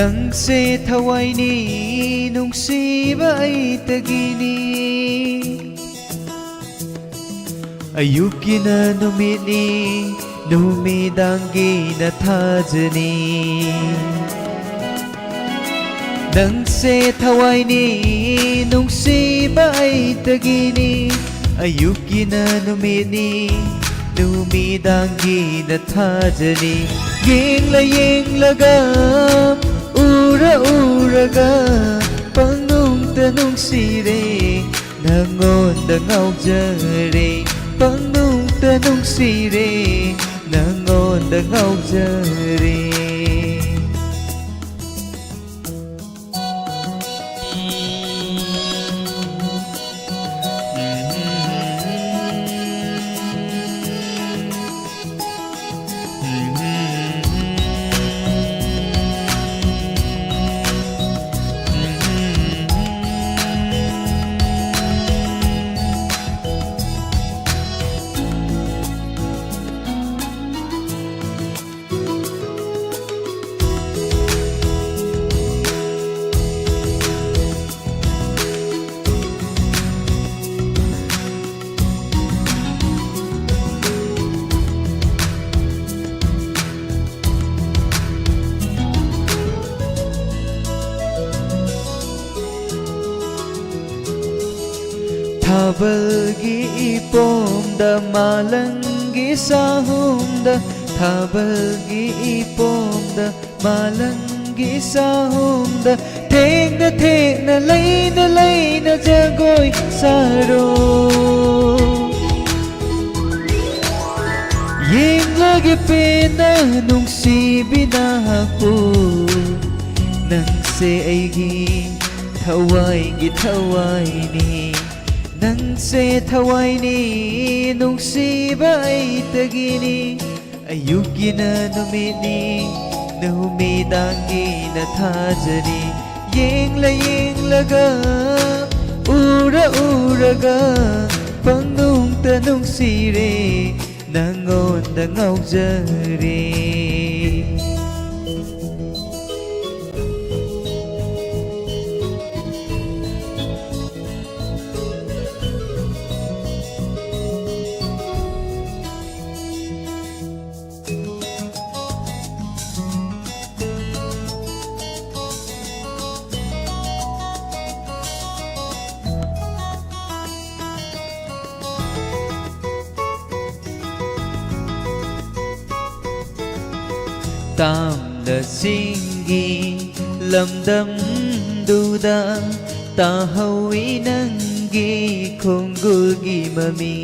ꯅꯪꯁꯦ ꯊꯋꯥꯏꯅꯤ, ꯅꯨꯡꯁꯤꯕ ꯑꯩꯇꯒꯤꯅꯤ꯫ ꯑꯌꯨꯛꯀꯤꯅ ꯅꯨꯃꯤꯠꯅꯤ, ꯅꯨꯃꯤꯗꯥꯡꯒꯤꯅ ꯊꯥꯖꯅꯤ꯫ ꯅꯪꯁꯦ ꯊꯋꯥꯏꯅꯤ, ꯅꯨꯡꯁꯤꯕ ꯑꯩꯇꯒꯤꯅꯤ꯫ ꯑꯌꯨꯛꯀꯤꯅ ꯅꯨꯃꯤꯠꯅꯤ, ꯅꯨꯃꯤꯗꯥꯡꯒꯤꯅ ꯊꯥꯖꯅꯤ꯫ ꯌꯦꯡꯂ ꯌꯦꯡꯂꯒ, ꯎꯔ ꯎꯔꯒ, ꯄꯪꯅꯨꯡꯇ ꯅꯨꯡꯁꯤꯔꯦ, ꯅꯪꯉꯣꯟꯗ ꯉꯥꯎꯖꯔꯦ꯫ ꯄꯪꯅꯨꯡꯇ ꯅꯨꯡꯁꯤꯔꯦ, ꯅꯪꯉꯣꯟꯗ ꯉꯥꯎꯖꯔꯦ꯫ ꯊꯥꯕꯜꯒꯤ ꯏꯄꯣꯝꯗ, ꯃꯥꯂꯪꯒꯤ ꯆꯥꯍꯨꯝꯗ, ꯊꯥꯕꯜꯒꯤ ꯏꯄꯣꯝꯗ, ꯃꯥꯂꯪꯒꯤ ꯆꯥꯍꯨꯝꯗ, ꯊꯦꯡꯅ ꯊꯦꯡꯅ, ꯂꯩꯅ ꯂꯩꯅ ꯖꯒꯣꯏ ꯁꯥꯔꯣ꯫ ꯌꯦꯡꯂꯒꯦ ꯄꯦꯟꯅ ꯅꯨꯡꯁꯤꯕꯤ ꯅꯍꯥꯛꯄꯨ, ꯅꯪꯁꯦ ꯑꯩꯒꯤ ꯊꯋꯥꯏꯒꯤ ꯊꯋꯥꯏꯅꯤ꯫ ꯅꯪꯁꯦ ꯊꯋꯥꯏꯅꯤ, ꯅꯨꯡꯁꯤꯕ ꯑꯩꯇꯒꯤꯅꯤ꯫ ꯑꯌꯨꯛꯀꯤꯅ ꯅꯨꯃꯤꯠꯅꯤ, ꯅꯨꯃꯤꯗꯥꯡꯒꯤꯅ ꯊꯥꯖꯅꯤ꯫ ꯌꯦꯡꯂ ꯌꯦꯡꯂꯒ, ꯎꯔ ꯎꯔꯒ, ꯄꯪꯅꯨꯡꯇ ꯅꯨꯡꯁꯤꯔꯦ, ꯅꯪꯉꯣꯟꯗ ꯉꯥꯎꯖꯔꯦ꯫ ꯇꯥꯝꯂꯁꯤꯡꯒꯤ ꯂꯝꯗꯝꯗꯨꯗ ꯇꯥꯍꯧꯏ ꯅꯪꯒꯤ ꯈꯣꯡꯒꯨꯜꯒꯤ ꯃꯃꯤ꯫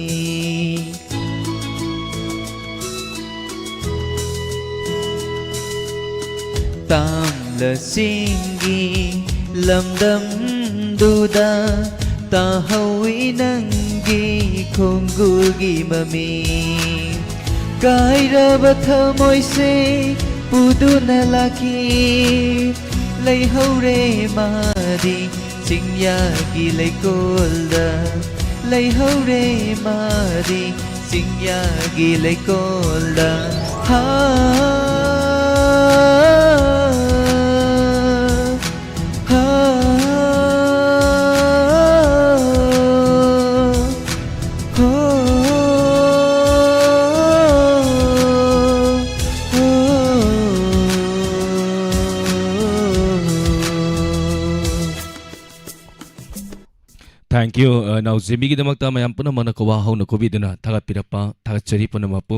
ꯇꯥꯝꯂꯁꯤꯡꯒꯤ ꯂꯝꯗꯝꯗꯨꯗ ꯇꯥꯍꯧꯏ ꯅꯪꯒꯤ ꯈꯣꯡꯒꯨꯜꯒꯤ ꯃꯃꯤ꯫ ꯀꯥꯏꯔꯕ ꯊꯃꯣꯏꯁꯦ ꯄꯨꯗꯨꯅ ꯂꯥꯛꯈꯤ꯫ ꯂꯩꯍꯧꯔꯦ ꯃꯥꯗꯤ ꯆꯤꯡꯌꯥꯒꯤ ꯂꯩꯀꯣꯜꯗ꯫ ꯂꯩꯍꯧꯔꯦ ꯃꯥꯗꯤ ꯆꯤꯡꯌꯥꯒꯤ ꯂꯩꯀꯣꯜꯗ꯫ ꯍꯥ, ꯍꯥ, ꯍꯣ, ꯍꯣ꯫ Thank you, ꯑ, ꯅꯥꯎ ꯖꯤꯃꯤꯒꯤꯗꯃꯛꯇ ꯃꯌꯥꯝ ꯄꯨꯝꯅꯃꯛꯅ ꯈꯨꯕꯥꯛ ꯍꯧꯅ ꯈꯨꯕꯤꯗꯨꯅ ꯊꯥꯒꯠꯄꯤꯔꯛꯄ, ꯊꯥꯒꯠꯆꯔꯤ ꯄꯨꯝꯅꯃꯛꯄꯨ꯫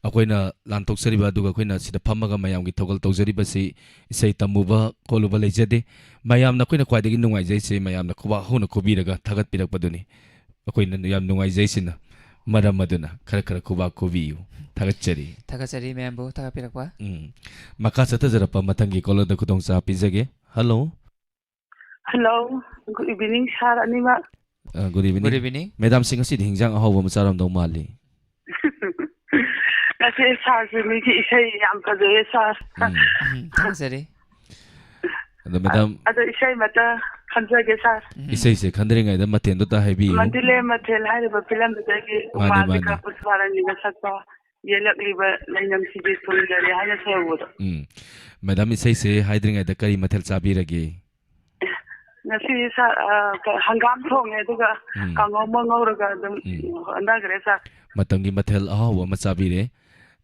ꯑꯩꯈꯣꯏꯅ ꯂꯥꯟꯊꯣꯛꯆꯔꯤꯕ, ꯑꯗꯨꯒ ꯑꯩꯈꯣꯏꯅ ꯁꯤꯗ ꯐꯝꯃꯒ ꯃꯌꯥꯝꯒꯤ ꯊꯧꯒꯜ ꯇꯧꯖꯔꯤꯕꯁꯤ ꯏꯁꯩ ꯇꯝꯃꯨꯕ ꯈꯣꯠꯂꯨꯕ ꯂꯩꯖꯗꯦ꯫ ꯃꯌꯥꯝꯅ ꯑꯩꯈꯣꯏꯅ ꯈ꯭ꯋꯥꯏꯗꯒꯤ ꯅꯨꯡꯉꯥꯏꯖꯩꯁꯦ ꯃꯌꯥꯝꯅ ꯈꯨꯕꯥꯛ ꯍꯧꯅ ꯈꯨꯕꯤꯔꯒ ꯊꯥꯒꯠꯄꯤꯔꯛꯄꯗꯨꯅꯤ꯫ ꯑꯩꯈꯣꯏꯅ ꯌꯥꯝ ꯅꯨꯡꯉꯥꯏꯖꯩꯁꯤꯅ꯫ ꯃꯔꯝ ꯑꯗꯨꯅ ꯈꯔ ꯈꯔ ꯈꯨꯕꯥꯛ ꯈꯨꯕꯤꯌꯨ꯫ ꯊꯥꯒꯠꯆꯔꯤ꯫ ꯊꯥꯒꯠꯆꯔꯤ ꯃꯌꯥꯝꯕꯨ ꯊꯥꯒꯠꯄꯤꯔꯛꯄ꯫ ꯎꯝ꯫ ꯃꯈꯥ ꯆꯠꯊꯖꯔꯛꯄ ꯃꯊꯪꯒꯤ caller ꯗ ꯈꯨꯗꯣꯡꯆꯥꯕ ꯄꯤꯖꯒꯦ꯫ Hello꯫ Hello, good evening, sir ꯑꯅꯤꯃꯛ꯫ ꯑ, good evening꯫ Good evening꯫ Madam ꯁꯤ ꯉꯁꯤꯗꯤ ꯍꯤꯟꯖꯥꯡ ꯑꯍꯥꯎꯕ ꯑꯃ ꯆꯥꯔꯝꯗꯧ ꯃꯥꯜꯂꯤ꯫ ꯉꯁꯤ sir ꯁꯤ ꯃꯤꯒꯤ ꯏꯁꯩ ꯌꯥꯝ ꯐꯖꯩꯌꯦ, sir꯫ ꯎꯝ꯫ ꯎꯝ, ꯊꯥꯒꯠꯆꯔꯤ꯫ ꯑꯗꯣ madam ꯑꯗꯣ ꯏꯁꯩ ꯑꯃꯇ ꯈꯟꯖꯒꯦ, sir꯫ ꯎꯝ꯫ ꯏꯁꯩꯁꯦ ꯈꯟꯗ꯭ꯔꯤꯉꯩꯗ ꯃꯊꯦꯜꯗꯨꯇ ꯍꯥꯏꯕꯤꯌꯨ꯫ ꯃꯟꯗꯤꯂꯦ ꯃꯊꯦꯜ ꯍꯥꯏꯔꯤꯕ film ꯗꯨꯗꯒꯤ ꯃꯥꯅꯦ, ꯎꯃꯥꯗꯤ ꯃꯥꯅꯦ꯫ ꯀꯥ ꯄꯨꯁꯄꯥꯔꯥꯅꯤꯅ ꯁꯛꯄ ꯌꯦꯜꯂꯛꯂꯤꯕ ꯂꯩꯅꯝꯁꯤꯗꯤ ꯊꯨꯡꯖꯔꯦ ꯍꯥꯏꯅ ꯁꯩꯍꯧꯕꯗꯣ꯫ ꯎꯝ꯫ Madam ꯏꯁꯩꯁꯦ ꯍꯥꯏꯗ꯭ꯔꯤꯉꯩꯗ ꯀꯔꯤ ꯃꯊꯦꯜ ꯆꯥꯕꯤꯔꯒꯦ? ꯉꯁꯤ ꯁꯥ-, ꯑ, ꯀ-, ꯍꯪꯒꯥꯝ ꯊꯣꯡꯉꯦ, ꯑꯗꯨꯒ ꯎꯝ꯫ ꯀꯥꯡꯉꯧ ꯑꯃ ꯉꯧꯔꯒ ꯑꯗꯨꯝ ꯎꯝ꯫ ꯍꯣꯠꯅꯈ꯭ꯔꯦ, sir꯫ ꯃꯇꯝꯒꯤ ꯃꯊꯦꯜ ꯑꯍꯥꯎꯕ ꯑꯃ ꯆꯥꯕꯤꯔꯦ꯫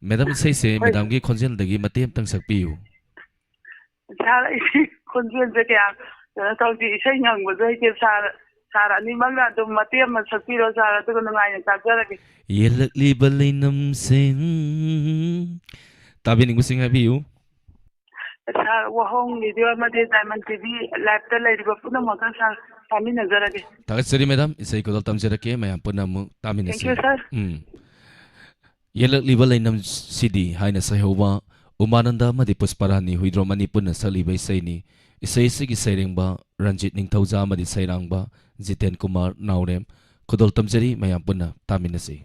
Madam, ꯏꯁꯩꯁꯦ ꯍꯣꯏ꯫ Madam ꯒꯤ ꯈꯣꯟꯖꯦꯜꯗꯒꯤ ꯃꯇꯦꯛ ꯑꯃꯇꯪ ꯁꯛꯄꯤꯌꯨ꯫ Sir, ꯑꯩ ꯈꯣꯟꯖꯦꯜꯁꯦ ꯀꯌꯥ ꯀꯩꯅꯣ ꯇꯧꯗꯦ, ꯏꯁꯩ ꯉꯪꯕꯁꯨ ꯍꯩꯇꯦ, sir꯫ Sir ꯑꯅꯤꯃꯛꯅ ꯑꯗꯨꯝ ꯃꯇꯦꯛ ꯑꯃ ꯁꯛꯄꯤꯔꯣ, sir, ꯑꯗꯨꯒ ꯅꯨꯡꯉꯥꯏꯅ ꯇꯥꯖꯔꯒꯦ꯫ ꯌꯦꯜꯂꯛꯂꯤꯕ ꯂꯩꯅꯝꯁꯤꯡ ꯇꯥꯕꯤꯅꯤꯡꯕꯁꯤꯡ ꯍꯥꯏꯕꯤꯌꯨ꯫ ꯁꯥꯔ, ꯋꯥꯍꯣꯡ ꯔꯦꯗꯤꯑꯣ ꯑꯃꯗꯤ ꯗꯥꯏꯃꯟ ꯇꯤ ꯚꯤ ꯂꯥꯏꯚꯇ ꯂꯩꯔꯤꯕ ꯄꯨꯝꯅꯃꯛꯀ ꯁꯥꯔ ꯇꯥꯃꯤꯟꯅꯖꯔꯒꯦ꯫ ꯊꯥꯒꯠꯆꯔꯤ ꯃꯦꯗꯥꯝ꯫ ꯏꯁꯩ ꯈꯨꯗꯣꯜ ꯇꯝꯖꯔꯛꯀꯦ꯫ ꯃꯌꯥꯝ ꯄꯨꯟꯅ ꯑꯃꯨꯛ ꯇꯥꯃꯤꯟꯅꯁꯤ꯫ Thank you, sir. ꯎꯝ꯫ ꯌꯦꯜꯂꯛꯂꯤꯕ ꯂꯩꯅꯝꯁꯤꯗꯤ ꯍꯥꯏꯅ ꯁꯩꯍꯧꯕ ꯎꯃꯥꯅꯟꯗ ꯑꯃꯗꯤ ꯄꯨꯁꯄꯔꯥꯅꯤ ꯍꯨꯏꯗ꯭ꯔꯣꯝ ꯑꯅꯤ ꯄꯨꯟꯅ ꯁꯛꯂꯤꯕ ꯏꯁꯩꯅꯤ꯫ ꯏꯁꯩ ꯑꯁꯤꯒꯤ ꯁꯩꯔꯦꯡꯕ ꯔꯟꯖꯤꯠ ꯅꯤꯡꯊꯧꯖꯥ ꯑꯃꯗꯤ ꯁꯩꯔꯥꯡꯕ ꯖꯤꯇꯦꯟ ꯀꯨꯃꯥꯔ ꯅꯥꯎꯔꯦꯝ꯫ ꯈꯨꯗꯣꯜ ꯇꯝꯖꯔꯤ, ꯃꯌꯥꯝ ꯄꯨꯟꯅ ꯇꯥꯃꯤꯟꯅꯁꯤ꯫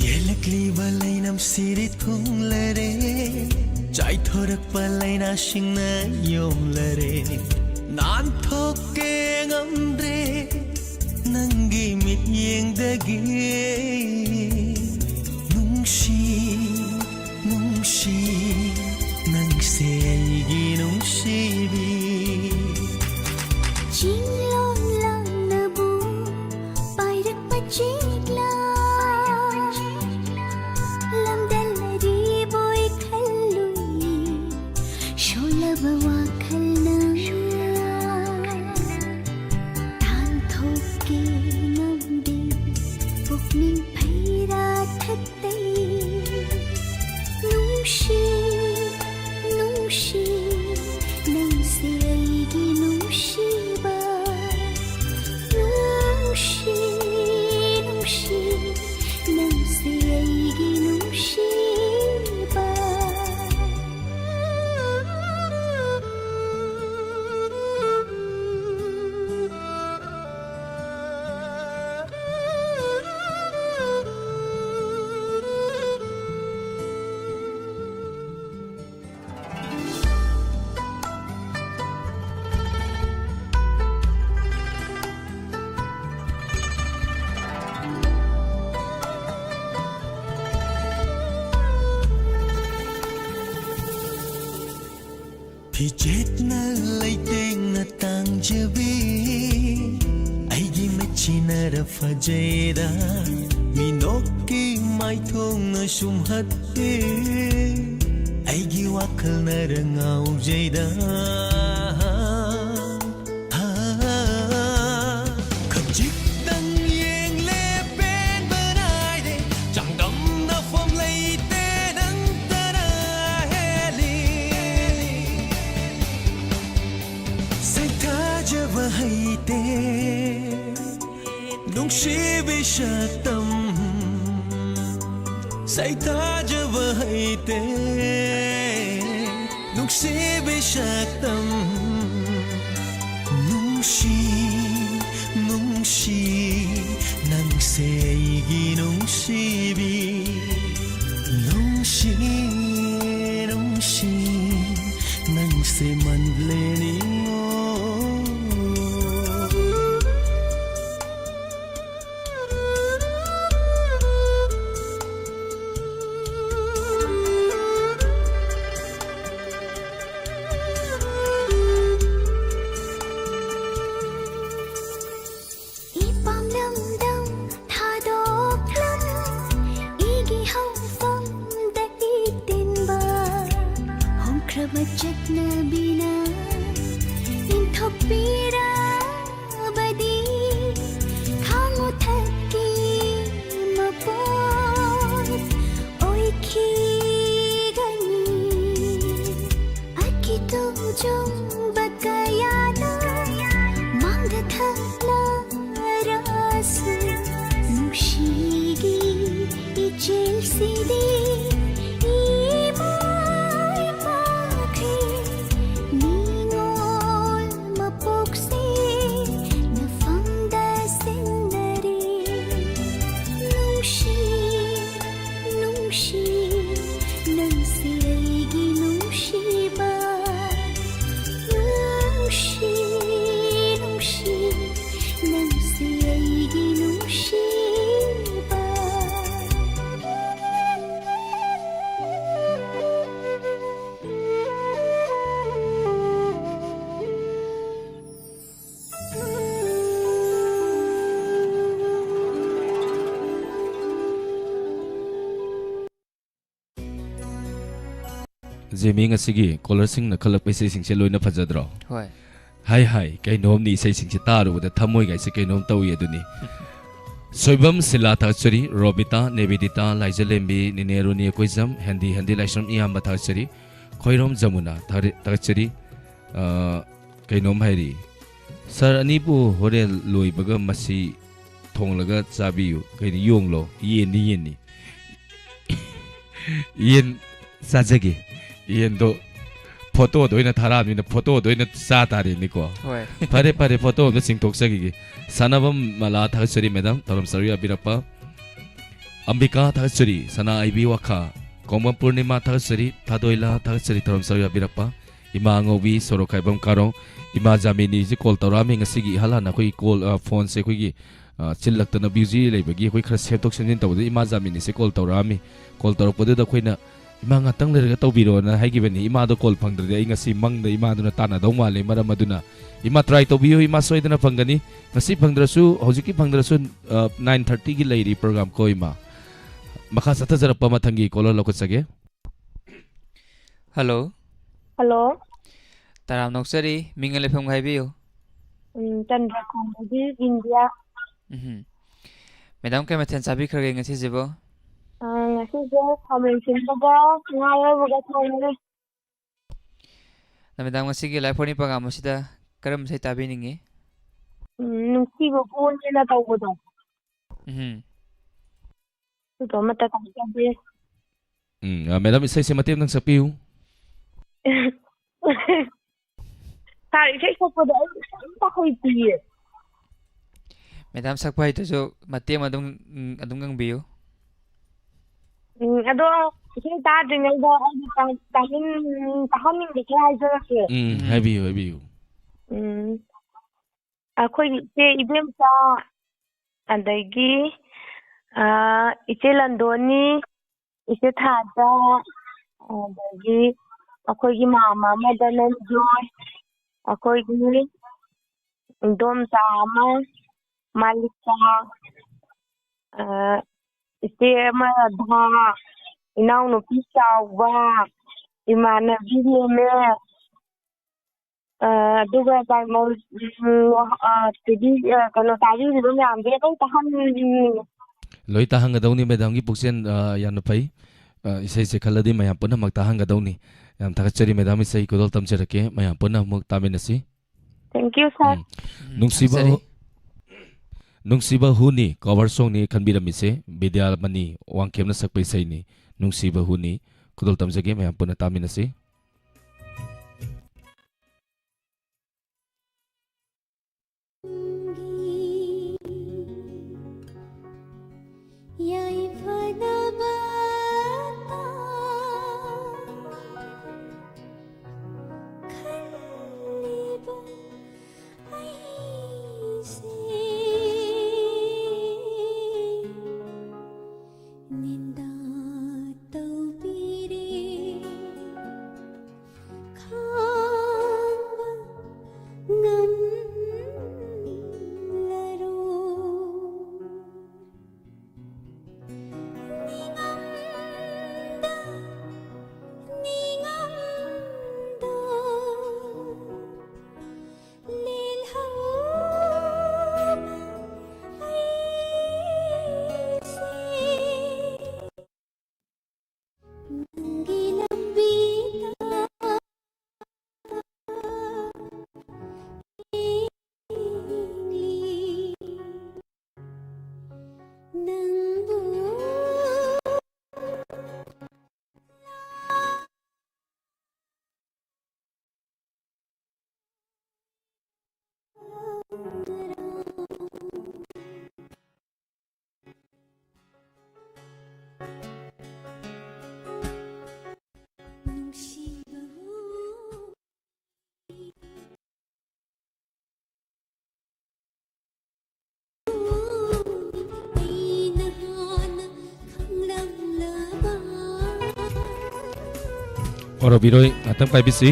ꯌꯦꯜꯂꯛꯂꯤꯕ ꯂꯩꯅꯝ ꯁꯤꯔꯤ ꯊꯨꯡꯂꯔꯦ, ꯆꯥꯏꯊꯣꯔꯛꯄ ꯂꯥꯏꯅꯥꯁꯤꯡꯅ ꯌꯣꯝꯂꯔꯦ꯫ ꯅꯥꯟꯊꯣꯛꯀꯦ ꯉꯝꯗ꯭ꯔꯦ ꯅꯪꯒꯤ ꯃꯤꯠꯌꯦꯡꯗꯒꯤ꯫ ꯅꯨꯡꯁꯤ, ꯅꯨꯡꯁꯤ, ꯅꯪꯁꯦ ꯑꯩꯒꯤ ꯅꯨꯡꯁꯤꯕꯤ꯫ ꯆꯤꯡꯂꯣꯝ ꯂꯥꯡꯅꯕꯨ ꯄꯥꯏꯔꯛꯄ ꯆꯦꯛꯂꯥ, ꯂꯝꯗꯝ ꯑꯔꯤꯕꯣꯏ ꯈꯜꯂꯨꯏ, ꯁꯣꯜꯂꯕ ꯋꯥꯈꯜꯅ ꯇꯥꯟꯊꯣꯛꯀꯦ ꯉꯝꯗꯦ ꯄꯨꯛꯅꯤꯡ ꯐꯩꯔꯥ ꯊꯠꯇꯩ꯫ ꯅꯨꯡꯁꯤ, ꯅꯨꯡꯁꯤ, ꯅꯪꯁꯦ ꯑꯩꯒꯤ ꯅꯨꯡꯁꯤꯕ꯫ ꯅꯨꯡꯁꯤ, ꯐꯤꯖꯦꯠꯅ ꯂꯩꯇꯦꯡꯅ ꯇꯥꯡꯖꯕꯤ, ꯑꯩꯒꯤ ꯃꯆꯤꯟꯅꯔ ꯐꯖꯩꯗ, ꯃꯤꯅꯣꯛꯀꯤ ꯃꯥꯏꯊꯣꯡꯅ ꯁꯨꯝꯍꯠꯇꯦ, ꯑꯩꯒꯤ ꯋꯥꯈꯜꯅꯔ ꯉꯥꯎꯖꯩꯗ꯫ ꯈꯖꯤꯛꯇꯪ ꯌꯦꯡꯂꯦ ꯄꯦꯟꯕ ꯅꯥꯏꯗꯦ, ꯆꯥꯡꯗꯝꯅꯐꯝ ꯂꯩꯇꯦ ꯅꯪꯇꯅ ꯍꯦꯜꯂꯤ꯫ ꯁꯩꯊꯥꯖꯕ ꯍꯩꯇꯦ ꯅꯨꯡꯁꯤꯕꯤ ꯁꯛꯇꯝ, ꯁꯩꯊꯥꯖꯕ ꯍꯩꯇꯦ ꯅꯨꯡꯁꯤꯕꯤ ꯁꯛꯇꯝ꯫ ꯅꯨꯡꯁꯤ, ꯅꯨꯡꯁꯤ, ꯅꯪꯁꯦ ꯑꯩꯒꯤ ꯅꯨꯡꯁꯤꯕꯤ꯫ ꯅꯨꯡꯁꯤ, ꯅꯨꯡꯁꯤ, ꯅꯪꯁꯦ ꯃꯟꯂꯦꯅꯤꯉꯣ꯫ ꯖꯦꯃꯤ, ꯉꯁꯤꯒꯤ ꯀꯣꯂꯔꯁꯤꯡꯅ ꯈꯜꯂꯛꯄ ꯏꯁꯩꯁꯤꯡꯁꯦ ꯂꯣꯏꯅ ꯐꯖꯗ꯭ꯔꯣ? ꯍꯣꯏ꯫ ꯍꯥꯏ ꯍꯥꯏ, ꯀꯩꯅꯣꯝꯅꯤ, ꯏꯁꯩꯁꯤꯡꯁꯦ ꯇꯥꯔꯨꯕꯗ ꯊꯃꯣꯏꯒꯥꯏꯁꯦ ꯀꯩꯅꯣꯝ ꯇꯧꯏ ꯑꯗꯨꯅꯤ꯫ ꯁꯣꯏꯕꯝ ꯁꯤꯂꯥ ꯊꯥꯒꯠꯆꯔꯤ, ꯔꯣꯕꯤꯇꯥ, ꯅꯦꯕꯤꯗꯤꯇꯥ, ꯂꯥꯏꯖꯂꯦꯝꯕꯤ, ꯅꯤꯅꯦ ꯔꯨꯅꯤ ꯑꯩꯈꯣꯏꯖꯝ, ꯍꯦꯟꯗꯤ ꯍꯦꯟꯗꯤ ꯂꯥꯏꯁ꯭ꯔꯝ ꯏꯌꯥꯝꯕ ꯊꯥꯒꯠꯆꯔꯤ, ꯈꯣꯏꯔꯣꯝ ꯖꯃꯨꯅꯥ ꯊꯥꯒꯠ-, ꯊꯥꯒꯠꯆꯔꯤ꯫ ꯑ, ꯀꯩꯅꯣꯝ ꯍꯥꯏꯔꯤ, "ꯁꯥꯔ, ꯑꯅꯤꯕꯨ ꯍꯣꯔꯦꯟ ꯂꯣꯏꯕꯒ ꯃꯁꯤ ꯊꯣꯡꯂꯒ ꯆꯥꯕꯤꯌꯨ"꯫ ꯀꯩꯅꯣ, ꯌꯣꯡꯂꯣ? ꯌꯦꯟꯅꯤ, ꯌꯦꯟꯅꯤ꯫ ꯌꯦꯟ ꯆꯥꯖꯒꯦ꯫ ꯌꯦꯟꯗꯣ ꯐꯣꯇꯣꯗ ꯑꯣꯏꯅ ꯊꯥꯔꯛꯑꯕꯅꯤꯅ ꯐꯣꯇꯣꯗ ꯑꯣꯏꯅ ꯆꯥ ꯇꯥꯔꯦꯅꯦꯀꯣ꯫ ꯍꯣꯏ꯫ ꯐꯔꯦ, ꯐꯔꯦ, ꯐꯣꯇꯣ ꯑꯝꯇ ꯆꯤꯡꯊꯣꯛꯆꯈꯤꯒꯦ꯫ ꯁꯥꯟꯅꯕꯝ ꯃꯂꯥ ꯊꯥꯒꯠꯆꯔꯤ, ꯃꯦꯗꯥꯝ, ꯊꯧꯔꯝ ꯁꯔꯨꯛ ꯌꯥꯕꯤꯔꯛꯄ꯫ ꯑꯝꯕꯤꯀꯥ ꯊꯥꯒꯠꯆꯔꯤ, ꯁꯅꯥ ꯑꯥꯏꯕꯤ ꯋꯥꯈꯥ, ꯀꯣꯡꯕꯝ ꯄꯨꯔꯅꯤꯃꯥ ꯊꯥꯒꯠꯆꯔꯤ, ꯊꯥꯗꯣꯏꯂꯥ ꯊꯥꯒꯠꯆꯔꯤ, ꯊꯧꯔꯝ ꯁꯔꯨꯛ ꯌꯥꯕꯤꯔꯛꯄ꯫ ꯏꯃꯥ ꯑꯉꯧꯕꯤ, ꯁꯣꯔꯣꯛꯈꯥꯏꯕꯝ ꯀꯥꯔꯣꯡ, ꯏꯃꯥ ꯖꯥꯃꯤꯅꯤꯁꯤ ꯀꯣꯜ ꯇꯧꯔꯛꯑꯝꯃꯤ ꯉꯁꯤꯒꯤ ꯏꯍꯥꯟ ꯍꯥꯟꯅ ꯑꯩꯈꯣꯏꯒꯤ ꯀꯣꯜ, ꯑ, ꯐꯣꯟꯁꯦ ꯑꯩꯈꯣꯏꯒꯤ, ꯑ, ꯆꯤꯜꯂꯛꯇꯅ ꯕ꯭ꯌꯨꯖꯤ ꯂꯩꯕꯒꯤ ꯑꯩꯈꯣꯏ ꯈꯔ ꯁꯦꯝꯗꯣꯛ ꯁꯦꯝꯖꯤꯟ ꯇꯧꯕꯗ ꯏꯃꯥ ꯖꯥꯃꯤꯅꯤꯁꯦ ꯀꯣꯜ ꯇꯧꯔꯛꯑꯝꯃꯤ꯫ ꯀꯣꯜ ꯇꯧꯔꯛꯄꯗꯨꯗ ꯑꯩꯈꯣꯏꯅ "ꯏꯃꯥ, ꯉꯥꯛꯇꯪ ꯂꯩꯔꯒ ꯇꯧꯕꯤꯔꯣꯅ" ꯍꯥꯏꯈꯤꯕꯅꯤ꯫ ꯏꯃꯥꯗꯣ ꯀꯣꯜ ꯐꯪꯗ꯭ꯔꯗꯤ ꯑꯩ ꯉꯁꯤ ꯃꯪꯗ ꯏꯃꯥꯗꯨꯅ ꯇꯥꯟꯅꯗꯧ ꯃꯥꯜꯂꯦ꯫ ꯃꯔꯝ ꯑꯗꯨꯅ ꯏꯃꯥ, ꯇ꯭ꯔꯥꯏ ꯇꯧꯕꯤꯌꯨ, ꯏꯃꯥ ꯁꯣꯏꯗꯅ ꯐꯪꯒꯅꯤ꯫ ꯉꯁꯤ ꯐꯪꯗ꯭ꯔꯁꯨ, ꯍꯧꯖꯤꯛꯀꯤ ꯐꯪꯗ꯭ꯔꯁꯨ, ꯑ, ꯅꯥꯏꯟ ꯊꯥꯔꯇꯤꯒꯤ ꯂꯩꯔꯤ ꯄ꯭ꯔꯣꯒ꯭ꯔꯥꯝ ꯀꯣ ꯏꯃꯥ꯫ ꯃꯈꯥ ꯆꯠꯊꯖꯔꯛꯄ ꯃꯊꯪꯒꯤ ꯀꯣꯂꯔ ꯂꯧꯈꯠꯆꯒꯦ꯫ ꯍꯜꯂꯣ꯫ ꯍꯜꯂꯣ꯫ ꯇꯔꯥꯝꯅ ꯑꯣꯛꯆꯔꯤ, ꯃꯤꯡꯒ ꯂꯩꯐꯝꯒ ꯍꯥꯏꯕꯤꯌꯨ꯫ ꯎꯝ, ꯆꯟꯗ꯭ꯔꯀꯣꯡꯗꯒꯤ ꯏꯟꯗꯤꯌꯥ꯫ ꯎꯝ꯫ ꯃꯦꯗꯥꯝ, ꯀꯩ ꯃꯊꯦꯜ ꯆꯥꯕꯤꯈ꯭ꯔꯒꯦ ꯉꯁꯤꯁꯤꯕꯨ? ꯑ, ꯉꯁꯤꯁꯦ ꯈꯥꯃꯦꯟ ꯑꯁꯤꯟꯕꯒ ꯉꯥ ꯑꯌꯥꯏꯕꯒ ꯊꯣꯡꯉꯦ꯫ ꯃꯦꯗꯥꯝ, ꯉꯁꯤꯒꯤ ꯂꯥꯏꯐ ꯐꯣꯔꯅꯤ ꯄ꯭ꯔꯣꯒ꯭ꯔꯥꯝ ꯑꯁꯤꯗ ꯀꯔꯝꯕ ꯏꯁꯩ ꯇꯥꯕꯤꯅꯤꯡꯉꯤ? ꯎꯝ, ꯅꯨꯡꯁꯤꯕ ꯄꯣꯟꯁꯤꯅ ꯇꯧꯕꯗꯣ꯫ ꯎꯝ꯫ ꯑꯗꯨꯗꯣ ꯑꯃꯠꯇ ꯇꯥꯖꯗꯦ꯫ ꯎꯝ, ꯑ, ꯃꯦꯗꯥꯝ, ꯏꯁꯩꯁꯦ ꯃꯇꯦꯛ ꯑꯃꯇꯪ ꯁꯛꯄꯤꯌꯨ꯫ ꯁꯥꯔ, ꯏꯁꯩ ꯁꯛꯄꯗꯣ ꯑꯩ ꯑꯝꯇ ꯍꯩꯇꯤꯌꯦ꯫ ꯃꯦꯗꯥꯝ, ꯁꯛꯄ ꯍꯩꯇ꯭ꯔꯁꯨ ꯃꯇꯦꯛ ꯑꯃ ꯑꯗꯨꯝ, ꯎꯝ, ꯑꯗꯨꯝ ꯉꯪꯕꯤꯌꯨ꯫ ꯎꯝ, ꯑꯗꯣ ꯏꯁꯩ ꯇꯥꯗ꯭ꯔꯤꯉꯩꯗ ꯑꯩꯒꯤ ꯇꯥ-, ꯇꯥꯅꯤꯡ-, ꯇꯥꯍꯟꯅꯤꯡꯕ ꯈꯔ ꯍꯥꯏꯖꯔꯛꯀꯦ꯫ ꯎꯝ, ꯎꯝ꯫ ꯍꯥꯏꯕꯤꯌꯨ, ꯍꯥꯏꯕꯤꯌꯨ꯫ ꯎꯝ, ꯑꯩꯈꯣꯏꯒꯤ ꯏꯆꯦ ꯏꯕꯦꯝꯆꯥ, ꯑꯗꯒꯤ, ꯑ, ꯏꯆꯦ ꯂꯟꯗꯣꯅꯤ, ꯏꯆꯦ ꯊꯥꯖ, ꯑꯗꯒꯤ ꯑꯩꯈꯣꯏꯒꯤ ꯃꯥꯃ ꯑꯃ ꯙꯅꯟꯖꯣꯏ, ꯑꯩꯈꯣꯏꯒꯤ ꯏꯗꯣꯝꯆꯥ ꯑꯃ ꯃꯥꯂꯤꯀꯥ, ꯑ, ꯏꯆꯦ ꯑꯃ ꯔꯥꯙꯥ, ꯏꯅꯥꯎꯅꯨꯄꯤ ꯆꯥꯎꯕ, ꯏꯃꯥꯟꯅꯕꯤꯅꯦꯃꯦ, ꯑ, ꯑꯗꯨꯒ ꯇꯥꯏꯃꯧ-, ꯎꯝ, ꯑ, ꯇꯤꯚꯤ, ꯑ, ꯀꯩꯅꯣ, ꯇꯥꯕꯤꯔꯤꯕ ꯃꯌꯥꯝꯁꯦ ꯂꯣꯏ ꯇꯥꯍꯟꯅꯤꯡꯉꯤ꯫ ꯂꯣꯏ ꯇꯥꯍꯟꯒꯗꯧꯅꯤ꯫ ꯃꯦꯗꯥꯝꯒꯤ ꯄꯨꯛꯆꯦꯜ, ꯑ, ꯌꯥꯝꯅ ꯐꯩ꯫ ꯑ, ꯏꯁꯩꯁꯦ ꯈꯜꯂꯗꯤ ꯃꯌꯥꯝ ꯄꯨꯝꯅꯃꯛ ꯇꯥꯍꯟꯒꯗꯧꯅꯤ꯫ ꯌꯥꯝ ꯊꯥꯒꯠꯆꯔꯤ ꯃꯦꯗꯥꯝ, ꯏꯁꯩ ꯈꯨꯗꯣꯜ ꯇꯝꯖꯔꯛꯀꯦ, ꯃꯌꯥꯝ ꯄꯨꯟꯅ ꯑꯃꯨꯛ ꯇꯥꯃꯤꯟꯅꯁꯤ꯫ Thank you, sir. ꯎꯝ꯫ ꯎꯝ, ꯅꯨꯡꯁꯤꯕ ꯊꯥꯒꯠꯆꯔꯤ꯫ ꯍꯨ-, ꯅꯨꯡꯁꯤꯕ ꯍꯨꯅꯤ cover songꯅꯤ ꯈꯟꯕꯤꯔꯝꯃꯤꯁꯦ, ꯕꯤꯗ꯭ꯌꯥꯃꯅꯤ ꯋꯥꯡꯈꯦꯝꯅ ꯁꯛꯄ ꯏꯁꯩꯅꯤ꯫ ꯅꯨꯡꯁꯤꯕ ꯍꯨꯅꯤ ꯈꯨꯗꯣꯜ ꯇꯝꯖꯒꯦ, ꯃꯌꯥꯝ ꯄꯨꯟꯅ ꯇꯥꯃꯤꯟꯅꯁꯤ꯫ ꯌꯥꯏꯐꯅꯕꯇ ꯈꯜꯂꯤꯕ ꯑꯩꯁꯦ ꯅꯤꯟꯗꯥ ꯇꯧꯕꯤꯔꯦ꯫ ꯈꯥꯡꯕ ꯉꯝꯂꯔꯣꯏ꯫ ꯅꯤꯡꯉꯝꯗ, ꯅꯤꯡꯉꯝꯗ ꯂꯦꯜꯍꯧꯕ ꯑꯩꯁꯦ ꯅꯪꯒꯤ ꯂꯝꯕꯤꯗ ꯂꯦꯡꯂꯤ꯫ ꯅꯪꯕꯨ ꯋꯥꯔꯧꯕꯤꯔꯣꯏ, ꯉꯥꯛꯇꯪ ꯄꯥꯏꯕꯤꯁꯤ꯫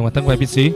ꯉꯥꯛꯇꯪ ꯄꯥꯏꯕꯤꯁꯤ꯫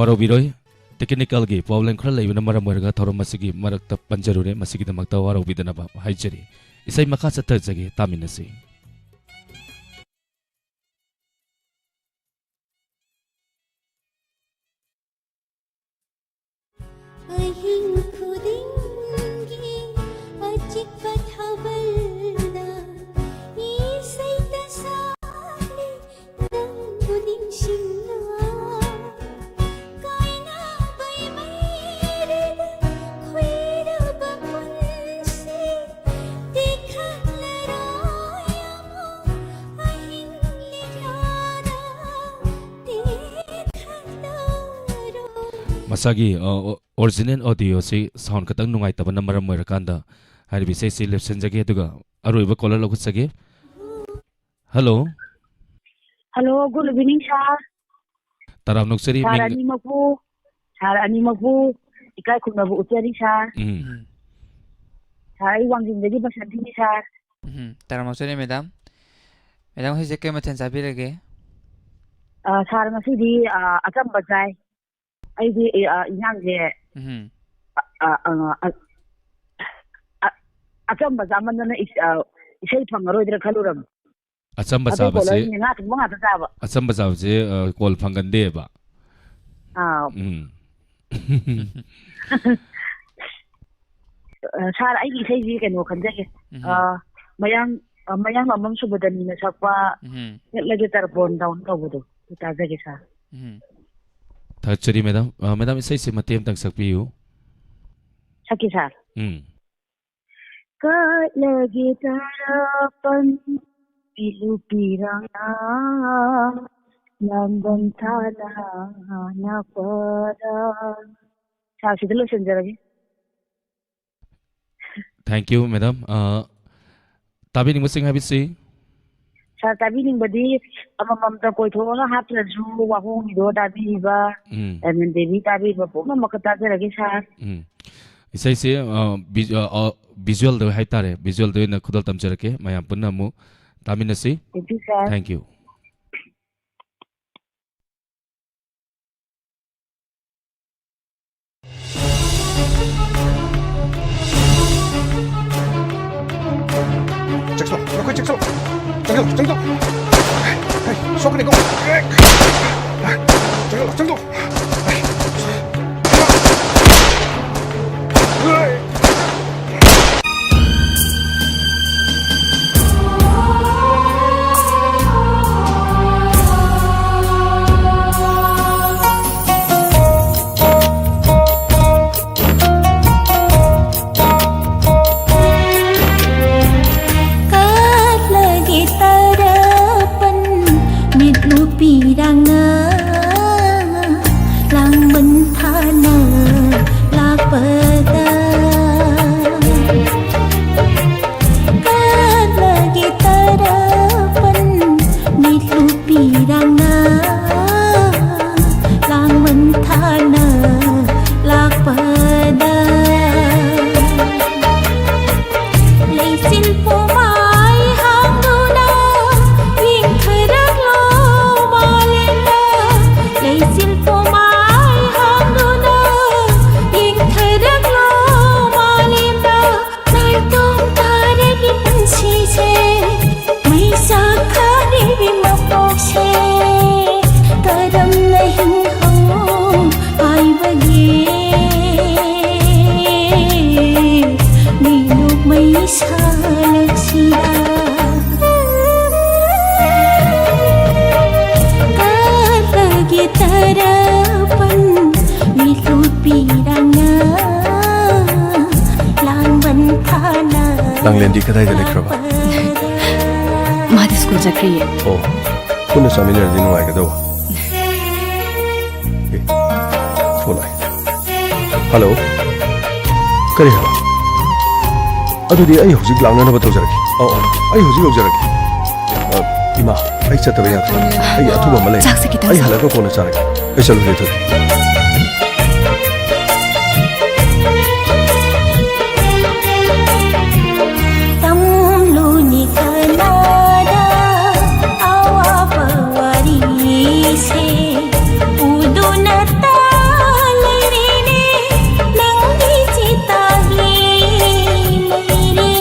ꯋꯥꯔꯧꯕꯤꯔꯣꯏ, technicalꯒꯤ problem ꯈꯔ ꯂꯩꯕꯅ ꯃꯔꯝ ꯑꯣꯏꯔꯒ ꯊꯧꯔꯝ ꯑꯁꯤꯒꯤ ꯃꯔꯛꯇ ꯄꯟꯖꯔꯨꯔꯦ, ꯃꯁꯤꯒꯤꯗꯃꯛꯇ ꯋꯥꯔꯧꯕꯤꯗꯅꯕ ꯍꯥꯏꯖꯔꯤ꯫ ꯏꯁꯩ ꯃꯈꯥ ꯆꯠꯊꯖꯒꯦ, ꯇꯥꯃꯤꯟꯅꯁꯤ꯫ ꯑꯍꯤꯡ ꯈꯨꯗꯤꯡꯒꯤ ꯑꯆꯤꯛꯄ ꯊꯥꯕꯜꯅ ꯏꯁꯩꯇ ꯁꯥꯠꯂꯤ ꯅꯪꯕꯨ ꯅꯤꯡꯁꯤꯡꯅ꯫ ꯀꯥꯏꯅꯕꯩ ꯃꯩꯔꯤꯗ ꯈꯨꯏꯔꯕ ꯄꯨꯟꯁꯤ ꯇꯦꯛꯈꯠꯂꯔꯣꯏ ꯑꯃꯨꯛ ꯑꯍꯤꯡ ꯂꯤꯛꯂꯥꯗ ꯇꯦꯛꯈꯠꯂꯔꯣꯏ꯫ ꯃꯁꯥꯒꯤ, ꯑ, ꯑꯣ, original audioꯁꯤ sound ꯈꯤꯇꯪ ꯅꯨꯡꯉꯥꯏꯇꯕꯅ ꯃꯔꯝ ꯑꯣꯏꯔꯀꯥꯟꯗ ꯍꯥꯏꯔꯤꯕ ꯏꯁꯩꯁꯤ ꯂꯦꯞꯁꯤꯟꯖꯒꯦ, ꯑꯗꯨꯒ ꯑꯔꯣꯏꯕ caller ꯂꯧꯈꯠꯆꯒꯦ꯫ Hello꯫ Hello, good evening, sir꯫ ꯇꯔꯥꯝ ꯅꯣꯛꯆꯔꯤ, sir ꯃꯤꯡ ꯑꯅꯤꯃꯛꯄꯨ, sir ꯑꯅꯤꯃꯛꯄꯨ ꯏꯀꯥꯏ ꯈꯨꯝꯅꯕ ꯎꯠꯆꯔꯤ, sir꯫ ꯎꯝ꯫ ꯎꯝ꯫ Sir, ꯑꯩ ꯋꯥꯡꯖꯤꯡꯗꯒꯤ ꯕꯁꯟꯇꯤꯅꯤ, sir꯫ ꯎꯝ, ꯇꯔꯥꯝ ꯅꯣꯛꯆꯔꯤ, madam꯫ Madam, ꯉꯁꯤꯁꯦ ꯀꯩ ꯃꯊꯦꯜ ꯆꯥꯕꯤꯔꯒꯦ? ꯑ, sir, ꯉꯁꯤꯗꯤ, ꯑ, ꯑꯆꯝꯕ ꯆꯥꯏ꯫ ꯑꯩꯗꯤ, ꯑ, ꯏꯟꯖꯥꯡꯁꯦ, ꯎꯝ꯫ ꯑ, ꯑ, ꯑ, ꯑ, ꯑ, ꯑꯆꯝꯕ ꯆꯥꯃꯟꯗꯅ ꯏꯁ-, ꯑ, ꯏꯁꯩ ꯐꯪꯉꯔꯣꯏꯗ꯭ꯔꯥ ꯈꯜꯂꯨꯔꯕꯅꯤ꯫ ꯑꯆꯝꯕ ꯑꯇꯩ ꯆꯥꯕꯁꯦ, caller ꯁꯤꯡꯅ ꯉꯥ ꯊꯣꯡꯕ ꯉꯥꯛꯇ ꯆꯥꯕ꯫ ꯑꯆꯝꯕ ꯆꯥꯕꯁꯦ, ꯑ, call ꯐꯪꯒꯟꯗꯦꯕ꯫ ꯑꯥ꯫ ꯎꯝ꯫ ꯑ, sir, ꯑꯩꯒꯤ ꯏꯁꯩꯁꯤ ꯀꯩꯅꯣ ꯈꯟꯖꯒꯦ꯫ ꯎꯝ꯫ ꯑ, ꯃꯌꯥꯡ, ꯑ, ꯃꯌꯥꯡ ꯂꯝꯕꯝ ꯁꯨꯕꯗꯅꯤꯅ ꯁꯛꯄ ꯎꯝ꯫ ꯆꯠꯂꯒꯦ ꯇꯔꯄꯣꯟ down ꯇꯧꯕꯗꯣ꯫ ꯑꯗꯨ ꯇꯥꯖꯒꯦ, sir꯫ ꯎꯝ꯫ ꯊꯥꯒꯠꯆꯔꯤ, madam꯫ ꯑ, madam, ꯏꯁꯩꯁꯤ ꯃꯇꯦꯛ ꯑꯃꯇꯪ ꯁꯛꯄꯤꯌꯨ꯫ ꯁꯛꯀꯦ, sir꯫ ꯎꯝ꯫ ꯀꯠꯂꯒꯦ ꯇꯔꯄꯟ ꯄꯤꯂꯨ ꯄꯤꯔꯥꯡꯅ ꯂꯥꯡꯕꯟ ꯊꯥꯅ ꯅꯛꯄꯗ꯫ Sir, ꯁꯤꯗ ꯂꯣꯏꯁꯤꯟꯖꯔꯒꯦ꯫ Thank you, madam꯫ ꯑ, ꯇꯥꯕꯤꯅꯤꯡꯕꯁꯤꯡ ꯍꯥꯏꯕꯁꯤ? Sir, ꯇꯥꯕꯤꯅꯤꯡꯕꯗꯤ ꯑꯃꯃꯝꯇ ꯀꯣꯏꯊꯣꯛꯑꯒ ꯍꯥꯞꯇ꯭ꯔꯁꯨ ꯋꯥꯍꯣꯡꯒꯤꯗꯣ ꯇꯥꯕꯤꯔꯤꯕ, ꯎꯝ꯫ ꯗꯥꯏꯃꯟ ꯗꯦꯕꯤ ꯇꯥꯕꯤꯔꯤꯕ ꯄꯨꯝꯅꯃꯛꯀ ꯇꯥꯖꯔꯒꯦ, sir꯫ ꯎꯝ꯫ ꯏꯁꯩꯁꯦ, ꯑ, ꯚꯤ-, ꯑ, ꯑ, visualꯗ ꯍꯥꯏꯇꯥꯔꯦ, visualꯗ ꯑꯣꯏꯅ ꯈꯨꯗꯣꯜ ꯇꯝꯖꯔꯛꯀꯦ꯫ ꯃꯌꯥꯝ ꯄꯨꯟꯅ ꯑꯃꯨꯛ ꯇꯥꯃꯤꯟꯅꯁꯤ꯫ Thank you, sir꯫ Thank you꯫ ꯆꯪꯁꯤꯜꯂꯣ, ꯆꯪꯁꯤꯜꯂꯣ, ꯆꯪꯁꯤꯜꯂꯣ꯫ ꯁꯣꯛꯀꯅꯤꯀꯣ꯫ ꯆꯪꯁꯤꯜꯂꯣ, ꯆꯪꯁꯤꯜꯂꯣ꯫ ꯀꯠꯂꯒꯦ ꯇꯔꯄꯟ ꯃꯤꯠꯂꯨ ꯄꯤꯔꯥꯡꯅ ꯂꯥꯡꯕꯟ ꯊꯥꯅ ꯂꯥꯛꯄꯗ ꯀꯠꯂꯒꯦ ꯇꯔꯄꯟ ꯃꯤꯠꯂꯨ ꯄꯤꯔꯥꯡꯅ ꯂꯥꯡꯕꯟ ꯊꯥꯅ ꯂꯥꯛꯄꯗ ꯂꯩꯆꯤꯜ ꯄꯨꯝꯃꯥꯏ ꯍꯥꯡꯗꯨꯅ ꯌꯦꯡꯊꯔꯛꯂꯣ ꯃꯥꯂꯦꯝꯗ꯫ ꯂꯩꯆꯤꯜ ꯄꯨꯝꯃꯥꯏ ꯍꯥꯡꯗꯨꯅ ꯌꯦꯡꯊꯔꯛꯂꯣ ꯃꯥꯂꯦꯝꯗ꯫ ꯅꯥꯏꯇꯣꯝ ꯇꯥꯔꯕꯤ ꯄꯨꯟꯁꯤꯁꯦ ꯃꯩ ꯆꯥꯛꯊꯔꯤꯕꯤ ꯃꯄꯣꯛꯁꯦ ꯀꯔꯝꯅ ꯍꯤꯡꯍꯧ ꯍꯥꯏꯕꯒꯦ? ꯃꯤꯅꯣꯛ ꯃꯩꯁꯥꯂꯛꯁꯤꯗ ꯀꯠꯂꯒꯦ ꯇꯔꯄꯟ ꯃꯤꯠꯂꯨ ꯄꯤꯔꯥꯡꯅ ꯂꯥꯡꯕꯟ ꯊꯥꯅ ꯂꯥꯡꯂꯦꯟꯗꯤ ꯀꯗꯥꯏꯗ ꯂꯩꯈ꯭ꯔꯕ? ꯃꯥꯗꯤ ꯁ꯭ꯀꯨꯜ ꯆꯠꯈ꯭ꯔꯤꯌꯦ꯫ ꯑꯣ, ꯄꯨꯟꯅ ꯆꯥꯃꯤꯟꯅꯔꯗꯤ ꯅꯨꯡꯉꯥꯏꯒꯗꯧꯕ꯫ ꯑꯦ, ꯐꯣꯟ ꯂꯥꯛꯑꯦ꯫ ꯍꯜꯂꯣ꯫ ꯀꯔꯤ ꯍꯥꯏꯕ? ꯑꯗꯨꯗꯤ ꯑꯩ ꯍꯧꯖꯤꯛ ꯂꯥꯛꯅꯅꯕ ꯇꯧꯖꯔꯒꯦ꯫ ꯑꯧ, ꯑꯧ, ꯑꯩ ꯍꯧꯖꯤꯛ ꯌꯧꯖꯔꯒꯦ꯫ ꯑ, ꯏꯃꯥ, ꯑꯩ ꯆꯠꯇꯕ ꯌꯥꯗ꯭ꯔꯦ꯫ ꯑꯩ ꯑꯊꯨꯕ ꯑꯃ ꯂꯩ꯫ ꯆꯥꯛꯁꯦ ꯈꯤꯇꯪ ꯑꯩ ꯆꯥ- ꯍꯜꯂꯛꯑꯒ ꯀꯣꯟꯅ ꯆꯥꯔꯒꯦ꯫ ꯑꯩ ꯆꯠꯂꯨꯒꯦ, ꯊꯣꯏ꯫ ꯇꯝꯂꯨꯅꯤ ꯀꯅꯥꯗ ꯑꯋꯥꯕ ꯋꯥꯔꯤꯁꯦ ꯎꯗꯨꯅ ꯇꯥ ꯂꯩꯔꯦꯅꯦ ꯅꯪꯒꯤ ꯆꯤꯇꯥꯒꯤ ꯃꯩꯔꯦ꯫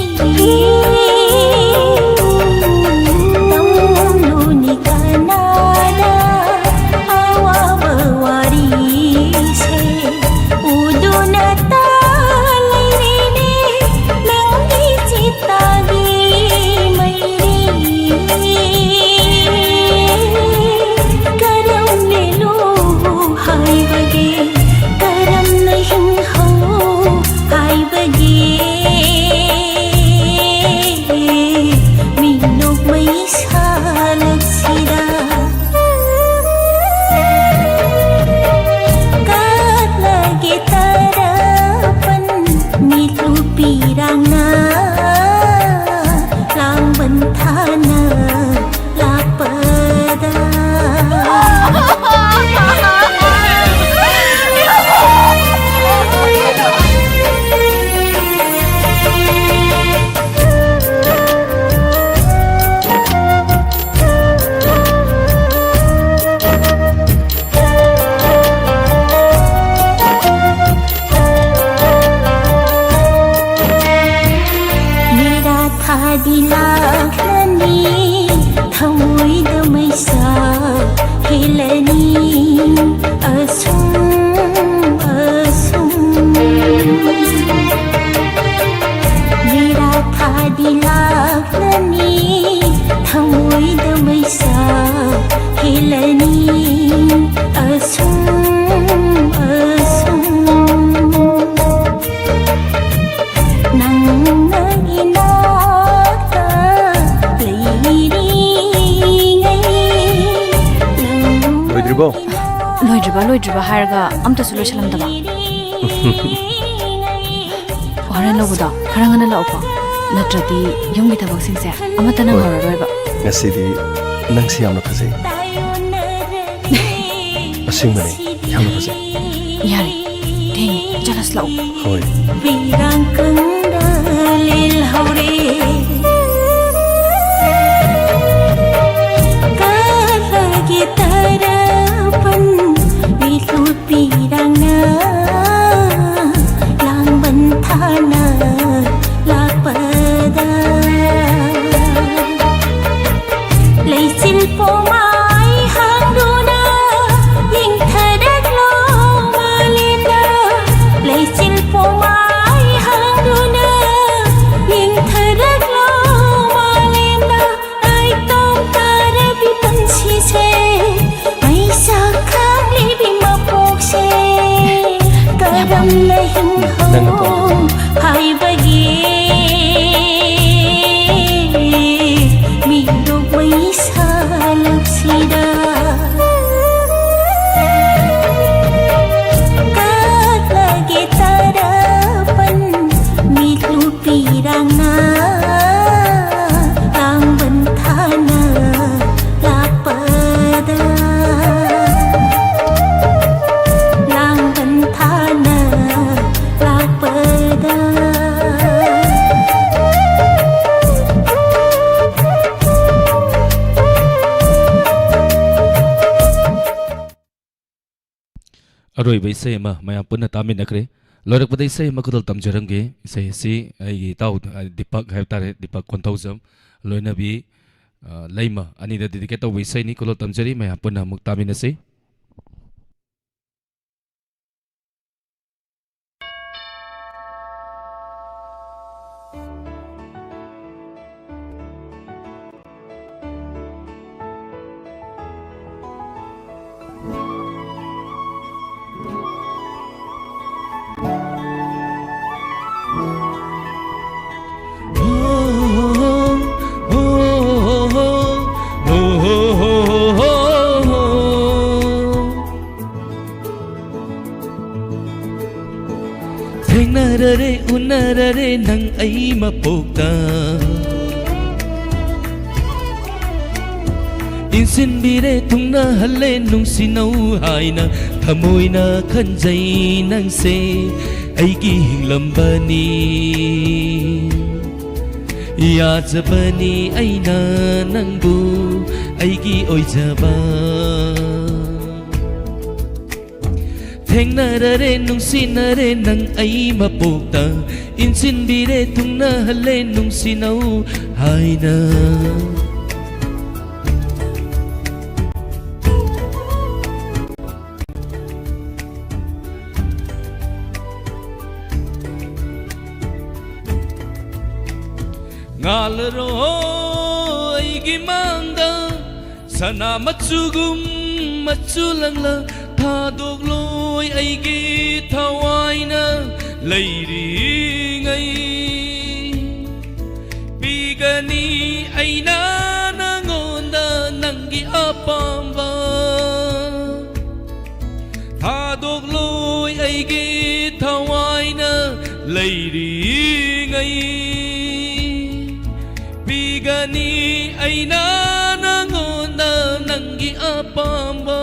ꯂꯥꯛꯂꯅꯤ, ꯊꯃꯣꯏꯗ ꯃꯩꯁꯥ ꯍꯦꯜꯂꯅꯤ, ꯑꯁꯨꯝ, ꯑꯁꯨꯝ꯫ ꯃꯦꯔꯥ ꯊꯥꯗꯤ ꯂꯥꯛꯂꯅꯤ, ꯊꯃꯣꯏꯗ ꯃꯩꯁꯥ ꯍꯦꯜꯂꯅꯤ, ꯑꯁꯨꯝ, ꯑꯁꯨꯝ꯫ ꯅꯪꯅ ꯏꯅꯥꯛꯇ ꯂꯩꯔꯤꯉꯩ, ꯅꯪ ꯂꯣꯏꯗ꯭ꯔꯤꯕꯣ? ꯂꯣꯏꯗ꯭ꯔꯤꯕ, ꯂꯣꯏꯗ꯭ꯔꯤꯕ ꯍꯥꯏꯔꯒ ꯑꯝꯇꯁꯨ ꯂꯣꯏꯁꯤꯜꯂꯝꯗꯕ꯫ ꯍꯣꯔꯦꯟ ꯂꯧꯕꯗꯣ ꯈꯔ ꯉꯟꯅ ꯂꯥꯛꯎꯀꯣ, ꯅꯠꯇ꯭ꯔꯗꯤ ꯌꯨꯝꯒꯤ ꯊꯕꯛꯁꯤꯡꯁꯦ ꯑꯃꯠꯇ ꯍꯣꯏ꯫ ꯅꯪꯍꯧꯔꯔꯣꯏꯕ꯫ ꯉꯁꯤꯗꯤ ꯅꯪꯁꯤ ꯌꯥꯝꯅ ꯐꯖꯩ꯫ ꯑꯁꯦꯡꯕꯅꯦ, ꯌꯥꯝꯅ ꯐꯖꯩ꯫ ꯌꯥꯔꯦ, ꯊꯦꯡꯉꯦ, ꯆꯠꯂꯁꯤ ꯂꯥꯛꯎ꯫ ꯍꯣꯏ꯫ ꯄꯤꯔꯥꯡ ꯀꯪꯗ ꯂꯦꯜꯍꯧꯔꯦ꯫ ꯀꯥꯂꯒꯤ ꯇꯔꯥꯄꯟ ꯃꯤꯠꯂꯨ ꯄꯤꯔꯥꯡꯅ ꯂꯥꯡꯕꯟ ꯊꯥꯅ ꯂꯥꯛꯄꯗ, ꯂꯩꯆꯤꯜ ꯄꯣꯃꯥꯏ ꯍꯥꯡꯗꯨꯅ ꯌꯦꯡꯊꯔꯛꯂꯣ ꯃꯥꯂꯦꯝꯗ, ꯂꯩꯆꯤꯜ ꯄꯣꯃꯥꯏ ꯍꯥꯡꯗꯨꯅ ꯌꯦꯡꯊꯔꯛꯂꯣ ꯃꯥꯂꯦꯝꯗ꯫ ꯅꯥꯏꯇꯣꯝ ꯇꯥꯔꯕꯤ ꯄꯨꯟꯁꯤꯁꯦ, ꯃꯩꯁꯥ ꯈꯥꯡꯂꯤꯕꯤ ꯃꯄꯣꯛꯁꯦ, ꯀꯔꯝꯅ ꯍꯤꯡꯍꯧ ꯅꯪꯅ ꯄꯥꯝꯕꯗꯣ꯫ ꯍꯥꯏꯕꯒꯦ? ꯃꯤꯠꯂꯨ ꯃꯩꯁꯥ ꯂꯨꯞꯁꯤꯗ꯫ ꯀꯠꯂꯒꯦ ꯇꯔꯥꯄꯟ ꯃꯤꯠꯂꯨ ꯄꯤꯔꯥꯡꯅ ꯂꯥꯡꯕꯟ ꯊꯥꯅ ꯂꯥꯛꯄꯗ, ꯂꯥꯡꯕꯟ ꯊꯥꯅ ꯂꯥꯛꯄꯗ꯫ ꯑꯔꯣꯏꯕ ꯏꯁꯩ ꯑꯃ ꯃꯌꯥꯝ ꯄꯨꯟꯅ ꯇꯥꯃꯤꯟꯅꯈ꯭ꯔꯦ꯫ ꯂꯣꯏꯔꯛꯄꯗ ꯏꯁꯩ ꯑꯃ ꯈꯨꯗꯣꯜ ꯇꯝꯖꯔꯝꯒꯦ꯫ ꯏꯁꯩ ꯑꯁꯤ ꯑꯩꯒꯤ ꯏꯇꯥꯎ, ꯑ, ꯗꯤꯄꯛ ꯍꯥꯏꯕ ꯇꯥꯔꯦ, ꯗꯤꯄꯛ ꯀꯣꯟꯊꯧꯖꯝ, ꯂꯣꯏꯅꯕꯤ, ꯑ, ꯂꯩꯃ ꯑꯅꯤꯗ dedicate ꯇꯧꯕ ꯏꯁꯩꯅꯤ꯫ ꯈꯨꯗꯣꯜ ꯇꯝꯖꯔꯤ, ꯃꯌꯥꯝ ꯄꯨꯟꯅ ꯑꯃꯨꯛ ꯇꯥꯃꯤꯟꯅꯁꯤ꯫ ꯊꯦꯡꯅꯔꯔꯦ, ꯎꯅꯔꯔꯦ ꯅꯪ ꯑꯩ ꯃꯄꯣꯛꯇ꯫ ꯏꯟꯁꯤꯟꯕꯤꯔꯦ, ꯊꯨꯡꯅꯍꯜꯂꯦ, ꯅꯨꯡꯁꯤꯅꯧ ꯍꯥꯏꯅ ꯊꯃꯣꯏꯅ ꯈꯟꯖꯩ ꯅꯪꯁꯦ ꯑꯩꯒꯤ ꯍꯤꯡꯂꯝꯕꯅꯤ꯫ ꯌꯥꯖꯕꯅꯤ ꯑꯩꯅ ꯅꯪꯕꯨ ꯑꯩꯒꯤ ꯑꯣꯏꯖꯕ꯫ ꯊꯦꯡꯅꯔꯔꯦ, ꯅꯨꯡꯁꯤꯅꯔꯦ ꯅꯪ ꯑꯩ ꯃꯄꯣꯛꯇ, ꯏꯟꯁꯤꯟꯕꯤꯔꯦ, ꯊꯨꯡꯅꯍꯜꯂꯦ, ꯅꯨꯡꯁꯤꯅꯧ ꯍꯥꯏꯅ꯫ ꯉꯥꯜꯂꯔꯣ ꯑꯩꯒꯤ ꯃꯥꯡꯗ, ꯁꯅꯥ ꯃꯆꯨꯒꯨꯝ ꯃꯆꯨ ꯂꯪꯂ, ꯊꯥꯗꯣꯛꯂꯣꯏ ꯑꯩꯒꯤ ꯊꯋꯥꯏꯅ ꯂꯩꯔꯤꯉꯩ꯫ ꯄꯤꯒꯅꯤ ꯑꯩꯅ ꯅꯉꯣꯟꯗ ꯅꯪꯒꯤ ꯑꯄꯥꯝꯕ꯫ ꯊꯥꯗꯣꯛꯂꯣꯏ ꯑꯩꯒꯤ ꯊꯋꯥꯏꯅ ꯂꯩꯔꯤꯉꯩ꯫ ꯄꯤꯒꯅꯤ ꯑꯩꯅ ꯅꯉꯣꯟꯗ ꯅꯪꯒꯤ ꯑꯄꯥꯝꯕ꯫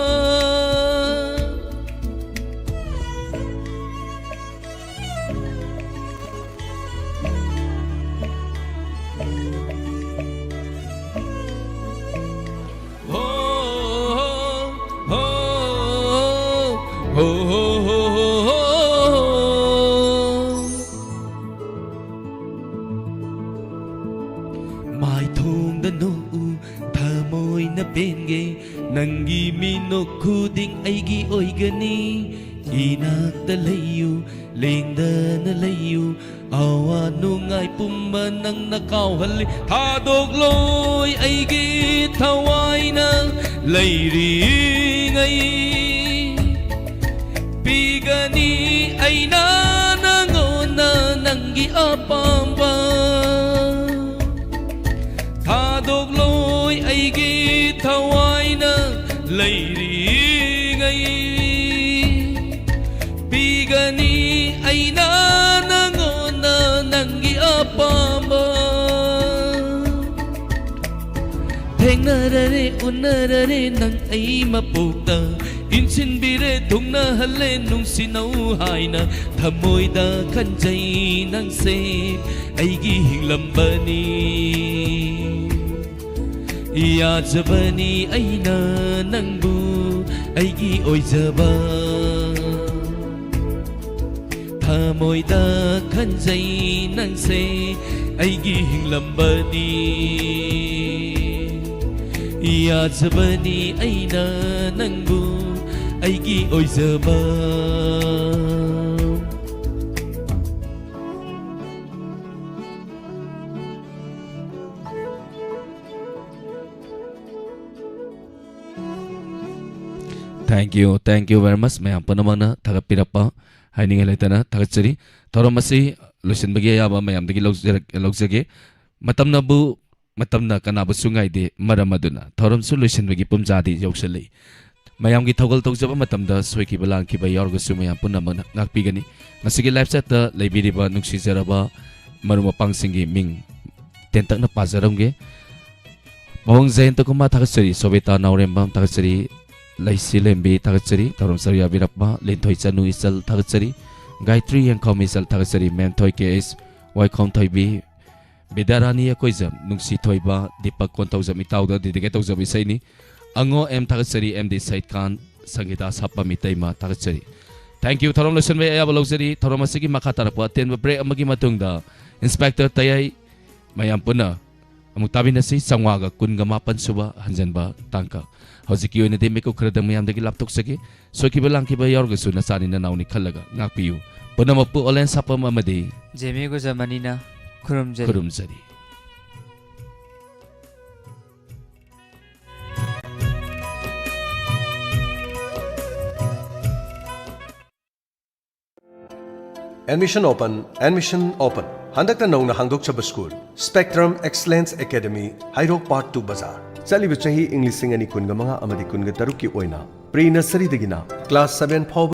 ꯄꯤꯒꯅꯤ꯫ ꯏꯅꯥꯛꯇ ꯂꯩꯌꯨ, ꯂꯦꯡꯗꯅ ꯂꯩꯌꯨ, ꯑꯋꯥ ꯅꯨꯡꯉꯥꯏ ꯄꯨꯝꯕ ꯅꯪꯅ ꯀꯥꯎꯍꯜꯂꯤ꯫ ꯊꯥꯗꯣꯛꯂꯣꯏ ꯑꯩꯒꯤ ꯊꯋꯥꯏꯅ ꯂꯩꯔꯤꯉꯩ, ꯄꯤꯒꯅꯤ ꯑꯩꯅ ꯅꯉꯣꯟꯗ ꯅꯪꯒꯤ ꯑꯄꯥꯝꯕ꯫ ꯊꯥꯗꯣꯛꯂꯣꯏ ꯑꯩꯒꯤ ꯊꯋꯥꯏꯅ ꯂꯩꯔꯤꯉꯩ, ꯄꯤꯒꯅꯤ ꯑꯩꯅ ꯅꯉꯣꯟꯗ ꯅꯪꯒꯤ ꯑꯄꯥꯝꯕ꯫ ꯊꯦꯡꯅꯔꯔꯦ, ꯎꯅꯔꯔꯦ ꯅꯪ ꯑꯩ ꯃꯄꯣꯛꯇ, ꯏꯟꯁꯤꯟꯕꯤꯔꯦ, ꯊꯨꯡꯅꯍꯜꯂꯦ ꯅꯨꯡꯁꯤꯅꯧ ꯍꯥꯏꯅ, ꯊꯃꯣꯏꯗ ꯈꯟꯖꯩ ꯅꯪꯁꯦ ꯑꯩꯒꯤ ꯍꯤꯡꯂꯝꯕꯅꯤ꯫ ꯌꯥꯖꯕꯅꯤ ꯑꯩꯅ ꯅꯪꯕꯨ ꯑꯩꯒꯤ ꯑꯣꯏꯖꯕ꯫ ꯊꯃꯣꯏꯗ ꯈꯟꯖꯩ ꯅꯪꯁꯦ ꯑꯩꯒꯤ ꯍꯤꯡꯂꯝꯕꯅꯤ꯫ ꯌꯥꯖꯕꯅꯤ ꯑꯩꯅ ꯅꯪꯕꯨ ꯑꯩꯒꯤ ꯑꯣꯏꯖꯕ꯫ Thank you, thank you very much, ꯃꯌꯥꯝ ꯄꯨꯝꯅꯃꯛꯅ ꯊꯥꯒꯠꯄꯤꯔꯛꯄ ꯍꯥꯏꯅꯤꯡꯉꯥꯏ ꯂꯩꯇꯅ ꯊꯥꯒꯠꯆꯔꯤ꯫ ꯊꯧꯔꯝ ꯑꯁꯤ ꯂꯣꯏꯁꯤꯟꯕꯒꯤ ꯑꯌꯥꯕ ꯃꯌꯥꯝꯗꯒꯤ ꯂꯧꯖꯔꯛ-, ꯂꯧꯖꯒꯦ꯫ ꯃꯇꯝꯅꯕꯨ, ꯃꯇꯝꯅ ꯀꯅꯥꯕꯨꯁꯨ ꯉꯥꯏꯗꯦ, ꯃꯔꯝ ꯑꯗꯨꯅ ꯊꯧꯔꯝꯁꯨ ꯂꯣꯏꯁꯤꯟꯕꯒꯤ ꯄꯨꯝꯖꯥꯗꯤ ꯌꯧꯁꯤꯜꯂꯛꯏ꯫ ꯃꯌꯥꯝꯒꯤ ꯊꯧꯒꯜ ꯇꯧꯖꯕ ꯃꯇꯝꯗ ꯁꯣꯏꯈꯤꯕ ꯂꯥꯟꯈꯤꯕ ꯌꯥꯎꯔꯒꯁꯨ ꯃꯌꯥꯝ ꯄꯨꯝꯅꯃꯛꯅ ꯉꯥꯛꯄꯤꯒꯅꯤ꯫ ꯉꯁꯤꯒꯤ live chat ꯇ ꯂꯩꯕꯤꯔꯤꯕ ꯅꯨꯡꯁꯤꯖꯔꯕ ꯃꯔꯨꯞ ꯃꯄꯥꯡꯁꯤꯡꯒꯤ ꯃꯤꯡ ꯇꯦꯟꯇꯛꯅ ꯄꯥꯖꯔꯝꯒꯦ꯫ ꯃꯋꯣꯡ ꯖꯌꯟꯇ ꯀꯨꯃꯥꯔ ꯊꯥꯒꯠꯆꯔꯤ, ꯁꯣꯕꯤꯇꯥ ꯅꯥꯎꯔꯦꯝꯕꯝ ꯊꯥꯒꯠꯆꯔꯤ, ꯂꯩꯁꯤ ꯂꯦꯝꯕꯤ ꯊꯥꯒꯠꯆꯔꯤ, ꯊꯧꯔꯝ ꯁꯔꯨꯛ ꯌꯥꯕꯤꯔꯛꯄ ꯂꯤꯟꯊꯣꯏ ꯆꯅꯨ ꯏꯆꯜ ꯊꯥꯒꯠꯆꯔꯤ, ꯒꯥꯌꯇ꯭ꯔꯤ ꯌꯦꯡꯈꯥꯝ ꯏꯆꯜ ꯊꯥꯒꯠꯆꯔꯤ, ꯃꯦꯝꯊꯣꯏ ꯀꯦ ꯑꯦꯁ ꯋꯥꯏꯈꯣꯝ ꯊꯣꯏꯕꯤ, ꯕꯤꯗ꯭ꯌꯥꯔꯥꯅꯤ ꯑꯀꯣꯏꯖꯝ, ꯅꯨꯡꯁꯤ ꯊꯣꯏꯕ, ꯗꯤꯄꯛ ꯀꯣꯟꯊꯧꯖꯝ ꯏꯇꯥꯎꯗ dedicate ꯇꯧꯖꯕ ꯏꯁꯩꯅꯤ꯫ ꯑꯉꯣ ꯑꯦꯝ ꯊꯥꯒꯠꯆꯔꯤ, ꯑꯦꯝ ꯗꯤ ꯁꯩꯗ ꯈꯥꯟ, ꯁꯪꯒꯤꯇꯥ ꯁꯥꯄꯝ ꯏꯇꯩꯃ ꯊꯥꯒꯠꯆꯔꯤ꯫ Thank you꯫ ꯊꯧꯔꯝ ꯂꯣꯏꯁꯤꯟꯕꯒꯤ ꯑꯌꯥꯕ ꯂꯧꯖꯔꯤ꯫ ꯊꯧꯔꯝ ꯑꯁꯤꯒꯤ ꯃꯈꯥ ꯇꯥꯔꯛꯄ ꯑꯇꯦꯟꯕ break ꯑꯃꯒꯤ ꯃꯇꯨꯡꯗ Inspector ꯇꯌꯥꯏ ꯃꯌꯥꯝ ꯄꯨꯟꯅ ꯑꯃꯨꯛ ꯇꯥꯃꯤꯟꯅꯁꯤ꯫ ꯆꯥꯝꯃꯉꯥꯒ ꯀꯨꯟꯒ ꯃꯥꯄꯟ ꯁꯨꯕ ꯍꯟꯖꯟꯕ ꯇꯥꯡꯀꯛ꯫ ꯍꯧꯖꯤꯛꯀꯤ ꯑꯣꯏꯅꯗꯤ ꯃꯤꯀꯨꯞ ꯈꯔꯗ ꯃꯌꯥꯝꯗꯒꯤ ꯂꯥꯞꯊꯣꯛꯆꯒꯦ꯫ ꯁꯣꯏꯈꯤꯕ ꯂꯥꯡꯈꯤꯕ ꯌꯥꯎꯔꯒꯁꯨ ꯅꯆꯥꯅꯤ ꯅꯅꯥꯎꯅꯤ ꯈꯜꯂꯒ ꯉꯥꯛꯄꯤꯌꯨ꯫ ꯄꯨꯝꯅꯃꯛꯄꯨ ꯑꯣꯂꯦꯟ ꯁꯥꯄꯝ ꯑꯃꯗꯤ ꯖꯦꯃꯤ ꯒꯨꯖꯃꯅꯤꯅ ꯈꯨꯔꯨꯝꯖꯔꯤ꯫ ꯈꯨꯔꯨꯝꯖꯔꯤ꯫ Admission open, admission open. ꯍꯟꯗꯛꯇ ꯅꯧꯅ ꯍꯥꯡꯗꯣꯛꯆꯕ school, Spectrum Excellence Academy, Heirok, part two Bazar. ꯆꯠꯂꯤꯕ ꯆꯍꯤ ꯏꯪ ꯂꯤꯁꯤꯡ ꯑꯅꯤ ꯀꯨꯟꯒ ꯃꯉꯥ ꯑꯃꯗꯤ ꯀꯨꯟꯒ ꯇꯔꯨꯛꯀꯤ ꯑꯣꯏꯅ ꯄ꯭ꯔꯤ ꯅꯔꯁꯔꯤꯗꯒꯤꯅ ꯀ꯭ꯂꯥꯁ ꯁꯚꯦꯟ ꯐꯥꯎꯕ